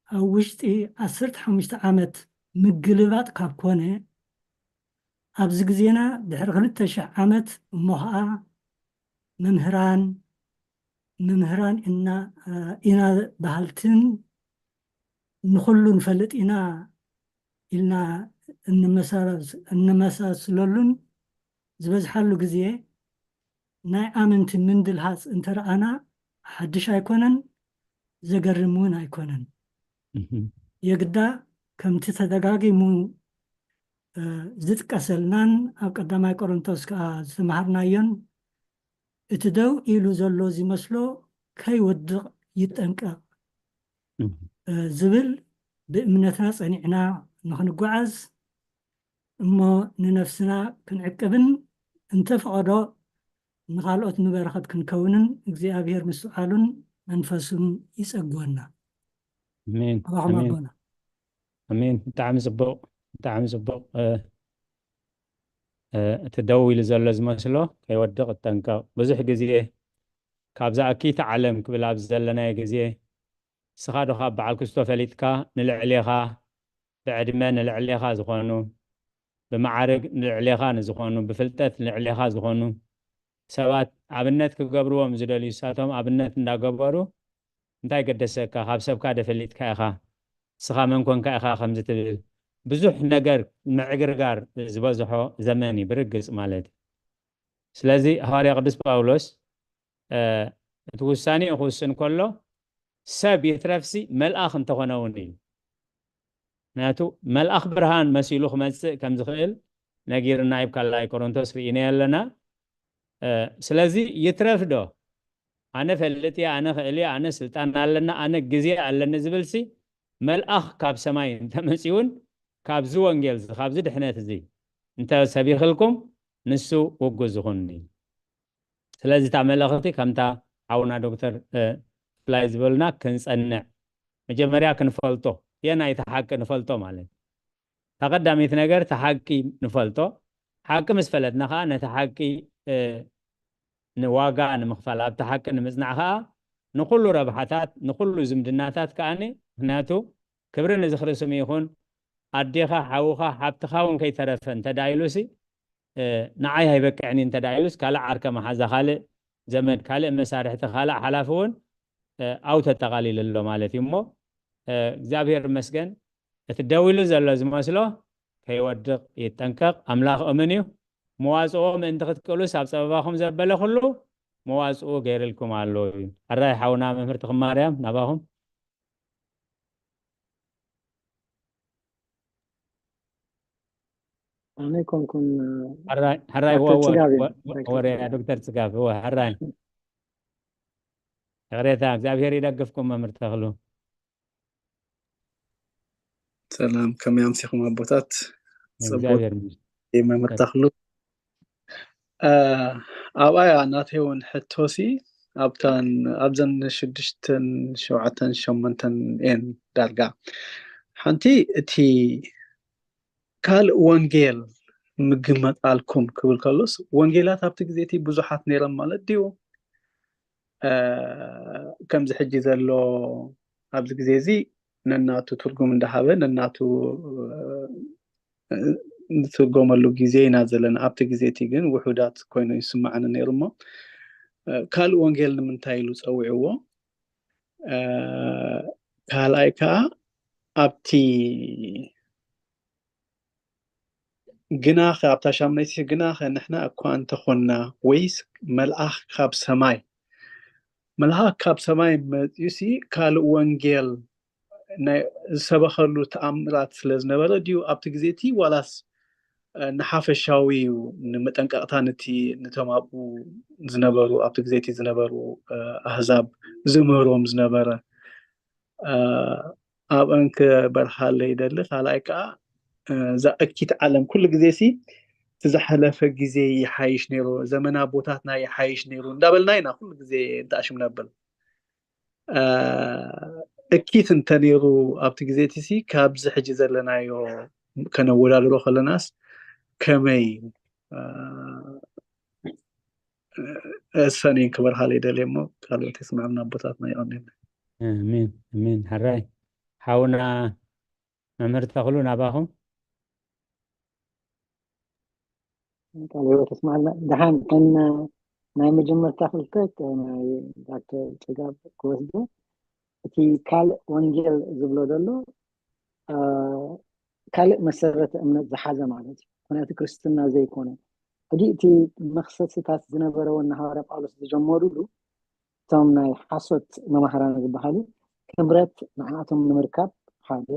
ኣብ ውሽጢ ዓሰርተ ሓሙሽተ ዓመት ምግልባጥ ካብ ኮነ፣ ኣብዚ ግዜና ድሕሪ ክልተ ሽሕ ዓመት እሞ ከዓ መምህራን፣ መምህራን ኢና፣ ኢና በሃልትን ንኹሉ ንፈልጥ ኢና ኢልና እንመሳስለሉን ዝበዝሓሉ ግዜ፣ ናይ ኣመንቲ ምንድልሃፅ እንተረኣና ሓድሽ ኣይኮነን፣ ዘገርም እውን ኣይኮነን። የግዳ ከምቲ ተደጋጊሙ ዝጥቀሰልናን ኣብ ቀዳማይ ቆሮንቶስ ከዓ ዝተምሃርናዮን፣ እቲ ደው ኢሉ ዘሎ ዝመስሎ ከይወድቕ ይጠንቀቕ ዝብል ብእምነትና ጸኒዕና ንኽንጓዓዝ እሞ ንነፍስና ክንዕቅብን እንተፈቐዶ ንኻልኦት ንበረኸት ክንከውንን እግዚኣብሔር ምስትውዓሉን መንፈሱን ይጸግወና። ኣሜን ኣባኹም ኣሜን ኣቦና። ኣሜን። ብጣዕሚ ጽቡቕ ብጣዕሚ ጽቡቕ። እቲ ደው ኢሉ ዘሎ ዝመስሎ ከይወድቕ ይጠንቀቕ። ብዙሕ ግዜ ካብዛ እኪይቲ ዓለም ክብል ኣብዚ ዘለናዮ ግዜ፣ ንስኻ ዶ ካብ በዓል ክስቶ ፈሊጥካ ንልዕሌኻ ብዕድመ ንልዕሌኻ ዝኾኑ፣ ብመዓርግ ንልዕሌኻ ንዝኾኑ፣ ብፍልጠት ንልዕሌኻ ዝኾኑ ሰባት ኣብነት ክገብርዎም ዝደልዩ፣ ንሳቶም ኣብነት እንዳገበሩ እንታይ ገደሰካ? ካብ ሰብካ ዶ ፈሊጥካ ኢኻ? ንስኻ መን ኮንካ ኢኻ ከምዚ ትብል? ብዙሕ ነገር ምዕግርጋር ዝበዝሖ ዘመን እዩ ብርግጽ ማለት እዩ። ስለዚ ሃዋርያ ቅዱስ ጳውሎስ እቲ ውሳኔኡ ክውስን ከሎ ሰብ ይትረፍሲ መልኣኽ እንተኾነ እውን እዩ። ምክንያቱ መልኣኽ ብርሃን መሲሉ ክመጽእ ከም ዝኽእል ነጊርና እዩ። ካልኣይ ቆሮንቶስ ርኢናዮ ኣለና። ስለዚ ይትረፍ ዶ ኣነ ፈልጥ እየ፣ ኣነ ክእል እየ፣ ኣነ ስልጣን ኣለና፣ ኣነ ግዜ ኣለኒ ዝብልሲ መልኣኽ ካብ ሰማይ እንተመፂኡን ካብዚ ወንጌል እዚ ካብዚ ድሕነት እዚ እንተሰቢኽልኩም ንሱ ውጉዝ ዝኹን እዩ። ስለዚ እታ መልእኽቲ ከምታ ሓውና ዶክተር ፍላይ ዝበሉና ክንፀንዕ መጀመርያ ክንፈልጦ የናይ እቲ ሓቂ ንፈልጦ ማለት እዩ። እታ ቀዳመይቲ ነገር እቲ ሓቂ ንፈልጦ። ሓቂ ምስ ፈለጥና ከዓ ነቲ ሓቂ ንዋጋ ንምኽፋል ኣብቲ ሓቂ ንምፅናዕ ከዓ ንኩሉ ረብሓታት ንኩሉ ዝምድናታት ከዓ ምክንያቱ ክብሪ ንዝኽሪ ስሙ ይኹን ኣዴኻ ሓውኻ ሓብትኻ እውን ከይተረፈ እንተዳይሉሲ ንዓይ ኣይበቅዕን እዩ እንተዳይሉስ ካልእ ዓርከ መሓዛ ካልእ ዘመድ ካልእ መሳርሕቲ ካልእ ሓላፊ እውን ኣው ተጠቓሊሉ ኣሎ ማለት እዩ እሞ እግዚኣብሔር ይመስገን እቲ ደው ኢሉ ዘሎ ዝመስሎ ከይወድቕ ይጠንቀቕ ኣምላኽ እምን እዩ መዋፅኦ ምእንቲ ክትቅሉስ ኣብ ፀበባኹም ዘበለ ኩሉ መዋፅኡ ገይርልኩም ኣሎ እዩ ኣራይ ሓውና መምህር ተኽማርያም ናባኹም ኣነ ኮንኩን ሕራይ ሕራይ ዶክተር ጽጋብ እዩ። ወሬ ዶክተር ጽጋብ እወ ሕራይ ይቕሬታ እግዚኣብሔር ይደግፍኩም መምህር ተኽሉ ሰላም ከመይ ኣምሲኹም ኣቦታት እግዚኣብሔር መምህር ተኽሉ ኣብኣያ ናተይ እውን ሕቶሲ ኣብተን ኣብዘን ሽዱሽተን ሸውዓተን ሸሞንተን እየን ዳርጋ ሓንቲ እቲ ካልእ ወንጌል ምግመጣልኩም ክብል ከሎስ ወንጌላት ኣብቲ ግዜ እቲ ብዙሓት ነይረን ማለት ድዩ ከምዚ ሕጂ ዘሎ ኣብዚ ግዜ እዚ ነናቱ ትርጉም እንዳሃበ ነናቱ ንትርጎመሉ ግዜ ኢና ዘለና ኣብቲ ግዜ እቲ ግን ውሑዳት ኮይኑ ይስማዓኒ ነይሩ እሞ ካልእ ወንጌል ንምንታይ ኢሉ ፀዊዕዎ ካልኣይ ከዓ ኣብቲ ግናኸ ኣብታ ሻምናይቲ ግናኸ ንሕና እኳ እንተኾንና ወይስ መልኣኽ ካብ ሰማይ መልኣኽ ካብ ሰማይ መፅዩሲ ካልእ ወንጌል ናይ ዝሰበኸሉ ተኣምራት ስለ ዝነበረ ድዩ ኣብቲ ግዜ እቲ ዋላስ ንሓፈሻዊ እዩ ንመጠንቀቕታ ነቲ ነቶም ኣብኡ ዝነበሩ ኣብቲ ግዜ እቲ ዝነበሩ ኣህዛብ ዝምህሮም ዝነበረ ኣብአን ክበርሃለይ ይደሊ ካልኣይ ከዓ እዛ እኪት ዓለም ኩሉ ግዜ ሲ እቲ ዝሓለፈ ግዜ ይሓይሽ ነይሩ ዘመና ቦታትና ይሓይሽ ነይሩ እንዳበልና ኢና ኩሉ ግዜ እንተኣሽም ነብል እኪት እንተነይሩ ኣብቲ ግዜ እቲ ሲ ካብዚ ሕጂ ዘለናዮ ከነወዳድሮ ከለናስ ከመይ እሰን እየን ክበርሃለይ ደልየ እሞ ካልኦት የስምዐልና ኣቦታትና ይቐንየና ኣሜን ኣሜን። ሕራይ ሓውና መምህር ተኽሉ ናባኹም። ቃለ ህይወት የስምዐልና። ደሓን ከን ናይ መጀመርታ ክልተ ናይ ዳክተር ፅጋብ ክወስዶ እቲ ካልእ ወንጌል ዝብሎ ዘሎ ካልእ መሰረተ እምነት ዝሓዘ ማለት እዩ። ምክንያቱ ክርስትና ዘይኮነ ሕጂ እቲ መክሰስታት ዝነበረዎ እና ሃዋርያ ጳውሎስ ዝጀመሩሉ እቶም ናይ ሓሶት መማህራን ዝበሃሉ ክብረት ንዓኣቶም ንምርካብ ሓደ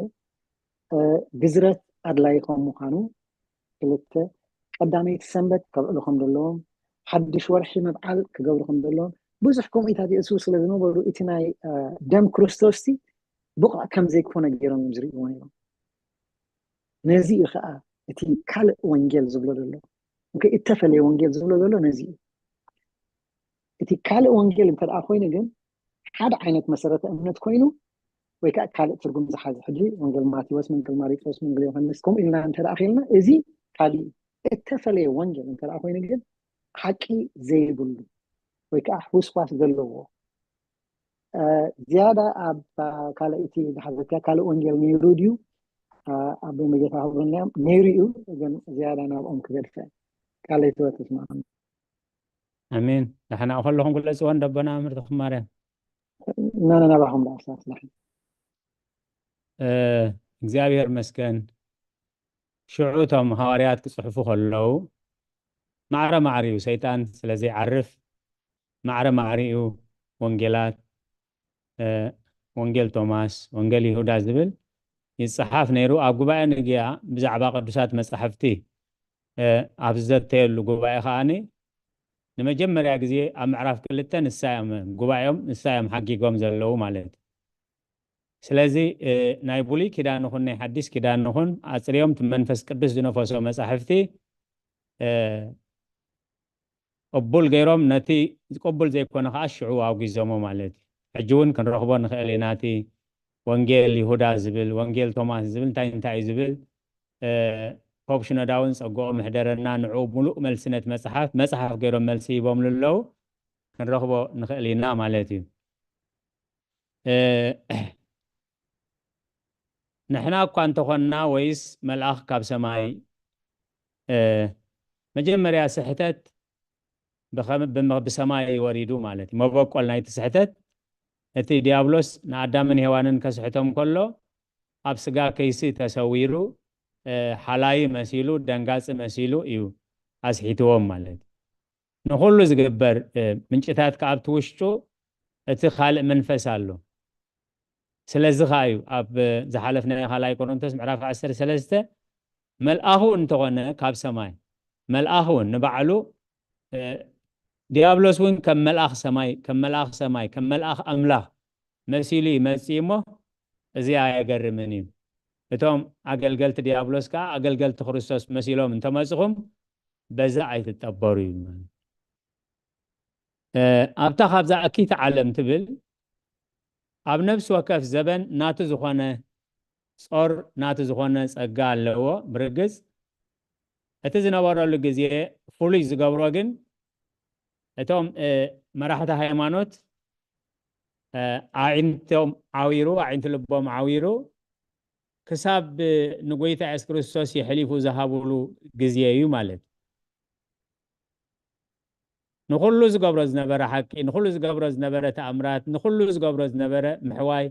ግዝረት ኣድላይ ከም ምዃኑ ክልተ ቀዳመይቲ ሰንበት ከብዕሉ ከም ዘለዎም ሓድሽ ወርሒ ምብዓል ክገብሩ ከም ዘለዎም ብዙሕ ከምኡታት የእስዉ ስለ ዝነበሩ እቲ ናይ ደም ክርስቶስ ሲ ብቑዕ ከም ዘይኮነ ገይሮም እዮም ዝርእይዎ ነይሮም። ነዚ እዩ ከዓ እቲ ካልእ ወንጌል ዝብሎ ዘሎ እተፈለየ ወንጌል ዝብሎ ዘሎ ነዚ እዩ። እቲ ካልእ ወንጌል እንተ ደኣ ኮይኑ ግን ሓደ ዓይነት መሰረተ እምነት ኮይኑ ወይ ከዓ ካልእ ትርጉም ዝሓዘ ሕጂ ወንጌል ማቴዎስ፣ ወንጌል ማሪቆስ፣ ወንጌል ዮሃንስ ከምኡ ኢልና እንተ ደኣ ኸልና እዚ ካልእ እዩ። እተፈለየ ወንጌል እንተ ደኣ ኮይኑ ግን ሓቂ ዘይብሉ ወይ ከዓ ሕውስዋስ ዘለዎ ዝያዳ ኣብ ካልእ እቲ ዝሓዘትያ ካልእ ወንጌል ነይሩ ድዩ? ኣብ መጌታ ክብርና ነይሩ እዩ ግን ዝያዳ ናብኦም ክገድፈ ቃል ህይወት ይስማዓና። ኣሜን። ዳሕና ከለኹም ግለፅወን ደቦና መምህር ተኽማርያም። ናና ናባኹም ደኣ ስራሕ እግዚኣብሔር መስገን። ሽዑ እቶም ሃዋርያት ክፅሕፉ ከለዉ ማዕረ ማዕሪኡ ሰይጣን ስለ ዘይዓርፍ ማዕረ ማዕሪኡ ወንጌላት ወንጌል ቶማስ፣ ወንጌል ይሁዳ ዝብል ይጸሓፍ ነይሩ። ኣብ ጉባኤ ንግያ ብዛዕባ ቅዱሳት መጻሕፍቲ ኣብ ዝዘተየሉ ጉባኤ ከኣ ንመጀመርያ ግዜ ኣብ ምዕራፍ ክልተ ንሳ እዮም ጉባኤኦም ንሳ እዮም ሓጊጎም ዘለዉ ማለት እዩ። ስለዚ ናይ ብሉይ ኪዳን ይኹን ናይ ሓዲስ ኪዳን ይኹን ኣጽርዮም እቲ መንፈስ ቅዱስ ዝነፈሶ መጻሕፍቲ ቅቡል ገይሮም ነቲ ቅቡል ዘይኮነ ከዓ ሽዑ ኣውጊዞሞ ማለት እዩ። ሕጂ እውን ክንረኽቦ ንኽእል ኢና። እቲ ወንጌል ይሁዳ ዝብል፣ ወንጌል ቶማስ ዝብል እንታይ እንታይ እዩ ዝብል ፖፕ ሽኖዳ እውን ጸግኦ ምሕደረና ንዕኡ ሙሉእ መልሲ ነቲ መጽሓፍ መጽሓፍ ገይሮም መልሲ ሂቦምሉ ኣለዉ። ክንረኽቦ ንኽእል ኢና ማለት እዩ። ንሕና እኳ እንተኾንና ወይስ መልኣኽ ካብ ሰማይ መጀመርያ ስሕተት ብሰማይ ወሪዱ ማለት እዩ። መበቆል ናይቲ ስሕተት እቲ ዲያብሎስ ንኣዳምን ሄዋንን ከስሕቶም ከሎ ኣብ ስጋ ከይሲ ተሰዊሩ ሓላይ መሲሉ ደንጋፂ መሲሉ እዩ ኣስሒትዎም ማለት እዩ። ንኹሉ ዝግበር ምንጭታት ከኣብቲ ውሽጡ እቲ ካልእ መንፈስ ኣሎ። ስለዚ ከኣ እዩ ኣብ ዝሓለፍናዮ ካልኣይ ቆሮንቶስ ምዕራፍ ዓሰርተ ሰለስተ መልኣኹ እንተኾነ ካብ ሰማይ መልኣኽ እውን ንባዕሉ ዲያብሎስ እውን ከም መልኣኽ ሰማይ ከም መልኣኽ ሰማይ ከም መልኣኽ ኣምላኽ መሲሉ ይመጽእ እሞ እዚ ኣየገርምን እዩ። እቶም ኣገልገልቲ ዲያብሎስ ከኣ ኣገልገልቲ ክርስቶስ መሲሎም እንተመጽኹም በዛ ኣይትጠበሩ እዩ። ኣብታ ካብዛ እኪይቲ ዓለም ትብል ኣብ ነፍሲ ወከፍ ዘበን ናቱ ዝኾነ ጾር ናቱ ዝኾነ ጸጋ ኣለዎ። ብርግጽ እቲ ዝነበረሉ ግዜ ፍሉይ ዝገብሮ ግን እቶም መራሕቲ ሃይማኖት ኣዒንቶም ዓዊሩ ኣዒንቲ ልቦም ዓዊሩ ክሳብ ንጎይታ የሱስ ክርስቶስ የሕሊፉ ዝሃብሉ ግዜ እዩ ማለት ንኩሉ ዝገብሮ ዝነበረ ሓቂ ንኩሉ ዝገብሮ ዝነበረ ተኣምራት ንኩሉ ዝገብሮ ዝነበረ ምሕዋይ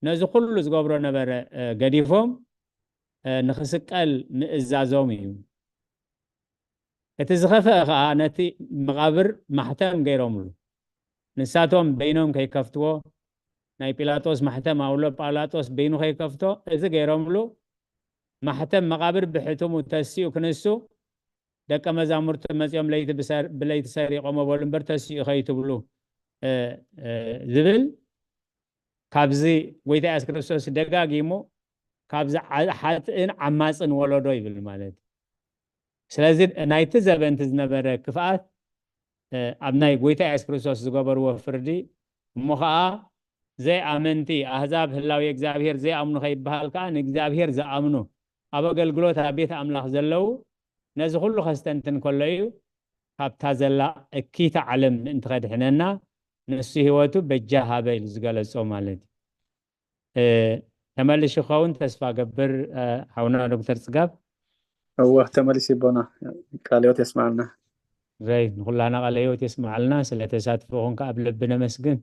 ነዚ ኩሉ ዝገብሮ ነበረ ገዲፎም ንኽስቀል ምእዛዞም እዩ። እቲ ዝኸፍአ ኸዓ ነቲ መቓብር ማሕተም ገይሮምሉ። ንሳቶም በይኖም ከይከፍትዎ፣ ናይ ጲላጦስ ማሕተም ኣውሎ ጳላጦስ በይኑ ከይከፍቶ፣ እዚ ገይሮምሉ። ማሕተም መቓብር ብሕቱሙ ተሲኡ ክንሱ፣ ደቀ መዛሙርቲ መጺኦም ለይቲ ብለይቲ ሰሪቖሞ በሉ እምበር ተሲኡ ከይትብሉ ዝብል ካብዚ ጎይታ የሱስ ክርስቶስ ደጋጊሙ ካብዚ ሓጥእን ዓማፅን ወለዶ ይብል ማለት እዩ። ስለዚ ናይቲ ዘበንቲ ዝነበረ ክፍኣት ኣብ ናይ ጎይታ የሱስ ክርስቶስ ዝገበርዎ ፍርዲ እሞ ከዓ ዘይኣመንቲ ኣህዛብ ህላዊ እግዚኣብሔር ዘይኣምኑ ከይበሃል ከዓ ንእግዚኣብሔር ዝኣምኑ ኣብ ኣገልግሎት ኣብ ቤት ኣምላኽ ዘለዉ ነዚ ኩሉ ከስተንትን ከሎ እዩ ካብታ ዘላ እኪታ ዓለም ምእንቲ ከድሕነና ንሱ ህይወቱ በጃ ሃበ ኢሉ ዝገለጾ ማለት እዩ። ተመልሽ ይኸውን ተስፋ ገብር ሓውና ዶክተር ጽጋብ። እወ ተመሊስ ይቦና ቃለ ህይወት የስማዕልና። ረይ ንኩላና ቃለ ህይወት የስማዕልና። ስለ ተሳትፎኹም ከኣ ብልቢ ነመስግን።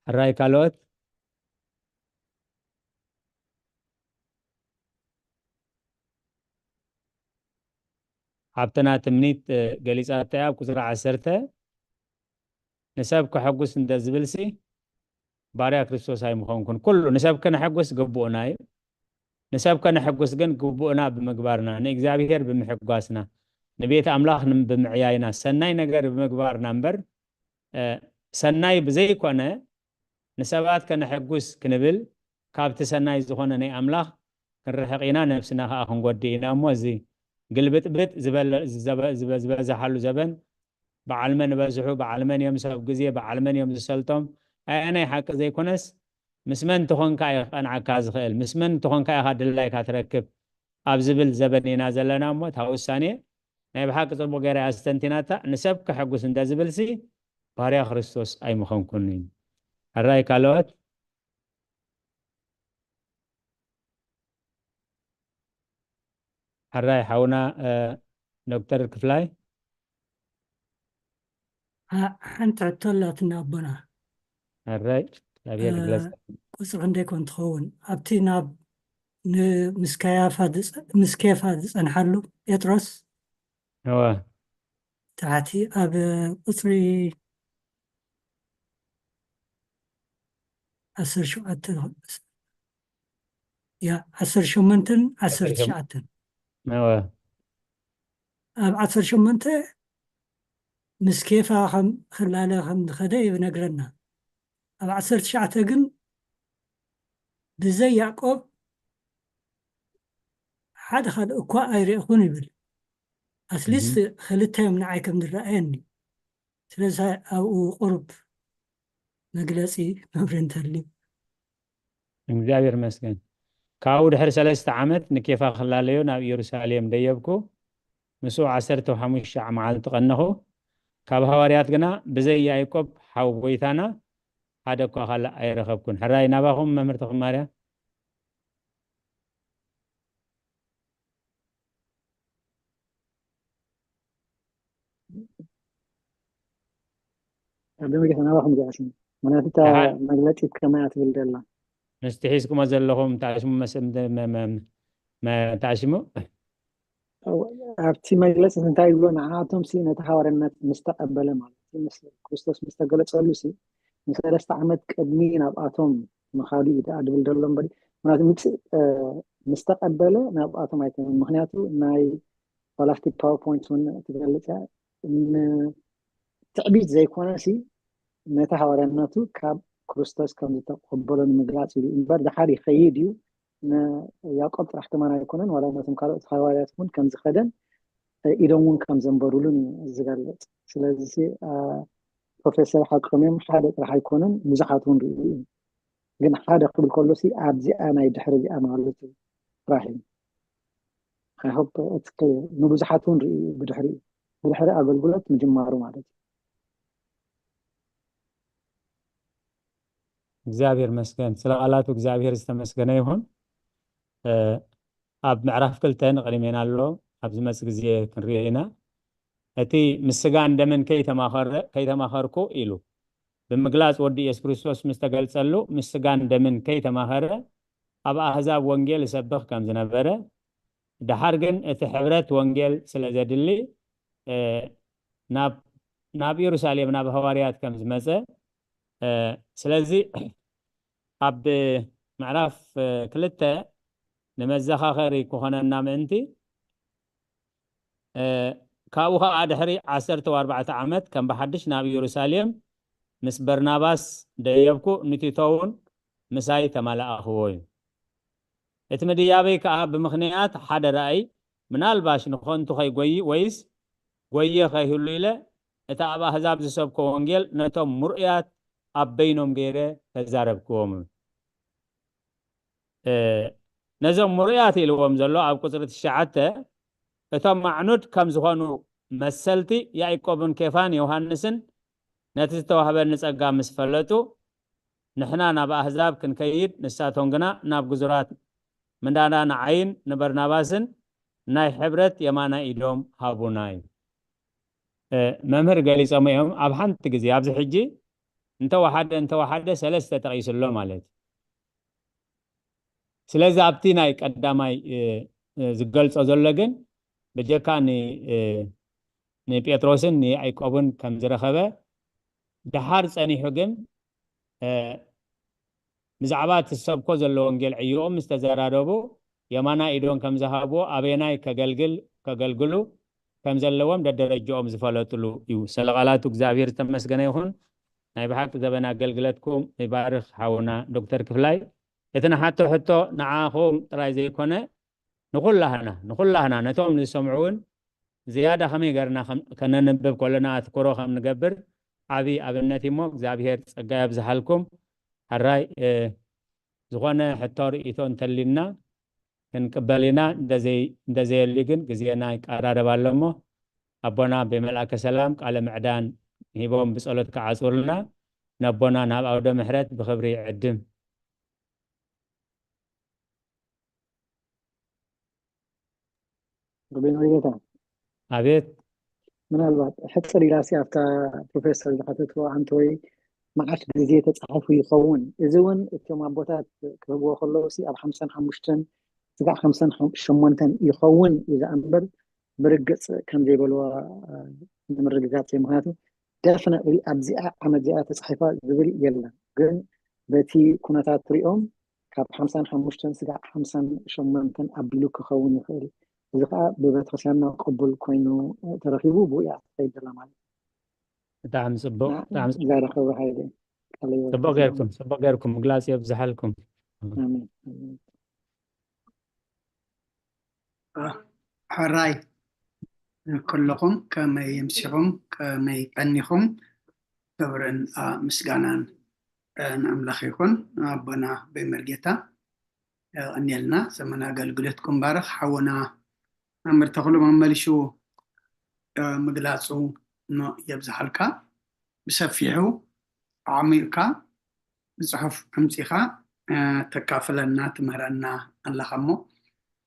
ሕራይ ካልኦት ሓብትና ትምኒት ገሊፃታ እያ ኣብ ቁፅሪ ዓሰርተ ንሰብ ከሐጉስ እንተ ዝብልሲ ባርያ ክርስቶስ ኣይምኾንኩን። ኩሉ ንሰብ ከነሐጉስ ግቡእና እዩ። ንሰብ ከነሐጉስ ግን ግቡእና ብምግባርና፣ ንእግዚኣብሔር ብምሕጓስና፣ ንቤት ኣምላኽ ብምዕያይና፣ ሰናይ ነገር ብምግባርና እምበር ሰናይ ብዘይኮነ ንሰባት ከነሐጉስ ክንብል ካብቲ ሰናይ ዝኾነ ናይ ኣምላኽ ክንርሕቕ ኢና፣ ነብስና ከዓ ክንጎዲ ኢና እሞ እዚ ግልብጥብጥ ዝበዘሓሉ ዘበን በዓል መን በዝሑ፣ በዓል መን እዮም ሰብ ግዜ፣ በዓል መን እዮም ዝሰልጦም፣ ኣየናይ ሓቂ ዘይኮነስ ምስ መን ተኾንካ እዩ ክቐንዓካ ዝኽእል፣ ምስ መን ተኾንካ ኢኻ ድላይካ ትረክብ ኣብ ዝብል ዘበን ኢና ዘለና እሞ እታ ውሳኔ ናይ ብሓቂ ጽቡቕ ገይራ እያ ዝተንቲናታ። ንሰብ ከሐጉስ እንተ ዝብልሲ ባርያ ክርስቶስ ኣይምኾንኩን እዩ። ሕራይ ካልኦት ሕራይ ሓውና ዶክተር ክፍላይ ሓንቲ ሕቶ ኣላትና ኣቦና። ሕራይ እግዚኣብሔር ይግለጽ። ቁፅሪ ክንደይ ኮን ትኸውን ኣብቲ ናብ ምስ ኬፋ ዝፀንሓሉ ጴጥሮስ እወ ታሕቲ ኣብ ቁፅሪ ዓሰርተ ሸውዓተ ያ ዓሰርተ ሸሞንተን ዓሰርተ ትሽዓተን እወ ኣብ ዓሰርተ ሸሞንተ ምስ ኬፋ ከም ክላለ ከም ዝኸደ ይነግረና። ኣብ ዓሰርተ ትሽዓተ ግን ብዘይ ያዕቆብ ሓደ ካልእ እኳ ኣይረእኹን ይብል። ኣትሊስት ክልተ እዮም ንዓይ ከም ዝረኣየኒ። ስለዚ ኣብኡ ቁሩብ መግለፂ መብሪ እንተልዩ እግዚኣብሔር ይመስገን። ካብኡ ድሕሪ ሰለስተ ዓመት ንኬፋ ክላለዮ ናብ ኢየሩሳሌም ደየብኩ። ምስኡ ዓሰርተ ሓሙሽተ መዓልቲ ቀነኹ። ካብ ሃዋርያት ግና ብዘይ ያዕቆብ ሓው ጎይታና ሓደ እኳ ካልእ ኣይረኸብኩን። ሕራይ ናባኹም መምህር ተኽማርያ። ደመገ ናባኹም ዝኣስም ምክንያቱ እታ መግለፂት ከማያ ትብል ደላ ምስቲ ሒዝኩሞ ዘለኹም ታሽሙ ታሽሙ ኣብቲ መግለፂ እንታይ ይብሎ ንዓቶም ሲ ነቲ ሃዋርያነት ምስ ተቐበለ ማለት ምስ ክርስቶስ ምስ ተገለፀሉ ሲ ንሰለስተ ዓመት ቅድሚ ናብኣቶም ምኻዱ እዩ ደኣ ድብል ደሎ እምበሪ ምክንያቱ ምፅእ ምስ ተቐበለ ናብኣቶም ኣይኮነን ምክንያቱ ናይ ዋላፍቲ ፓወርፖይንት እውን ትገልፅ እያ ትዕቢት ዘይኮነ ሲ ነቲ ሃዋርያነቱ ካብ ክርስቶስ ከም ዝተቐበሎ ንምግላፅ እዩ እምበር ድሓር ይኸይድ እዩ ያዕቆብ ጥራሕ ከማን ኣይኮነን ዋላ ነቶም ካልኦት ሃዋርያት እውን ከም ዝኸደን ኢዶም እውን ከም ዘንበሩሉን እዩ ዝገልፅ ስለዚ ፕሮፌሰር ሓቆም እዮም ሓደ ጥራሕ ኣይኮነን ብዙሓት እውን ርእዩ እዩ ግን ሓደ ክብል ከሎ ኣብዚኣ ናይ ድሕሪ እዚኣ ማለት እዩ ጥራሕ እዩ I hope it's clear ንብዙሓት እውን ርእዩ እዩ ብድሕሪ ብድሕሪ ኣገልግሎት ምጅማሩ ማለት እዩ እግዚኣብሔር መስገን ስለ ቃላቱ እግዚኣብሔር ዝተመስገነ ይኹን ኣብ ምዕራፍ ክልተ ንቕድሜና ኣሎ ኣብ ዝመፅ ግዜ ክንሪኦ ኢና እቲ ምስ ስጋን ደምን ከይተማኸረ ከይተማኸርኩ ኢሉ ብምግላጽ ወዲ ኢየሱስ ክርስቶስ ምስ ተገልጸሉ፣ ምስ ስጋን ደምን ከይተማኸረ ኣብ ኣህዛብ ወንጌል ይሰብኽ ከም ዝነበረ፣ ደሓር ግን እቲ ሕብረት ወንጌል ስለ ዘድሊ፣ እ፣ ናብ፣ ናብ ኢየሩሳሌም ናብ ሃዋርያት ከም ዝመጸ፣ እ፣ ስለዚ ኣብ ምዕራፍ፣ እ፣ ክልተ ንመዘኻኸሪ ክኾነና ምእንቲ፣ እ፣ ካብኡ ኸዓ ድሕሪ ዓሰርተ ኣርባዕተ ዓመት ከም ብሓድሽ ናብ ኢየሩሳሌም ምስ በርናባስ ደየብኩ፣ ንቲቶ እውን ምሳይ ተመላኣኽዎ እዩ። እቲ ምድያበይ ከኣ ብምኽንያት ሓደ ራእይ፣ ምናልባሽ ንኸንቱ ከይጎይ ወይስ ጎየ ከይህሉ ኢለ፣ እቲ ኣብ ኣህዛብ ዝሰብኮ ወንጌል ነቶም ምርኡያት ኣብ በይኖም ገይረ ተዛረብክዎም። እ፣ ነዞም ምርኡያት ኢልዎም ዘሎ ኣብ ቁጽሪ ትሽዓተ፣ እቶም ማዕኑድ ከም ዝኾኑ መሰልቲ ያዕቆብን ኬፋን ዮሃንስን ነቲ ዝተዋህበኒ ጸጋ ምስ ፈለጡ፣ ንሕና ናብ ኣህዛብ ክንከይድ፣ ንሳቶም ግና ናብ ግዙራት፣ ምናዳ ንዓይን ንበርናባስን ናይ ሕብረት የማናይ ኢዶም ሃቡና እዩ። እ፣ መምህር ገሊጾም እዮም። ኣብ ሓንቲ ግዜ፣ ኣብዚ ሕጂ እንተወሓደ፣ እንተወሓደ ሰለስተ ጠቒሱ ኣሎ ማለት እዩ። ስለዚ ኣብቲ ናይ ቀዳማይ፣ እ፣ እ፣ ዝገልጾ ዘሎ ግን ብጀካ ን-፣ እ፣ ንጴጥሮስን ንያዕቆብን ከም ዝረኸበ፣ ደሓር ጸኒሑ ግን፣ እ፣ ብዛዕባ እቲ ዝሰብኮ ዘሎ ወንጌል ዕዮኦም ምስ ተዘራረቡ፣ የማናይ ኢዶም ከም ዝሃብዎ፣ ኣበየናይ ከገልግል፣ ከገልግሉ ከም ዘለዎም ደደረጃኦም ዝፈለጥሉ እዩ። ስለ ቃላቱ እግዚኣብሔር ዝተመስገነ ይኹን። ናይ ብሓቂ ዘበን ኣገልግለትኩም ይባርኽ ሓውና ዶክተር ክፍላይ። እቲ ንሓቶ ሕቶ ንዓኹም ጥራይ ዘይኮነ፣ ንኹላህና፣ ንኹላህና ነቶም ዝሰምዑ እውን ዝያዳ ከመይ ገርና ከም-፣ ከነንብብ ከለና ኣትኩሮ ከም ንገብር ዓቢ ኣብነት እዩ እሞ፣ እግዚኣብሔር ጸጋ የብዝሓልኩም። ሕራይ፣ እ፣ ዝኾነ ሕቶ ርእይቶ እንተሊና ክንቅበል ኢና። እንደዘይ-፣ እንደዘየሊ ግን ግዜና ይቀራረብ ኣሎ እሞ፣ ኣቦና ብመልኣከ ሰላም ቃለ ምዕዳን ሂቦም ብጸሎት ክዓጽውልና፣ ነቦና ናብ ኣውደ ምሕረት ብኽብሪ ይዕድም። ሩቤን ወይ ጌታ። ኣቤት። ምናልባት ሕጽር ኢላሲ ኣብታ ፕሮፌሰር ዝሓተትዎ ኣንተ ወይ መዓት ግዜ ተጻሒፉ ይኸውን? እዚ እውን እቶም ኣቦታት ክህብዎ ከለዉ ሲ ኣብ ሓምሳን ሓሙሽተን ስጋዕ ሓምሳን ሸሞንተን ይኸውን እዩ ዝኣ እምበር ብርግጽ ከም ዘይበልዎ፣ እ፣ ንምርግጋጽ እዩ። ምኽንያቱ ደፍነትሊ ኣብዚኣ ዓመት እዚኣ ተጻሒፋ ዝብል የለን። ግን በቲ ኩነታት ትሪኦም ካብ ሓምሳን ሓሙሽተን ስጋዕ ሓምሳን ሸሞንተን ኣቢሉ ክኸውን ይኽእል። እዚ ኸኣ ብቤተክርስትያንና ቅቡል ኮይኑ ተረኺቡ ብኡ እያ ትኸይድ ዘላ ማለት እዩ። ብጣዕሚ ጽቡቕ፣ ብጣዕሚ ጽቡቕ። ዛረኸቡ ሃይለ። ቃለ ሕይወት ጽቡቕ ይባርክ። ጌርኩም፣ ጽቡቕ ጌርኩም። ምግላጽ የብዝሓልኩም። ኣሜን። ኣሜን። ሕራይ ኩልኹም ከመይ ኣምሲኹም፣ ከመይ ቀኒኹም? ክብርን፣ አ፣ ምስጋናን፣ እ፣ ንኣምላኽ ይኹን። ኣቦና በይ መርጌታ፣ እ፣ ቀንየልና። ዘመን ኣገልግሎትኩም ባርኽ። ሓውና መምህር ተኽሉ መመሊሹ፣ እ፣ ምግላጹ ኖ የብዝሓልካ። ብሰፊሑ ኣዕሚቕካ ብጽሑፍ ኣምጺኻ፣ እ፣ ተካፍለና፣ ትምህረና ኣለኻ እሞ፣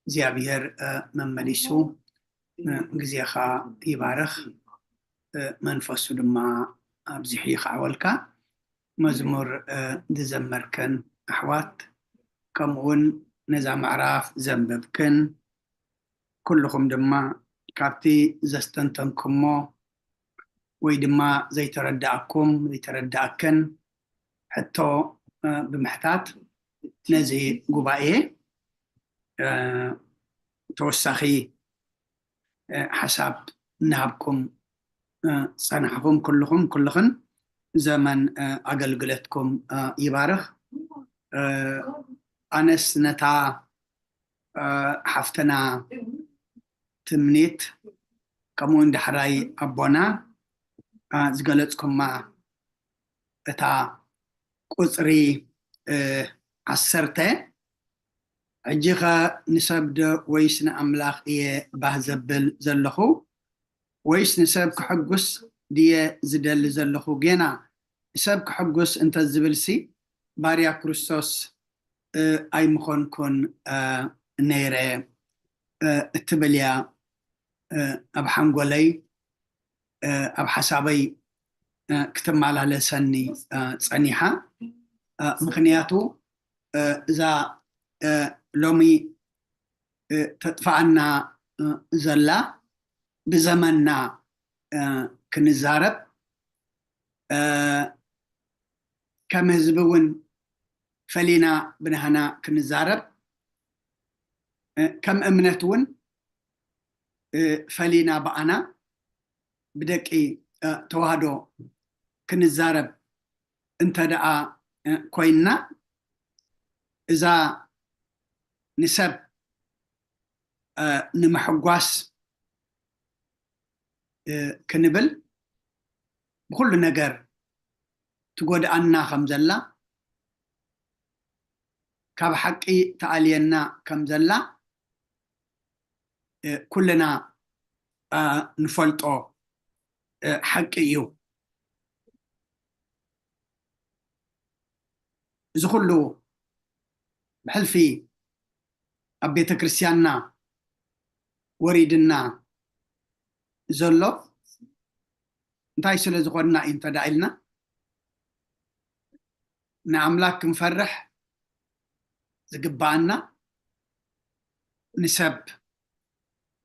እግዚኣብሔር፣ እ፣ መመሊሱ፣ እ፣ ግዜኻ ይባርኽ፣ እ፣ መንፈሱ ድማ ኣብዚሑ ይኽዓወልካ። መዝሙር፣ እ፣ ዝዘመርክን ኣሕዋት፣ ከምኡውን ነዛ ምዕራፍ ዘንበብክን፣ ኩልኹም ድማ ካብቲ ዘስተንተንኩሞ ወይ ድማ ዘይተረዳእኩም፣ ዘይተረዳእክን ሕቶ፣ እ፣ ብምሕታት ነዚ ጉባኤ፣ እ፣ ተወሳኺ፣ እ፣ ሓሳብ እናሃብኩም፣ እ፣ ጸናሕኹም። ኩልኹም፣ ኩልኽን ዘመን፣ እ፣ ኣገልግለትኩም፣ እ፣ ይባርኽ። እ፣ ኣነስ ነታ፣ እ፣ ሓፍትና ትምኒት፣ ከምኡ እውን ዳሕራይ ኣቦና፣ እ፣ ዝገለጽኩማ እታ ቁጽሪ፣ እ፣ ዓሰርተ፣ ሕጂኸ ንሰብ ዶ ወይስ ንኣምላኽ እየ ባህ ዘብል ዘለኹ? ወይስ ንሰብ ክሕጉስ ድየ ዝደሊ ዘለኹ? ጌና ንሰብ ክሕጉስ እንተ ዝብልሲ፣ ባርያ ክርስቶስ፣ እ፣ ኣይምኾንኩን፣ እ፣ ነይረ፣ እ፣ እትብል እያ፣ እ፣ ኣብ ሓንጎለይ፣ እ፣ ኣብ ሓሳበይ ክትመላለሰኒ ጸኒሓ። ምኽንያቱ እዛ ሎሚ ተጥፋኣና ዘላ ብዘመንና ክንዛረብ፣ ከም ህዝቢ እውን ፈሊና ብናህና ክንዛረብ፣ ከም እምነት እውን ፈሊና ብኣና ብደቂ ተዋህዶ ክንዛረብ እንተ ደኣ ኮይንና፣ እዛ ንሰብ ንምሕጓስ ክንብል ብኩሉ ነገር ትጎድኣና ከም ዘላ፣ ካብ ሓቂ ተኣልየና ከም ዘላ ኩልና ንፈልጦ ሓቂ እዩ። እዚ ኩሉ ብሕልፊ ኣብ ቤተ ክርስቲያንና ወሪድና ዘሎ እንታይ ስለ ዝኾንና እዩ እንተ ደኣ ኢልና፣ ንኣምላክ ክንፈርሕ ዝግባኣና፣ ንሰብ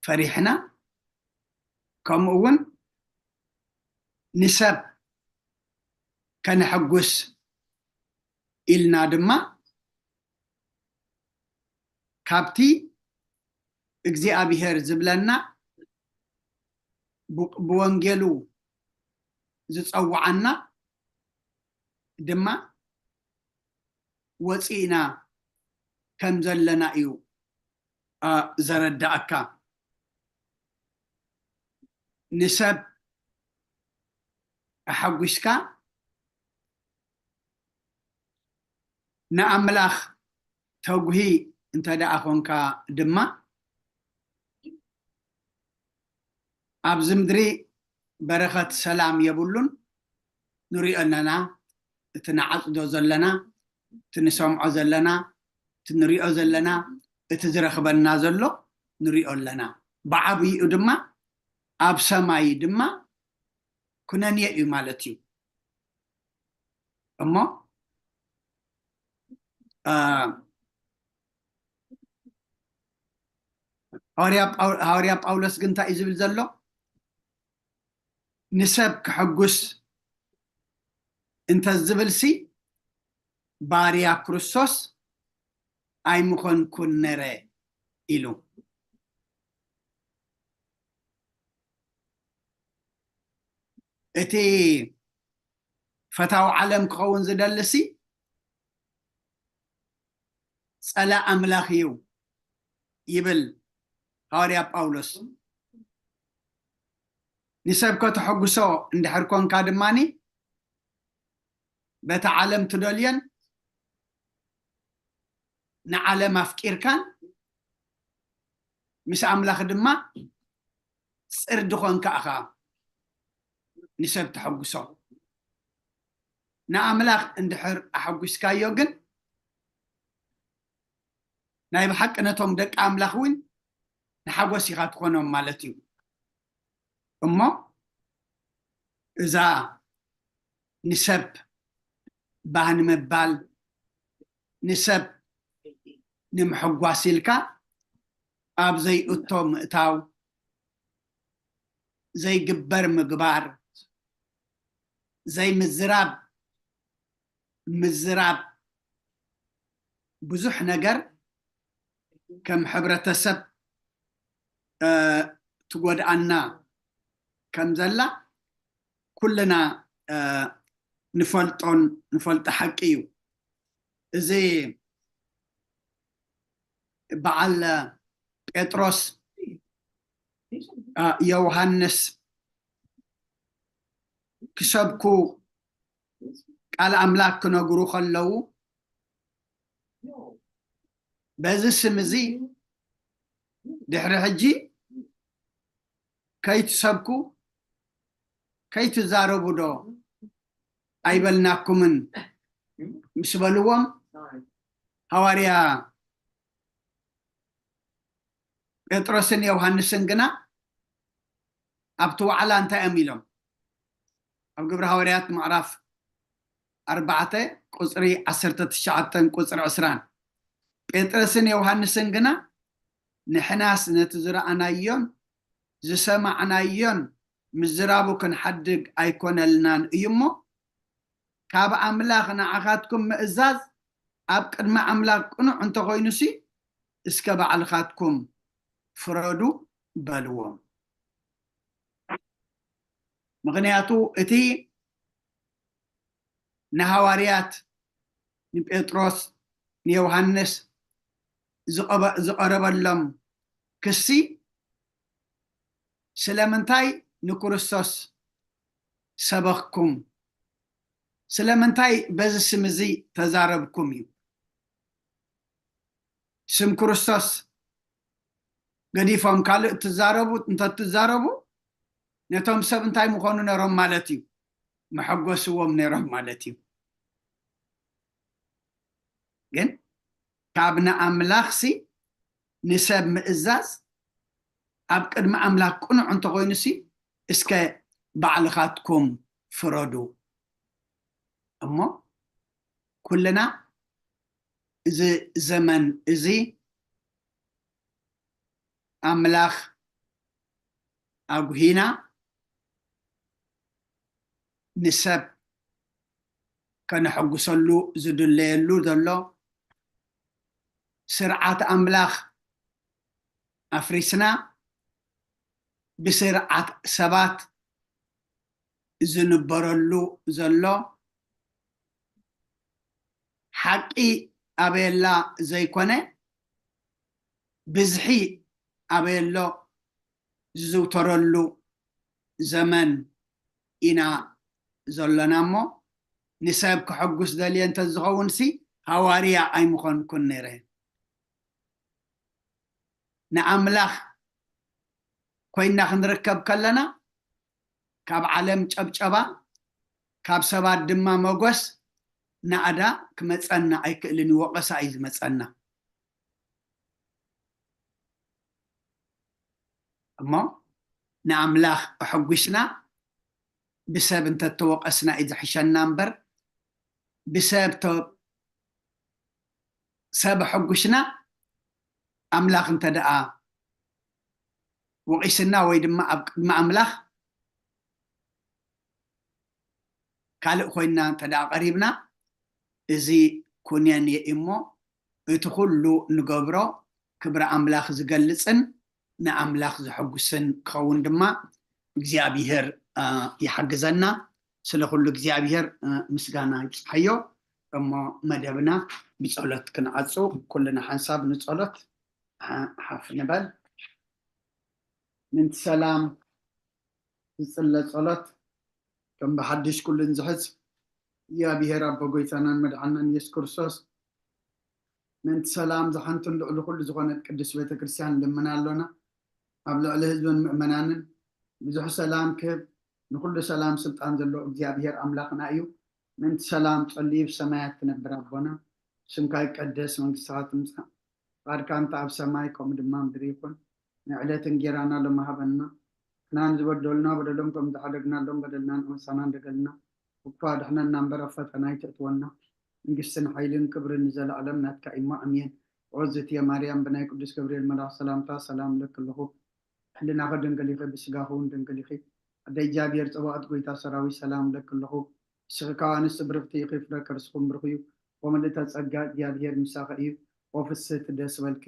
ፈሪሕና፣ ከምኡ እውን ንሰብ ከነሐጉስ ኢልና ድማ ካብቲ እግዚኣብሔር ዝብለና፣ ብ-፣ ብወንጌሉ ዝጸውዓና ድማ ወጺእና ከም ዘለና እዩ፣ ኣ፣ ዘረዳእካ። ንሰብ ኣሐጒስካ ንኣምላኽ ተጉሂ እንተ ደኣ ኾንካ ድማ፣ ኣብዚ ምድሪ በረኸት ሰላም የብሉን። ንሪኦ ኣለና፣ እቲ ንዓጽዶ ዘለና፣ እቲ ንሰምዖ ዘለና፣ እቲ ንሪኦ ዘለና፣ እቲ ዝረኽበና ዘሎ ንሪኦ ኣለና። ብዓብይኡ ድማ ኣብ ሰማይ ድማ ኩነኔ እዩ ማለት እዩ። እሞ፣ አ፣ ሃዋርያ ጳው-፣ ሃዋርያ ጳውሎስ ግን እንታይ እዩ ዝብል ዘሎ? ንሰብ ክሕጉስ እንተ ዝብልሲ፣ ባርያ ክርስቶስ ኣይምኾንኩን ነረ ኢሉ። እቲ ፈታዊ ዓለም ክኸውን ዝደልሲ፣ ጸላእ ኣምላኽ እዩ ይብል ሃዋርያ ጳውሎስ። ንሰብ ከተሐጉሶ እንድሕር ኮንካ ድማኒ፣ በቲ ዓለም ትደልዮን ንዓለም ኣፍቂርካን፣ ምስ ኣምላኽ ድማ ጽርዲ ኾንካ ኢኻ ንሰብ ተሐጉሶ። ንኣምላኽ እንድሕር ኣሐጒስካዮ ግን፣ ናይ ብሓቂ ነቶም ደቂ ኣምላኽ እውን ንሓጎስ ኢኻ ትኾኖም ማለት እዩ። እሞ እዛ ንሰብ ባህ ንምባል፣ ንሰብ ንምሕጓስ ኢልካ ኣብ ዘይእቶ ምእታው፣ ዘይግበር ምግባር፣ ዘይምዝራብ ምዝራብ፣ ብዙሕ ነገር ከም ሕብረተሰብ፣ እ፣ ትጎድኣና ከም ዘላ ኩልና፣ እ፣ ንፈልጦን ንፈልጦ ሓቂ እዩ። እዚ በዓል ጴጥሮስ፣ እ፣ ዮሃንስ ክሰብኩ ቃል ኣምላኽ ክነግሩ ከለዉ፣ በዚ ስም እዚ ድሕሪ ሕጂ ከይትሰብኩ፣ ከይትዛረቡ ዶ ኣይበልናኩምን? ምስ በልዎም፣ ሃዋርያ ጴጥሮስን ዮሃንስን ግና ኣብቲ ዋዕላ እንታይ እዮም ኢሎም? ኣብ ግብሪ ሃዋርያት ምዕራፍ ኣርባዕተ ቁፅሪ ዓሰርተ ትሽዓተን ቁፅሪ ዕስራን፣ ጴጥሮስን ዮሃንስን ግና ንሕናስ ነቲ ዝረኣናዮን ዝሰማዕናዮን ምዝራቡ ክንሓድግ ኣይኮነልናን እዩ እሞ፣ ካብ ኣምላኽ ንዓኻትኩም ምእዛዝ ኣብ ቅድሚ ኣምላኽ ቅኑዕ እንተኾይኑሲ፣ እስከ ባዕልኻትኩም ፍረዱ በልዎም። ምኽንያቱ እቲ ንሃዋርያት፣ ንጴጥሮስ፣ ንዮሃንስ ዝቐበ- ዝቐረበሎም ክሲ፣ ስለምንታይ ንክርስቶስ ሰበኽኩም፣ ስለምንታይ በዚ ስም እዚ ተዛረብኩም እዩ። ስም ክርስቶስ ገዲፎም ካልእ ትዛረቡ እንተትዛረቡ፣ ነቶም ሰብ እንታይ ምኾኑ ነይሮም ማለት እዩ? መሐጎስዎም ነይሮም ማለት እዩ። ግን ካብ ንኣምላኽሲ ንሰብ ምእዛዝ፣ ኣብ ቅድሚ ኣምላኽ ቅኑዕ እንተኾይኑሲ፣ እስከ ባዕልኻትኩም ፍረዱ። እሞ ኩልና እዚ ዘመን እዚ ኣምላኽ ኣጉሂና፣ ንሰብ ከነሐጉሰሉ ዝድለየሉ ዘሎ ስርዓት ኣምላኽ ኣፍሪስና፣ ብስርዓት ሰባት ዝንበረሉ ዘሎ፣ ሓቂ ኣበየላ ዘይኮነ፣ ብዝሒ ኣበየሎ ዝዝውተረሉ ዘመን ኢና ዘሎና እሞ፣ ንሰብ ከሐጉስ ደልየ እንተዝኸውንሲ፣ ሃዋርያ ኣይምኾንኩን ነይረ። ንኣምላኽ ኮይንና ክንርከብ ከለና፣ ካብ ዓለም ጨብጨባ፣ ካብ ሰባት ድማ መጎስ፣ ናእዳ ክመጸና ኣይክእልን እዩ፣ ወቐሳ እዩ ዝመጸና። እሞ ንኣምላኽ ኣሐጒስና፣ ብሰብ እንተተወቐስና እዩ ዝሕሸና እምበር፣ ብሰብ ተ- ሰብ ኣሐጒስና፣ ኣምላኽ እንተ ደኣ ወቒስና ወይ ድማ ኣብ ቅድሚ ኣምላኽ ካልእ ኮይንና እንተ ደኣ ቀሪብና፣ እዚ ኩነን እየ እሞ፣ እቲ ኩሉ ንገብሮ ክብሪ ኣምላኽ ዝገልጽን ንኣምላኽ ዘሐጉስን ክኸውን ድማ እግዚኣብሄር ይሓግዘና። ስለ ኩሉ እግዚኣብሄር ምስጋና ይብፅሓዮ። እሞ መደብና ብፀሎት ክንዓፁ፣ ኩልና ሓንሳብ ንፀሎት ሓፍ ንበል። ምንቲ ሰላም ዝፅለ ፀሎት ከም ብሓድሽ ኩሉ ንዝሕዝ እግዚኣብሄር ኣቦ ጎይታናን መድሓናን የሱስ ክርስቶስ ምእንቲ ሰላም ዝሓንትን ልዕሊ ኩሉ ዝኾነት ቅድስት ቤተክርስትያን ንልምን ኣሎና። ኣብ ልዕሊ ህዝብን ምእመናንን ብዙሕ ሰላም ክህብ ንኩሉ ሰላም ስልጣን ዘለዎ እግዚኣብሄር ኣምላኽና እዩ። ምእንቲ ሰላም ጸልዩ ብሰማያት ትነብር ኣቦና፣ ስምካ ይቀደስ፣ መንግስትኻ ትምጻእ፣ ፍቓድካ እንተ ኣብ ሰማይ ከምኡ ድማ ምድሪ ይኹን። ንዕለት እንጌራና ሎሚ ሃበና። ንሕና ንዝበደሉና በደሎም ከም ዝሓደግናሎም በደልና ንኣምሳና እንደገልና፣ እኳ ድሕነና እምበር ኣብ ፈተና ኣይተእትወና። መንግስትን ሓይልን ክብርን ንዘለኣለም ናትካ እሞ ኣሜን። ኦዝት የማርያም ብናይ ቅዱስ ገብርኤል መልኣኽ ሰላምታ ሰላም እለኪ ኣለኹ። ሕልናኺ ድንግል ኢኺ፣ ብስጋኺ እውን ድንግል ኢኺ። ኣደ እግዚኣብሔር ጸባኦት ጎይታ ሰራዊት ሰላም እለኪ ኣለኹ። ንስኺ ካብ ኣንስቲ ብርኽቲ ኢኺ፣ ፍረ ከርስኹም ብሩኽ እዩ። ወምልእተ ጸጋ እግዚኣብሔር ምሳኺ እዩ። ኦ ፍስህቲ ደስ በልኪ፣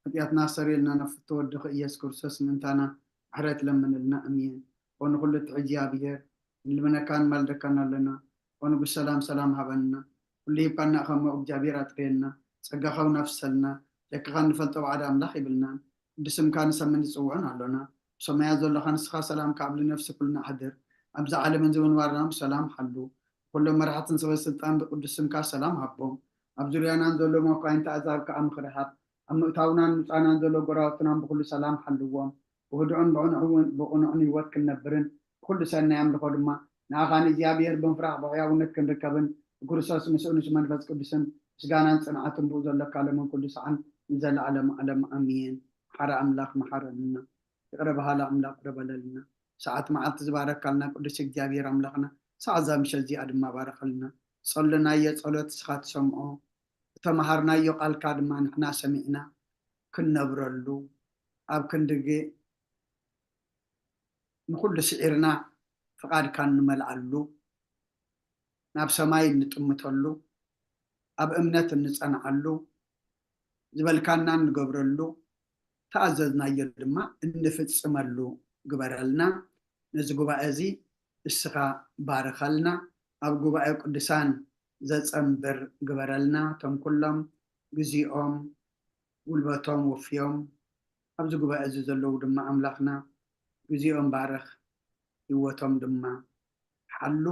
ሓጢኣትና ኣስተሰርየልና ናብ ፍትው ወድኺ ኢየሱስ ክርስቶስ ምእንታና ምሕረት ለምንልና። ኣሜን። ኦ ንኹሉ እትሕዝ እግዚኣብሔር፣ ንልምነካን ማልደካን ኣለና። ኦ ንጉስ ሰላም ሰላም ሃበና። ኩሉ ሂብካና እኻ እሞ እግዚኣብሔር ኣጥርየና። ጸጋኻ እውን ኣፍሰልና። ደቅኻ ንፈልጦ ባዕዳ ኣምላኽ ይብልናን። ብስምካ ንሰምን ንጽውዕን ኣሎና። ብሰማያት ዘለኻ ንስኻ ሰላም ካብ ልነፍሲ ኩልና ኣሕድር። ኣብዚ ዓለምን ዝምንባርና ብሰላም ሓሉ። ኩሎም መራሕትን ሰበ ስልጣን ብቅዱስ ስምካ ሰላም ሃቦም። ኣብ ዙርያናን ዘሎ መኳይንቲ ኣዛብ ከኣ ምኽሪ ሃብ። ኣብ ምእታውናን ምጻናን ዘሎ ጎረባብትናን ብኹሉ ሰላም ሓልዎም። ብህዱእን ብቕኑዕን ብቕኑዕን ህይወት ክንነብርን ብኹሉ ሰናይ ኣምልኾ ድማ ንኣኻ ንእግዚኣብሔር ብምፍራሕ ብሕያውነት ክንርከብን ብክርስቶስ ምስኡ ምስ መንፈስ ቅዱስን ምስጋናን ጽንዓትን ብኡ ዘሎ ካለምን ኩሉ ሰዓን ንዘለዓለም ዓለም ኣሜን። ሓራ ኣምላኽ መሓረልና። ይቕረ በሃሊ ኣምላኽ ይቕረ በለልና። ሰዓት መዓልቲ ዝባረካልና ቅዱስ እግዚኣብሔር ኣምላኽና ሳዕ እዛ ምሸት እዚኣ ድማ ባርኸልና። ዝጸለናዮ ጸሎት ንስኻ ትሰምዖ፣ ዝተመሃርናዮ ቃልካ ድማ ንሕና ሰሚዕና ክንነብረሉ፣ ኣብ ክንድግእ ንኹሉ ስዒርና ፍቓድካ እንመልኣሉ፣ ናብ ሰማይ እንጥምተሉ፣ ኣብ እምነት እንጸንዓሉ፣ ዝበልካና እንገብረሉ፣ ተኣዘዝናዮ ድማ እንፍጽመሉ ግበረልና። ነዚ ጉባኤ እዚ እስኻ ባርኸልና። ኣብ ጉባኤ ቅዱሳን ዘጸንብር ግበረልና። እቶም ኩሎም ግዜኦም ጉልበቶም ወፍዮም ኣብዚ ጉባኤ እዚ ዘለዉ ድማ ኣምላኽና ግዜኦም ባርኽ፣ ህይወቶም ድማ ሓሉ።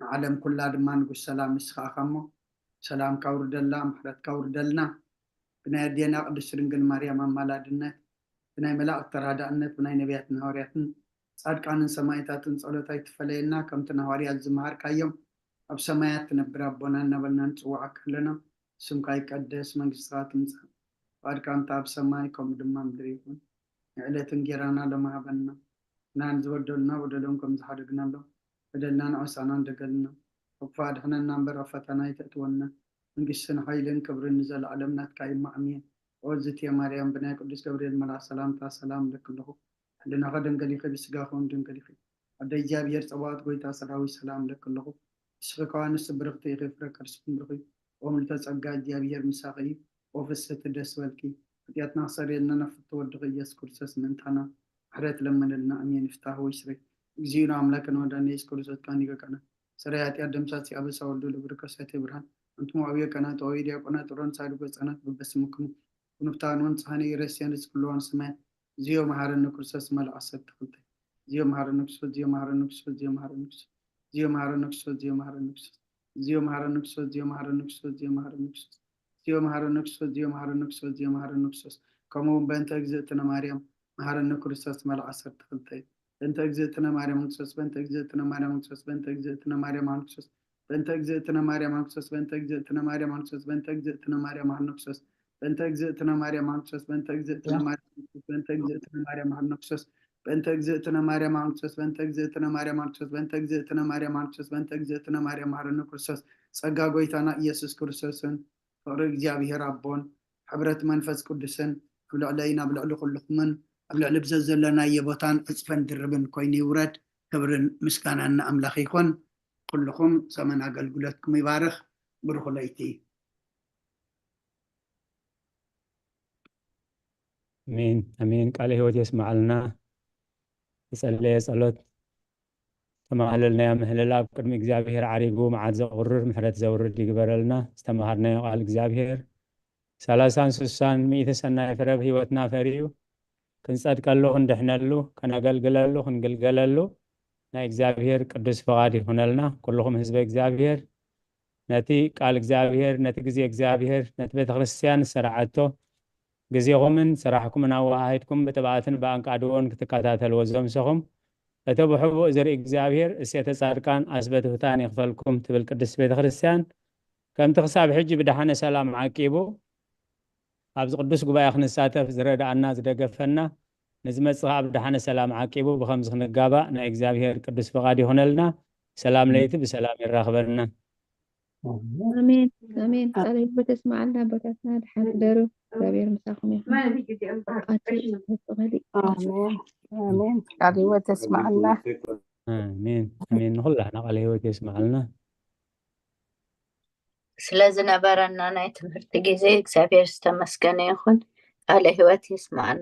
ንዓለም ኩላ ድማ ንጉስ ሰላም ንስኻ ኢኻ እሞ ሰላምካ ኣውርደላ፣ ምሕረትካ ኣውርደልና። ብናይ ኣዴና ቅድስቲ ድንግል ማርያም ኣማላድነት፣ ብናይ መላእክቲ ተራዳእነት፣ ብናይ ነቢያትን ሃዋርያትን ጻድቃንን ሰማዕታትን ጸሎት ኣይትፈለየና። ከምቲ ንሃዋርያት ዝመሃርካዮም ኣብ ሰማያት ትነብር ኣቦና እናበልና ንጽውዓካ ኣለና። ስምካ ይቀደስ፣ መንግስትኻ ትምጻእ፣ ፍቓድካ እንተ ኣብ ሰማይ ከምኡ ድማ ምድሪ ይኹን። ንዕለት እንጌራና ሎሚ ሃበና፣ ንሕና ንዝበደሉና በደሎም ከም ዝሓደግናሎም፣ በደልና ንዕሳና እንደገልና፣ ካብ ክፉእ ኣድሕነና እምበር ኣብ ፈተና ኣይተእትወና። መንግስትን ሓይልን ክብርን ንዘለኣለም ናትካ እዩ፣ እሞ ኣሜን። ኦ እግዝእትየ ማርያም፣ ብናይ ቅዱስ ገብርኤል መልኣኽ ሰላምታ ሰላም እብለኪ ኣለኹ። ሕልናኺ ድንግል ኢኺ፣ ብስጋኺ እውን ድንግል ኢኺ። ኣደ እግዚኣብሔር ጸባኦት፣ ጎይታ ሰራዊት፣ ሰላም እብለኪ ኣለኹ። ንስኺ ከዋንስቲ ብርኽቲ ኢኺ፣ ፍረ ከርስኺ ብሩኽ እዩ። ኦ ምልዕተ ጸጋ፣ እግዚኣብሔር ምሳኺ እዩ። ኦ ፍስሕቲ ደስ በልኪ፣ ሓጢኣትና ክሰርየልና ናብ ፍትው ወድኺ ኢየሱስ ክርስቶስ ምእንታና ምሕረት ለምንልና። ኣሜን። ይፍታህ ወይ ስረይ። እግዚእነ ኣምላክነ ወመድኃኒነ ኢየሱስ ክርስቶስ ካን ይገቀና ሰራይ ኃጢአት ደምሳሲ አበሳ ወልዱ ለብርከ ሰቴ ብርሃን። አንትሙ አብዮ ካህናት ወአብዮ ዲያቆናት ጥሮን ሳድጎ ህፃናት በበስምክሙ ኩኑፍታን ወንጽሃኒ ረስያን ርዝቅ ለዋን ሰማያት። ዚዮ መሐረኒ ክርስቶስ መልእ ዓሰርተ ክልተ። ዚዮ መሐረኒ ክርስቶስ፣ ዚዮ መሐረኒ ክርስቶስ፣ ዚዮ መሐረኒ ክርስቶስ፣ ዚዮ መሐረኒ ክርስቶስ፣ ዚዮ መሐረኒ ክርስቶስ፣ ዚዮ መሐረኒ ክርስቶስ፣ ዚዮ መሐረኒ ክርስቶስ፣ ዚዮ መሐረኒ ክርስቶስ፣ ዚዮ መሐረኒ ክርስቶስ፣ ዚዮ መሐረኒ ክርስቶስ፣ ዚዮ መሐረኒ ክርስቶስ። ከምኡ እውን በእንተ እግዝእትነ ማርያም መሐረኒ ክርስቶስ መልእ ዓሰርተ ክልተ። በእንተ እግዝእትነ ማርያም ክርስቶስ፣ በእንተ እግዝእትነ ማርያም ክርስቶስ፣ በእንተ እግዝእትነ ማርያም ክርስቶስ፣ በእንተ እግዝእትነ ማርያም ክርስቶስ፣ በእንተ እግዝእትነ ማርያም ክርስቶስ፣ በእንተ እግዝእትነ ማርያም መሐረኒ ክርስቶስ፣ በእንተ እግዝእትነ ማርያም ክርስቶስ፣ በእንተ እግዝእትነ ማርያም ክርስቶስ፣ በእንተ እግዝእትነ ማርያም መሐረኒ ክርስቶስ፣ በእንተ እግዝእትነ ማርያም ክርስቶስ፣ በእንተ እግዝእትነ ማርያም ክርስቶስ፣ በእንተ እግዝእትነ ማርያም ክርስቶስ፣ በእንተ እግዝእትነ ማርያም መሐረኒ ክርስቶስ። ጸጋ ጎይታና ኢየሱስ ክርስቶስን ፍቕሪ እግዚኣብሔር ኣቦን ሕብረት መንፈስ ቅዱስን ኣብ ልዕለይን ኣብ ልዕሊ ኩልኹምን ኣብ ልዕሊ ብዘዘለናዮ ቦታን ዕጽፈን ድርብን ኮይኑ ይውረድ። ክብርን ምስጋናን ንኣምላኽ ይኹን። ኩልኹም ዘመን ኣገልግሎትኩም ይባርኽ። ብሩኽ ለይቲ። ኣሜን ኣሜን። ቃለ ህይወት የስምዓልና። ዝጸለየ ጸሎት፣ ተማህለልናዮ ምህለላ ኣብ ቅድሚ እግዚኣብሔር ዓሪጉ መዓት ዘቑርር ምሕረት ዘውርድ ይግበረልና። ዝተማሃርናዮ ቃል እግዚኣብሔር ሰላሳን ስሳን ሚእቲ ሰናይ ፍረ ኣብ ህይወትና ፈርዩ ክንጸድቀሉ፣ ክንድሕነሉ፣ ከነገልግለሉ፣ ክንግልገለሉ ናይ እግዚኣብሔር ቅዱስ ፍቓድ ይኹነልና። ኩልኹም ህዝበ እግዚኣብሔር ነቲ ቃል እግዚኣብሔር፣ ነቲ ግዜ እግዚኣብሔር፣ ነቲ ቤተ ክርስቲያን ዝሰርዓቶ ግዜኹምን ስራሕኩምን ኣወሃሂድኩም ብጥብኣትን ብኣንቃድዎን ክትከታተልዎ ዘምሰኹም እቲ ብሕቡእ ዝርኢ እግዚኣብሔር እሴተ ጻድቃን ኣስበ ትሑታን ይኽፈልኩም ትብል ቅድስት ቤተ ክርስቲያን ከምቲ ክሳብ ሕጂ ብደሓነ ሰላም ዓቂቡ ኣብዚ ቅዱስ ጉባኤ ክንሳተፍ ዝረድኣና ዝደገፈና ንዝመጽእ ከዓ ብደሓነ ሰላም ዓቂቡ ብኸምዚ ክንጋባእ ናይ እግዚኣብሔር ቅዱስ ፍቓድ ይኹነልና። ሰላም ለይቲ ብሰላም የራኽበና። ኣሜን ኣሜን። ቃለ ህይወት የስምዓልና ኣቦታትና፣ ደሓን ሕደሩ። እግዚኣብሔር ምሳኹም ይኹን። ኣቲ ትኽእሊ። ኣሜን። ቃለ ህይወት የስምዓልና። ኣሜን ኣሜን። ንኹላህና ቃለ ህይወት የስምዓልና። ስለ ዝነበረና ናይ ትምህርቲ ግዜ እግዚኣብሔር ዝተመስገነ ይኹን። ቃለ ህይወት የስምዓና